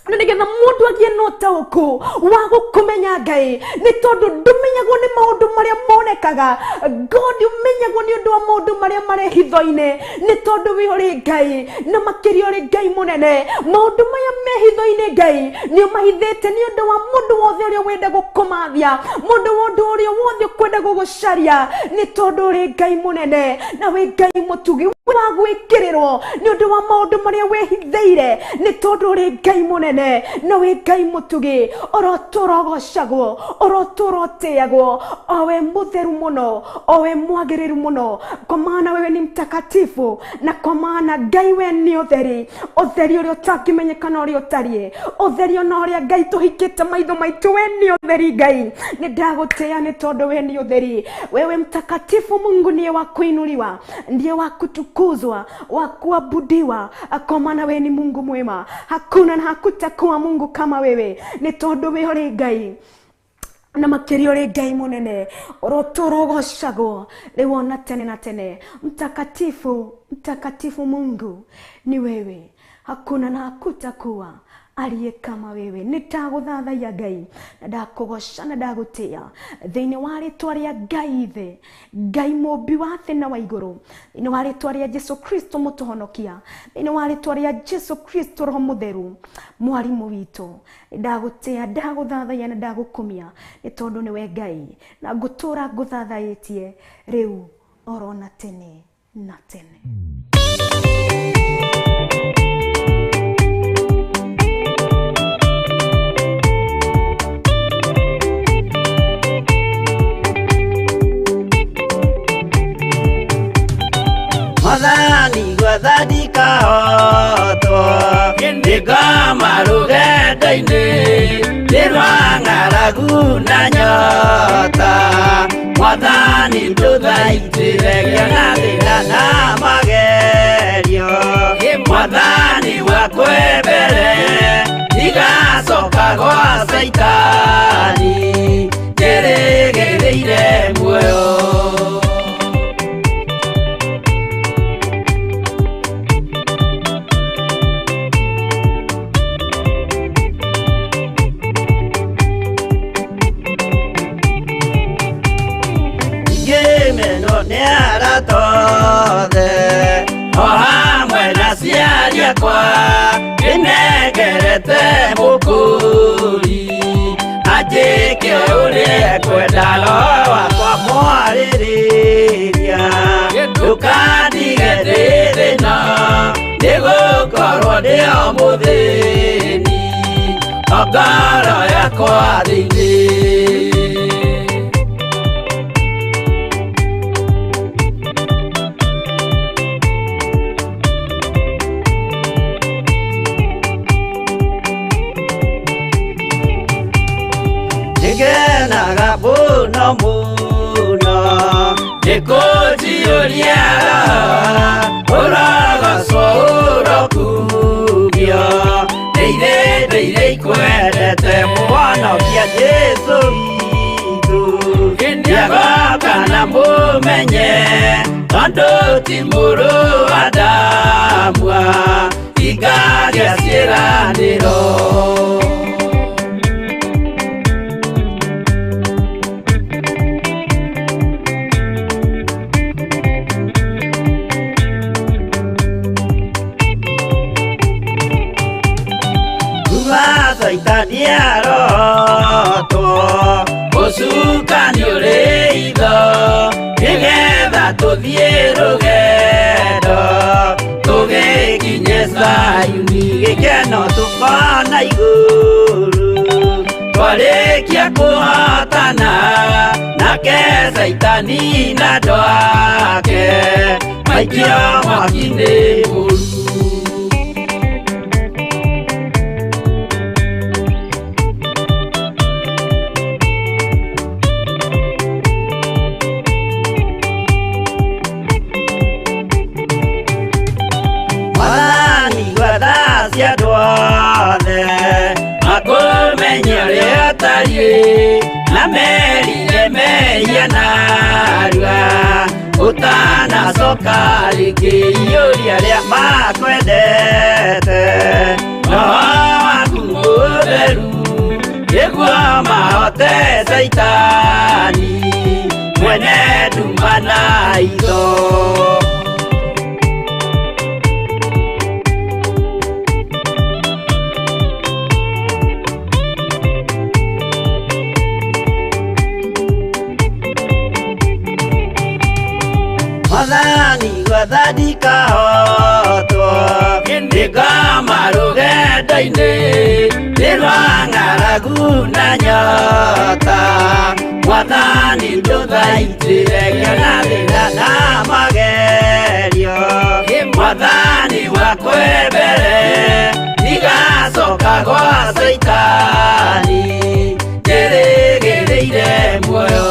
na nĩgetha mũndũ agĩe na ũtaũku wa gũkũmenya Ngai, nĩ tondũ ndũmenyagwo nĩ maũndũ marĩa monekaga. God, ũmenyagwo nĩ ũndũ wa maũndũ marĩa marĩ hitho-inĩ, nĩ tondũ we ũrĩ Ngai, na makĩria ũrĩ Ngai mũnene. Maũndũ maya me hitho-inĩ Ngai nĩ ũmahithĩte nĩ ũndũ wa mũndũ wothe ũrĩa wenda gũkũmathia, mũndũ wothe ũrĩa wothe ũkwenda gũgũcaria, nĩ tondũ ũrĩ Ngai mũnene na wĩ Ngai mũtugi wa gwĩkĩrĩrwo nĩ ũndũ wa maũndũ marĩa wĩhithĩire, nĩ tondũ ũrĩ Ngai mũnene na wĩ Ngai mũtugi. Ũrotũra ũgocagwo, ũrotũra ũtĩagwo, o we mũtheru mũno, o we mwagĩrĩru mũno, kwa maana wewe ni mtakatifu, na kwa maana Ngai we nĩ ũtheri, ũtheri ũrĩa ũtangĩmenyekana ũrĩa ũtariĩ, ũtheri ona ũrĩa Ngai tũhingĩte maitho maitũ, we nĩ ũtheri Ngai. Nĩ ndagũtĩa nĩ tondũ we nĩ ũtheri. Wewe mtakatifu Mungu ndiye wa kuinuliwa, ndiye wa kutukuzwa, wa kuabudiwa, kwa maana wewe ni Mungu mwema. Hakuna na hakutakuwa Mungu kama wewe, nĩ tondũ we ũrĩ Ngai na makĩria ũrĩ Ngai mũnene. Ũrotũra ũgocagwo rĩu ona tene na tene. Mtakatifu, mtakatifu Mungu ni wewe, hakuna na hakutakuwa aliye kama wewe. Nĩ ndagũthathaiya Ngai na ndakũgoca na ndagũtĩa thĩinĩ wa rĩtwa rĩa Ngai Ithe, Ngai mũmbi wa thĩ na wa igũrũ, thĩinĩ wa rĩtwa rĩa Jesu Kristo mũtũhonokia, thĩinĩ wa rĩtwa rĩa Jesu Kristo Roho Mũtheru mwarimũ witũ. Nĩ ndagũtĩa, ndagũthathaiya na ndagũkumia, nĩ tondũ nĩwe Ngai, na ngũtũra ngũthathaĩtie rĩu oro na tene na tene. Mwathani gwathandika hotwo nĩngoma rũgendo-inĩ nĩ rwa ng'aragu na nyota. Mwathani ndũthaitĩre ngĩona thĩna na magerio, Mwathani wakwe mbere ndigacoka gwa Caitani, njĩrĩgĩrĩire muoyo. O hamwe na aciari akwa nĩnengerete mũkũri, anjĩke ũrĩa ekwenda, Roho wakwa mwarĩrĩria, ndũkandige ndĩ thĩna, nĩgũkorwo ndĩ o mũthĩni, o ngoro yakwa thĩinĩ. Nĩngenaga mũno mũno nĩkũnjiyũria ũrogocwo ũrokumio ndeire ndeire ikwendete mũhonokia Jesũ witũ nĩagoka na mũmenye tondũ ti mũrũ wa Adamu igaria ciĩranĩro. Saitani arotwo ũcukani ũrĩ itho nĩgetha tũthiĩ rũgendo tũgĩkinye Zayuni gĩkeno tũkona igũrũ twarĩkia kũhotana nake Saitani na andũ ake maikio mwaki-inĩ mũru. Makũmenye ũrĩa ũtariĩ na merire mehia narua ũtanacoka rĩngĩ iyũria arĩa makwendete roho waku mũtheru nĩguo mahote Saitani mwene nduma na itho. Mwathani gwathani kahotwo nĩngoma rũgendo-inĩ nĩ rwa ng'aragu na nyota Mwathani ndũthaitĩre ngĩona thĩna na magerio Mwathani wakwe mbere ndigacoka gwa Saitani njĩrĩgĩrĩire muoyo.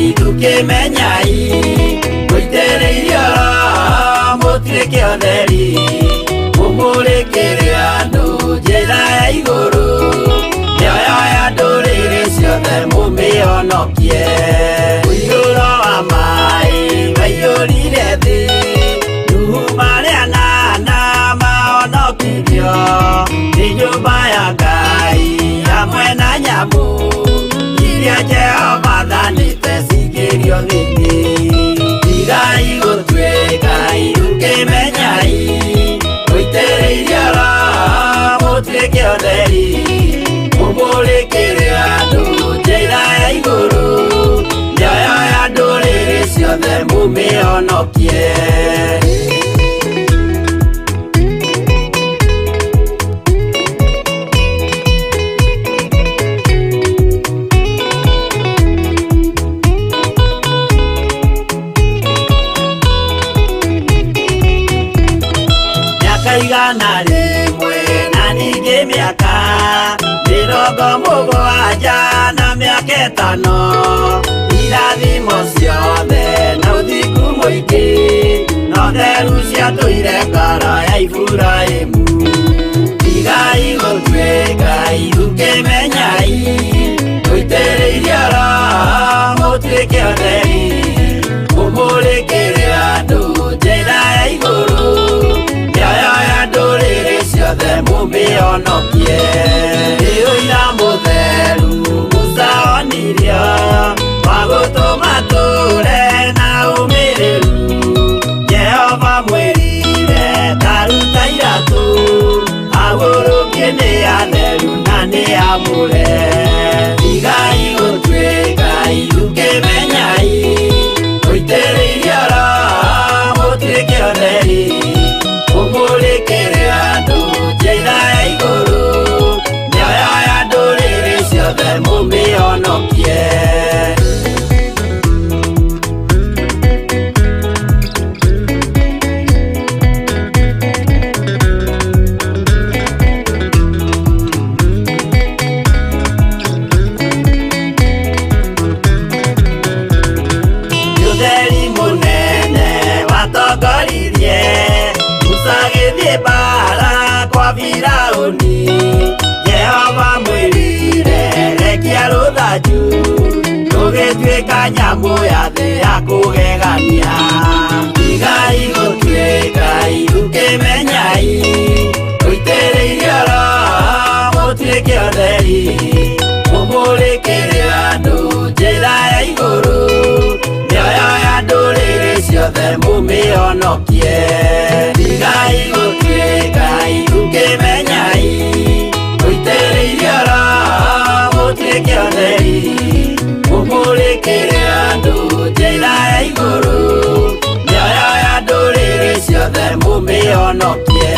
Ithukĩmenyai mũitĩrĩirio mũtuĩke ũtheri mũmũrĩkĩre andũ njĩra ya igũrũ mĩoyo ya ndũrĩrĩ ciothe mũmĩhonokie. Mũiyũro wa maĩ waiyũrire thĩ Nuhu marĩ anana mahonokirio nĩ nyũmba ya Ngai hamwe na nyamũ iria Jehova athanĩte cingĩrio thĩinĩ. Tigai gũtuĩka ithukĩmenyai mũitĩrĩirio roho mũtuĩke ũtheri mũmũrĩkĩre andũ njĩra ya igũrũ mĩoyo ya ndũrĩrĩ ciothe mũmĩhonokie. Igana rĩmwe na ningĩ mĩaka mĩrongo mũgwanja na mĩaka ĩtano irathimo ciothe na ũthingu mũingĩ na ũtheru ciatũire ngoro ya Iburahĩmu. Tigai gũtuĩka ithukĩmenyai mũitĩrĩirio roho mũtuĩke ũtheri mũmũrĩkĩre andũ mũmĩhonokie. Ũira mũtheru Musa onirio wa gũtũma tũre na ũmĩrĩru. Jehova mwĩrire taruta iratũ, agũrũkie nĩ atheru na nĩ amũre. Tigai gũtuĩka irukĩmenyai, mũitĩrĩirio Roho mũtuĩke ũtheri, mũmũrĩkĩre andũ njĩra ya igũrũ, mĩoyo ya ndũrĩrĩ ciothe mũmĩhonokie. Ũtheri mũnene watongoririe Musa agĩthiĩ mbaara kwa Firaũni. Jehova mwĩrire rekia rũthanju, rũgĩtuĩka nyamũ ya thĩ ya kũgegania. Tigai gũtuĩka irukĩmenyai, mũitĩrĩirio Roho mũtuĩke ũtheri, mũmũrĩkĩre andũ njĩra ya igũrũ, mĩoyo ya ndũrĩrĩ ciothe mũmĩhonokie. Tigai gũtuĩka irukĩmenyai, mũitĩrĩirio Roho mũtuĩke ũtheri, mũmũrĩkĩre andũ njĩra ya igũrũ, mĩoyo ya ndũrĩrĩ ciothe mũmĩhonokie.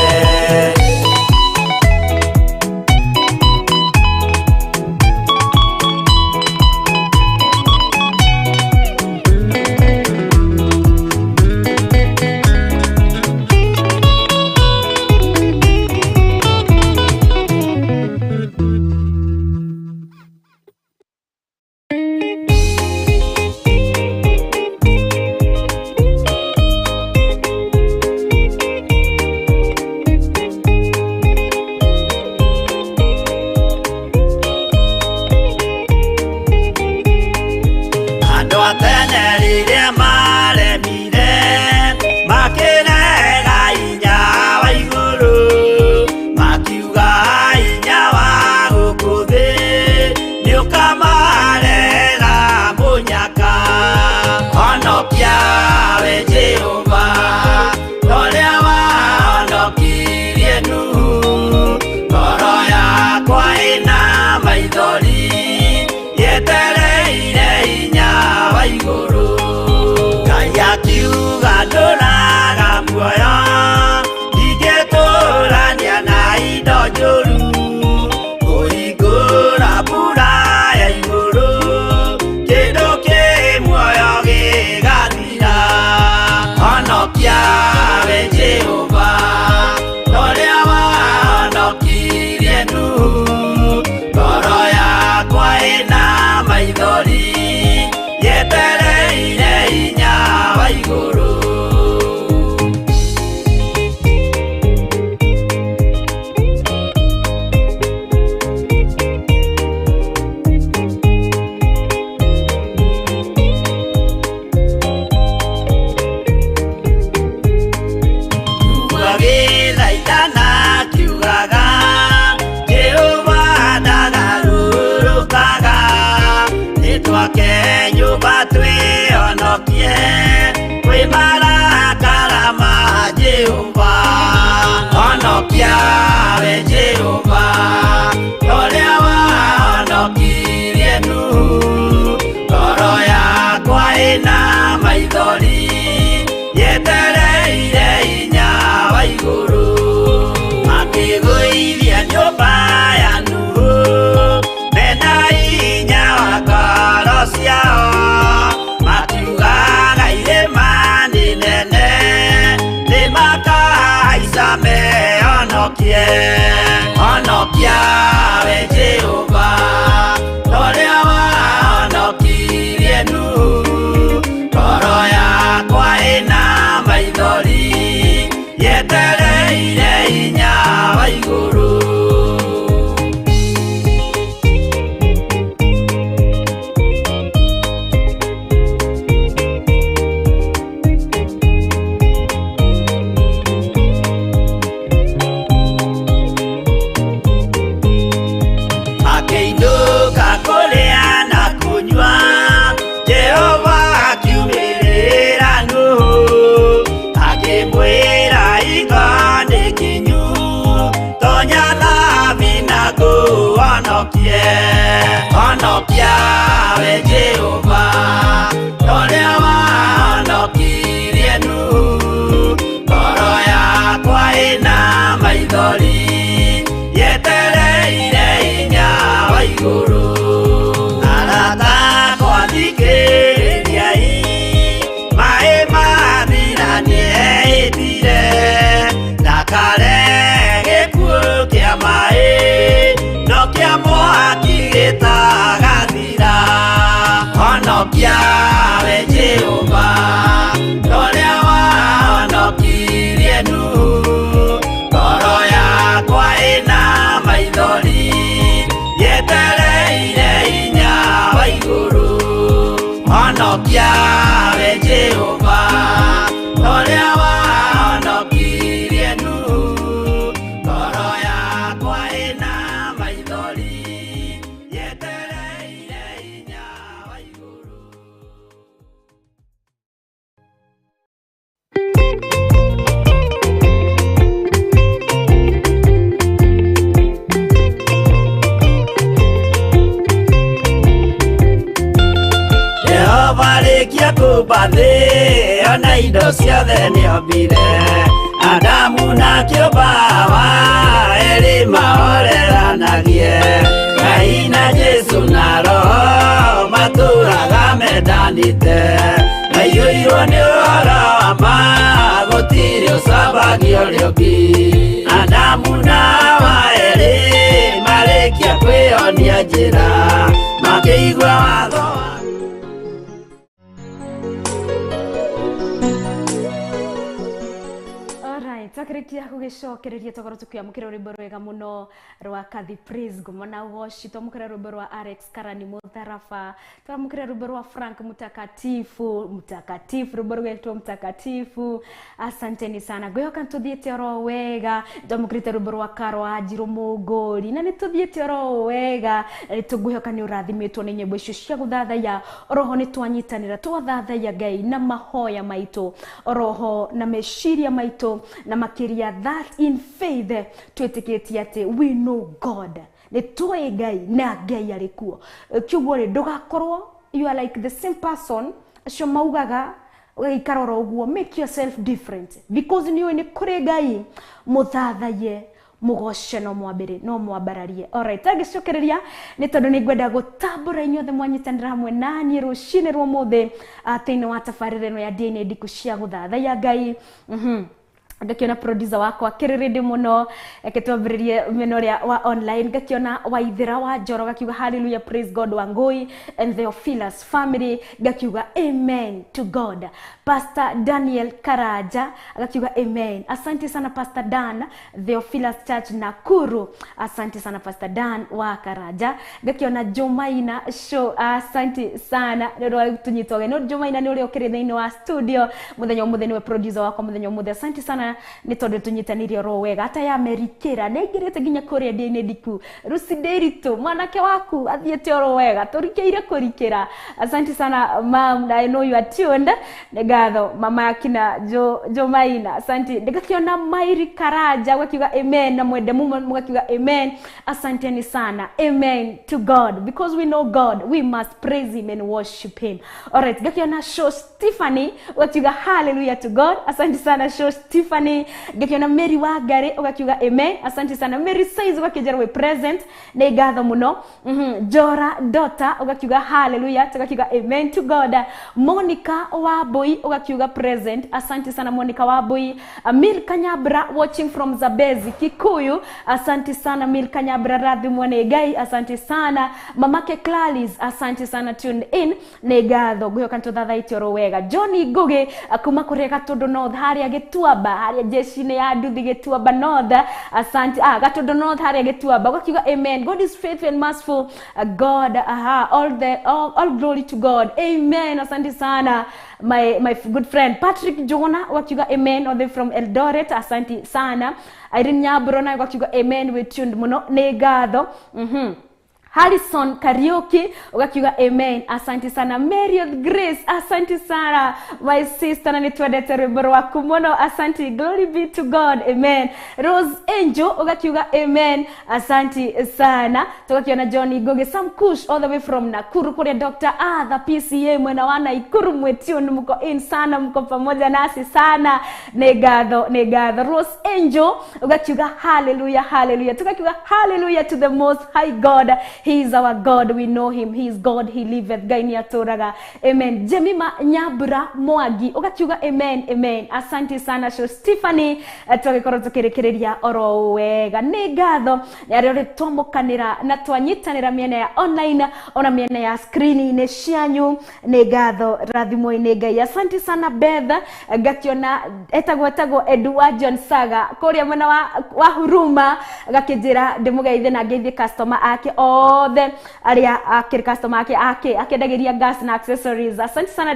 Andũ a tene rĩrĩa maremire, makĩrega hinya wa igũrũ, makiuga hinya wa gũkũ thĩ nĩũkamarega mũnyaka. Honokia we Jehova, torĩa wahonokirie Nuhu, ngoro yakwa ĩna maithori yetereire hinya wa igũrũ. Ngai akiuga ndũraga muoyo, ndingĩtũrania na indo njũru, kũhingũra mbura ya igũrũ, kĩndũ kĩ muoyo gĩgathira. Honokia we Jehova, torĩa wahonokirie Nuhu, ngoro yakwa ĩna maithori yetereire hinya wa igũrũ. Agĩthaithana akiugaga, Jehova ndagarũrũkaga, nĩtwake nyũmba twĩhonokie kwĩ marakara ma Jehova. Honokia we Jehova, torĩa wahonokirie Nuhu, ngoro yakwa ĩna maithori yetereire hinya wa igũrũ. Makĩgũithia nyũmba ya Nuhu mena hinya wa ngoro ciao, makiugaga irĩma nĩ nene, nĩmakahaica mehonokie. Honokia we Jehova, torĩa wahonokirie Nuhu, ngoro yakwa ĩna maithori yetereire hinya wa igũrũ. we Jehova Toria wahonokirie Nuhu Ngoro yakwa ĩna maithori Yetereire hinya wa igũrũ Arata akwa thikĩrĩriai Maĩ mathira nĩehĩtire Ndakare gĩkuũ kĩa maĩ No kĩa mwaki gĩtagathira Honokia we Jehova Toria wahonokirie Nuhu Ngoro yakwa ĩna maithori Yetereire hinya wa igũrũ Honokia we Jehova Toria wahonokirie Nuhu Ngoro yakwa ĩna maithori Yetereire hinya wa igũrũ. Jehova rĩkia kũmba thĩ ona indo ciothe nĩombire Adamu na kĩũmba Hawa erĩ mahoreranagie Ngai na Jesũ na Roho matũraga mendanĩte Maiyũirwo nĩ ũhoro wa ma gũtirĩ ũcambagia ũrĩa ũngĩ Adamu na Hawa erĩ marĩkia kwĩyonia njĩra makĩigua watho wa Alright, twakĩrĩkia gũgĩcokereria twakorwo tũkĩamũkĩra rwĩmbo rwega mũno rwa Kathi Praise Ngoma na Ũgoci, twamũkĩra rwĩmbo rwa Alex Karani Mũtharaba, twamũkĩra rwĩmbo rwa Frank Mtakatifu Mtakatifu, rwĩmbo rũgetwo Mtakatifu. Asanteni sana, ngwĩhoka nĩtũthiĩte oro wega. Twamũkĩrĩte rwĩmbo rwa Karo wa Njirũ Mũngũri na nĩtũthiĩte oro wega, na nĩtũngwĩhoka nĩ ũrathimĩtwo nĩ nyĩmbo icio cia gũthathaiya. Oroho nĩtwanyitanĩra twathathaiya Ngai na mahoya maitũ, oroho na meciria maitũ, na makĩria that in faith twĩtĩkĩtie atĩ we know God, nĩ tũĩ Ngai na Ngai arĩ kuo. Kiugo rĩ, ndũgakorwo you are like the same person acio maugaga ũgaikara oro ũguo. Make yourself different because nĩ ũĩ nĩ kũrĩ Ngai, mũthathaiye, mũgoce no mwambĩrĩ no mwambararie. Alright, tangĩcokereria nĩ tondũ nĩ ngwenda gũtambũra inyuothe mwanyitanĩra hamwe na niĩ rũcinĩ rwa ũmũthĩ thĩinĩ wa tabarĩra ĩno ya DNA ndiku cia gũthathaiya Ngai. Ngakiona producer wakwa kĩrĩrĩndĩ mũno, reke twambĩrĩrie mwena ũrĩa wa online. Ngakiona Waithĩra wa Njoro gakiuga hallelujah, praise God Wangui and Theophilus family, ngakiuga amen to God. Pastor Daniel Karaja agakiuga amen, asante sana Pastor Dan, Theophilus Church Nakuru, asante sana Pastor Dan wa Karaja. Ngakiona Jumaina show, asante sana nĩ ũndũ wa gũtũnyita ũgeni. No Jumaina nĩ ũrĩa ũkĩrĩ thĩinĩ wa studio mũthenya ũmũthĩ, nĩwe producer wakwa mũthenya ũmũthĩ. Asante sana nĩ tondũ tũnyitanĩire oro wega. Ata ya Merikĩra nĩ aingĩrĩte nginya kũrĩa ndĩ-inĩ ndiku. Rusi Ndiritu mwanake waku athiĩte oro wega, tũrikĩire kũrikĩra. Asante sana mam, I know you are tuned. Nĩ ngatho mama yakina Jomaina, asante. Ndĩgakĩona Mairi Karaja ũgakiuga amen, na mwende mumo mũgakiuga amen. Asanteni sana, amen to God, because we know God, we must praise him and worship him. Alright, ngakiona Show Stephanie ũgakiuga hallelujah to God, asante sana Show Stephanie. Ngakiona Mary Wangari ũgakiuga amen, asante sana Mary Size ũgakĩnjĩra wĩ present, nĩ ngatho mũno. Jora Dota ũgakiuga hallelujah, tũgakiuga amen to God. Monica Wambui ũgakiuga present, asante sana Monica Wambui. Milka Nyabra watching from Zabezi Kikuyu, asante sana Milka Nyabra, rathimwo nĩ Ngai, asante sana. Mamake Clalis, asante sana, tuned in, nĩ ngatho, ngwĩhoka nĩtũthathaĩtie oro wega. Johnny Ngugi kuma kũrĩa Gatũndũ North, harĩa Gĩtuamba, harĩa jeshi-inĩ ya nduthi Gĩtuamba North, asante. Gatũndũ North harĩa Gĩtuamba, ũgakiuga amen, God is faithful and merciful, God, aha, all glory to God, amen, asante sana my good friend Patrick Jona wakiuga amen all the way from Eldoret, asante sana. Irene Nyabro naye wakiuga amen, we tuned muno, nĩ ngatho. Harrison Kariuki ugakiuga amen, asante sana. Mary Grace, asante sana my sister, na nitwendete rwimbo rwaku muno, asante, glory be to God, amen. Rose Angel ugakiuga amen, asante sana. Tugakiona John Ngugi, Sam Kush all the way from Nakuru kuria Dr. Arthur PCA mwena wa Nakuru mwetio mko in sana, mko pamoja nasi sana, nĩ ngatho, nĩ ngatho. Rose Angel ugakiuga hallelujah, hallelujah. Tugakiuga hallelujah to the most high God. He is our God, we know him, he is God, he liveth, Ngai nĩ atũraga, amen. Jemima Nyambura Mwangi ugakiuga amen, amen, asante sana. Sho Stephanie, tũgĩkorwo tũkĩrĩkĩrĩria oro wega, nĩ ngatho nĩ arĩa ũrĩ twamũkanĩra na twanyitanĩra mĩena ya online ona mĩena ya screen-inĩ cianyu, nĩ ngatho, rathimwo-inĩ Ngai, asante sana. Beth ngakiona etagwo Edward John Saga kũrĩa mwena wa Huruma, gakĩnjĩra ndĩmũgeithie na ngeithie customer ake othe arĩa akĩrĩ customer ake akĩendagĩria gas na accessories, asante sana.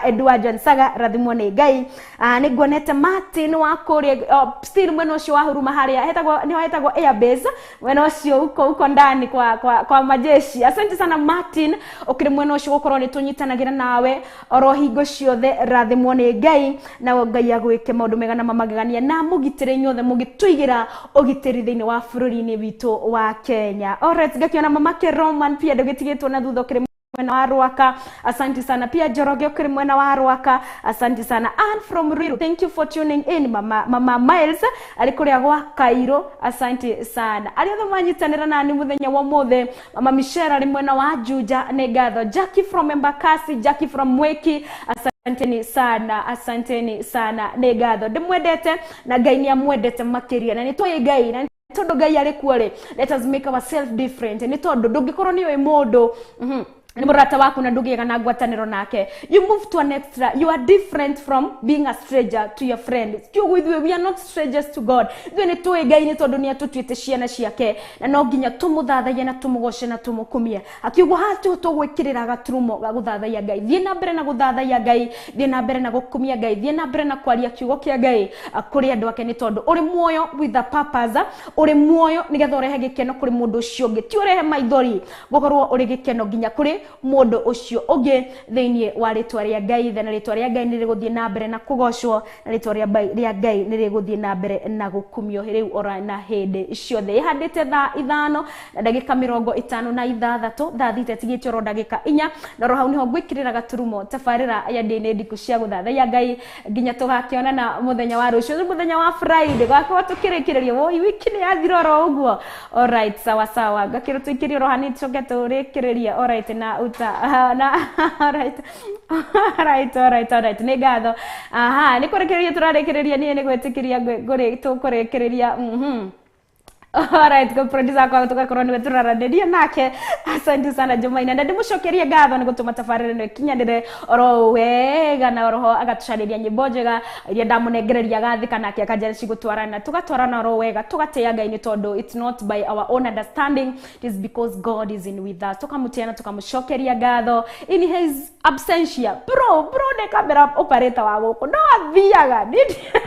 Edward John Saga, rathimwo nĩ Ngai. Nĩ nguonete Martin wa kũrĩa still mwena ũcio wa Huruma harĩa hetagwo nĩho hetagwo Airbase, mwena ũcio uko ndani kwa majeshi, asante sana Martin, ũkĩrĩ mwena ũcio gũkorwo nĩ tũnyitanagĩra nawe oro hingo ciothe, rathimwo nĩ Ngai, na Ngai agwĩke maũndũ mega na mamagegania na mũgitĩre inyuothe mũgĩtũigĩra ũgitĩri thĩinĩ wa bũrũri-inĩ witũ wa Kenya. Alright, ngakiona mamake Roman pia ndũgĩtigĩtwo na thutha, ũkĩrĩ mwena wa Rwaka, asante sana. Pia Njoroge ũkĩrĩ mwena wa Rwaka, asante sana. Ann from Ruiru, thank you for tuning in. Mama Miles arĩ kũrĩa gwa Cairo, asante sana. Arĩa othe manyitanĩra nani mũthenya wa ũmũthĩ, Mama Michelle arĩ mwena wa Juja, nĩ ngatho. Jackie from Embakasi, Jackie from Mweki, asanteni sana, asanteni sana, nĩ ngatho. Ndĩmwendete na Ngai nĩ amwendete makĩria, na nĩ tũĩ Ngai na tondũ Ngai arĩ kuo rĩ, let us make ourselves different, nĩ tondũ ndũngĩkorwo nĩ ũĩ mũndũ nĩ mũrata waku na ndũgĩaga na ngwatanĩro nake, you move to an extra, you are different from being a stranger to your friend. Kiugo ithuĩ we are not strangers to God, ithuĩ nĩ tũĩ Ngai nĩ tondũ nĩ atũtuĩte ciana ciake, na no nginya tũmũthathaiye na tũmũgoce na tũmũkumie. Akiugo haha tiho tũgwĩkĩrĩra gaturumo ga gũthathaiya Ngai, thiĩ na mbere na gũthathaiya Ngai, thiĩ na mbere na gũkumia Ngai, thiĩ na mbere na kwaria kiugo kĩa Ngai kũrĩ andũ ake, nĩ tondũ ũrĩ muoyo with a purpose, ũrĩ muoyo nĩgetha ũrehe gĩkeno kũrĩ mũndũ ũcio ũngĩ, ti ũrehe maithori, gũkorwo ũrĩ gĩkeno nginya kũrĩ mũndũ ũcio ũngĩ thĩinĩ wa rĩtwa rĩa Ngai ithe, na rĩtwa rĩa Ngai nĩ rĩgũthiĩ na mbere na kũgocwo, na rĩtwa rĩa Ngai nĩ rĩgũthiĩ na mbere na gũkumio rĩu ora na hĩndĩ ciothe. Ĩhandĩte thaa 5 na ndagĩka 56, thaa 6 ĩtigĩte oro ndagĩka 4, na oro hau nĩho ngwĩkĩrĩra gaturumo tabarĩra ya ndĩ ndiku cia gũthathaiya Ngai nginya tũgakĩonana mũthenya wa rũciũ, mũthenya wa Friday gwakorwo tũkĩrĩkĩrĩria woi wiki nĩ yathira oro ũguo. Alright, sawa sawa, ngakĩrwo tũikĩrie oro hanini tũcoke tũrĩkĩrĩrie. Alright, na uta na alright, alright, alright, alright, nĩ ngatho. Aha, nĩ kũrĩkĩrĩria tũrarĩkĩrĩria, niĩ nĩ gwĩtĩkĩria tũkũrĩkĩrĩria. Alright, go producer kwa tugakorwo niwe tũraranĩria nake, asante sana Jumaina, na ndĩmũcokerie ngatho nĩ gũtũma tabarĩra ĩno ĩkinyanĩre oro wega, na oroho agatũcarĩria nyĩmbo njega iria ndamũnengereria agathika nake akanjĩra cigũtwarana, tũgatwarana oro wega, tũgatĩĩa Ngai nĩ tondũ it's not by our own understanding, it is because God is in with us. Tũkamũtĩĩa na tũkamũcokeria ngatho in his absentia. Bro nĩ camera operator wa gũkũ no athiaga,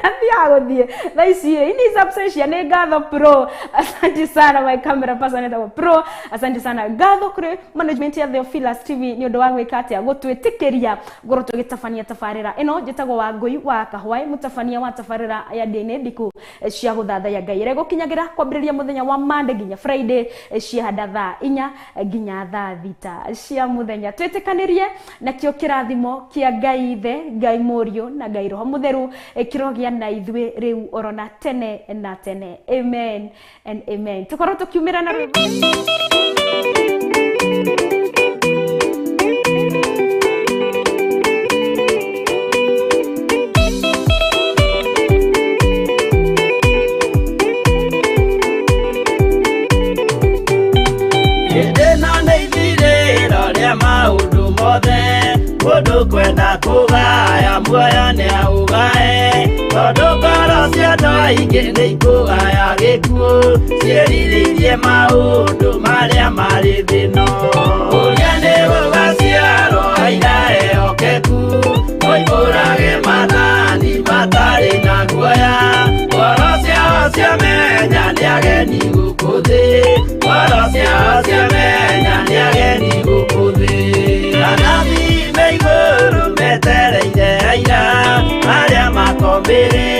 athiaga gũthiĩ thaa ici in his absentia, nĩ ngatho bro, asante sana my camera person etagwo pro, asante sana. Ngatho kũrĩ management ya Theophilus TV nĩ ũndũ wa gwĩka atĩa, gũtwĩtĩkĩria gũkorwo tũgĩtabania tabarĩra ĩno. Njĩtagwo Wangũi wa Kahwaĩ, mũtabania wa tabarĩra ya ndĩ ndiku cia gũthathaiya Ngai ĩrĩa ĩgũkinyagĩra kwambĩrĩria mũthenya wa Monday nginya Friday ciahanda thaa 4 nginya thaa 6 cia mũthenya. Twĩtĩkanĩrie nakĩo kĩrathimo kĩa Ngai Ithe, Ngai Mũriũ na Ngai Roho Mũtheru kĩrogĩa na ithuĩ rĩu oro na tene na tene, amen and amen. Tũkorwo tũkiumĩra na rwĩmbo. Hĩndĩ ĩno nĩ ithirĩro rĩa maũndũ mothe, mũndũ kwenda kũgaya muoyo nĩ aũgae, tondũ ngoro cia andũ aingĩ nĩ ikũgaya gĩkuũ, ciĩrirĩirie maũndũ marĩa marĩ thĩ ĩno. Ũrĩa nĩ gũgaciarwo aira ehokeku, moimbũrage maathani matarĩ na guoya, ngoro ciao ciamenya nĩ ageni. ageni gũkũ thĩ, ngoro ciao ciamenya nĩ ageni gũkũ thĩ. Anabii me igũrũ metereire aira arĩa makombĩrĩire.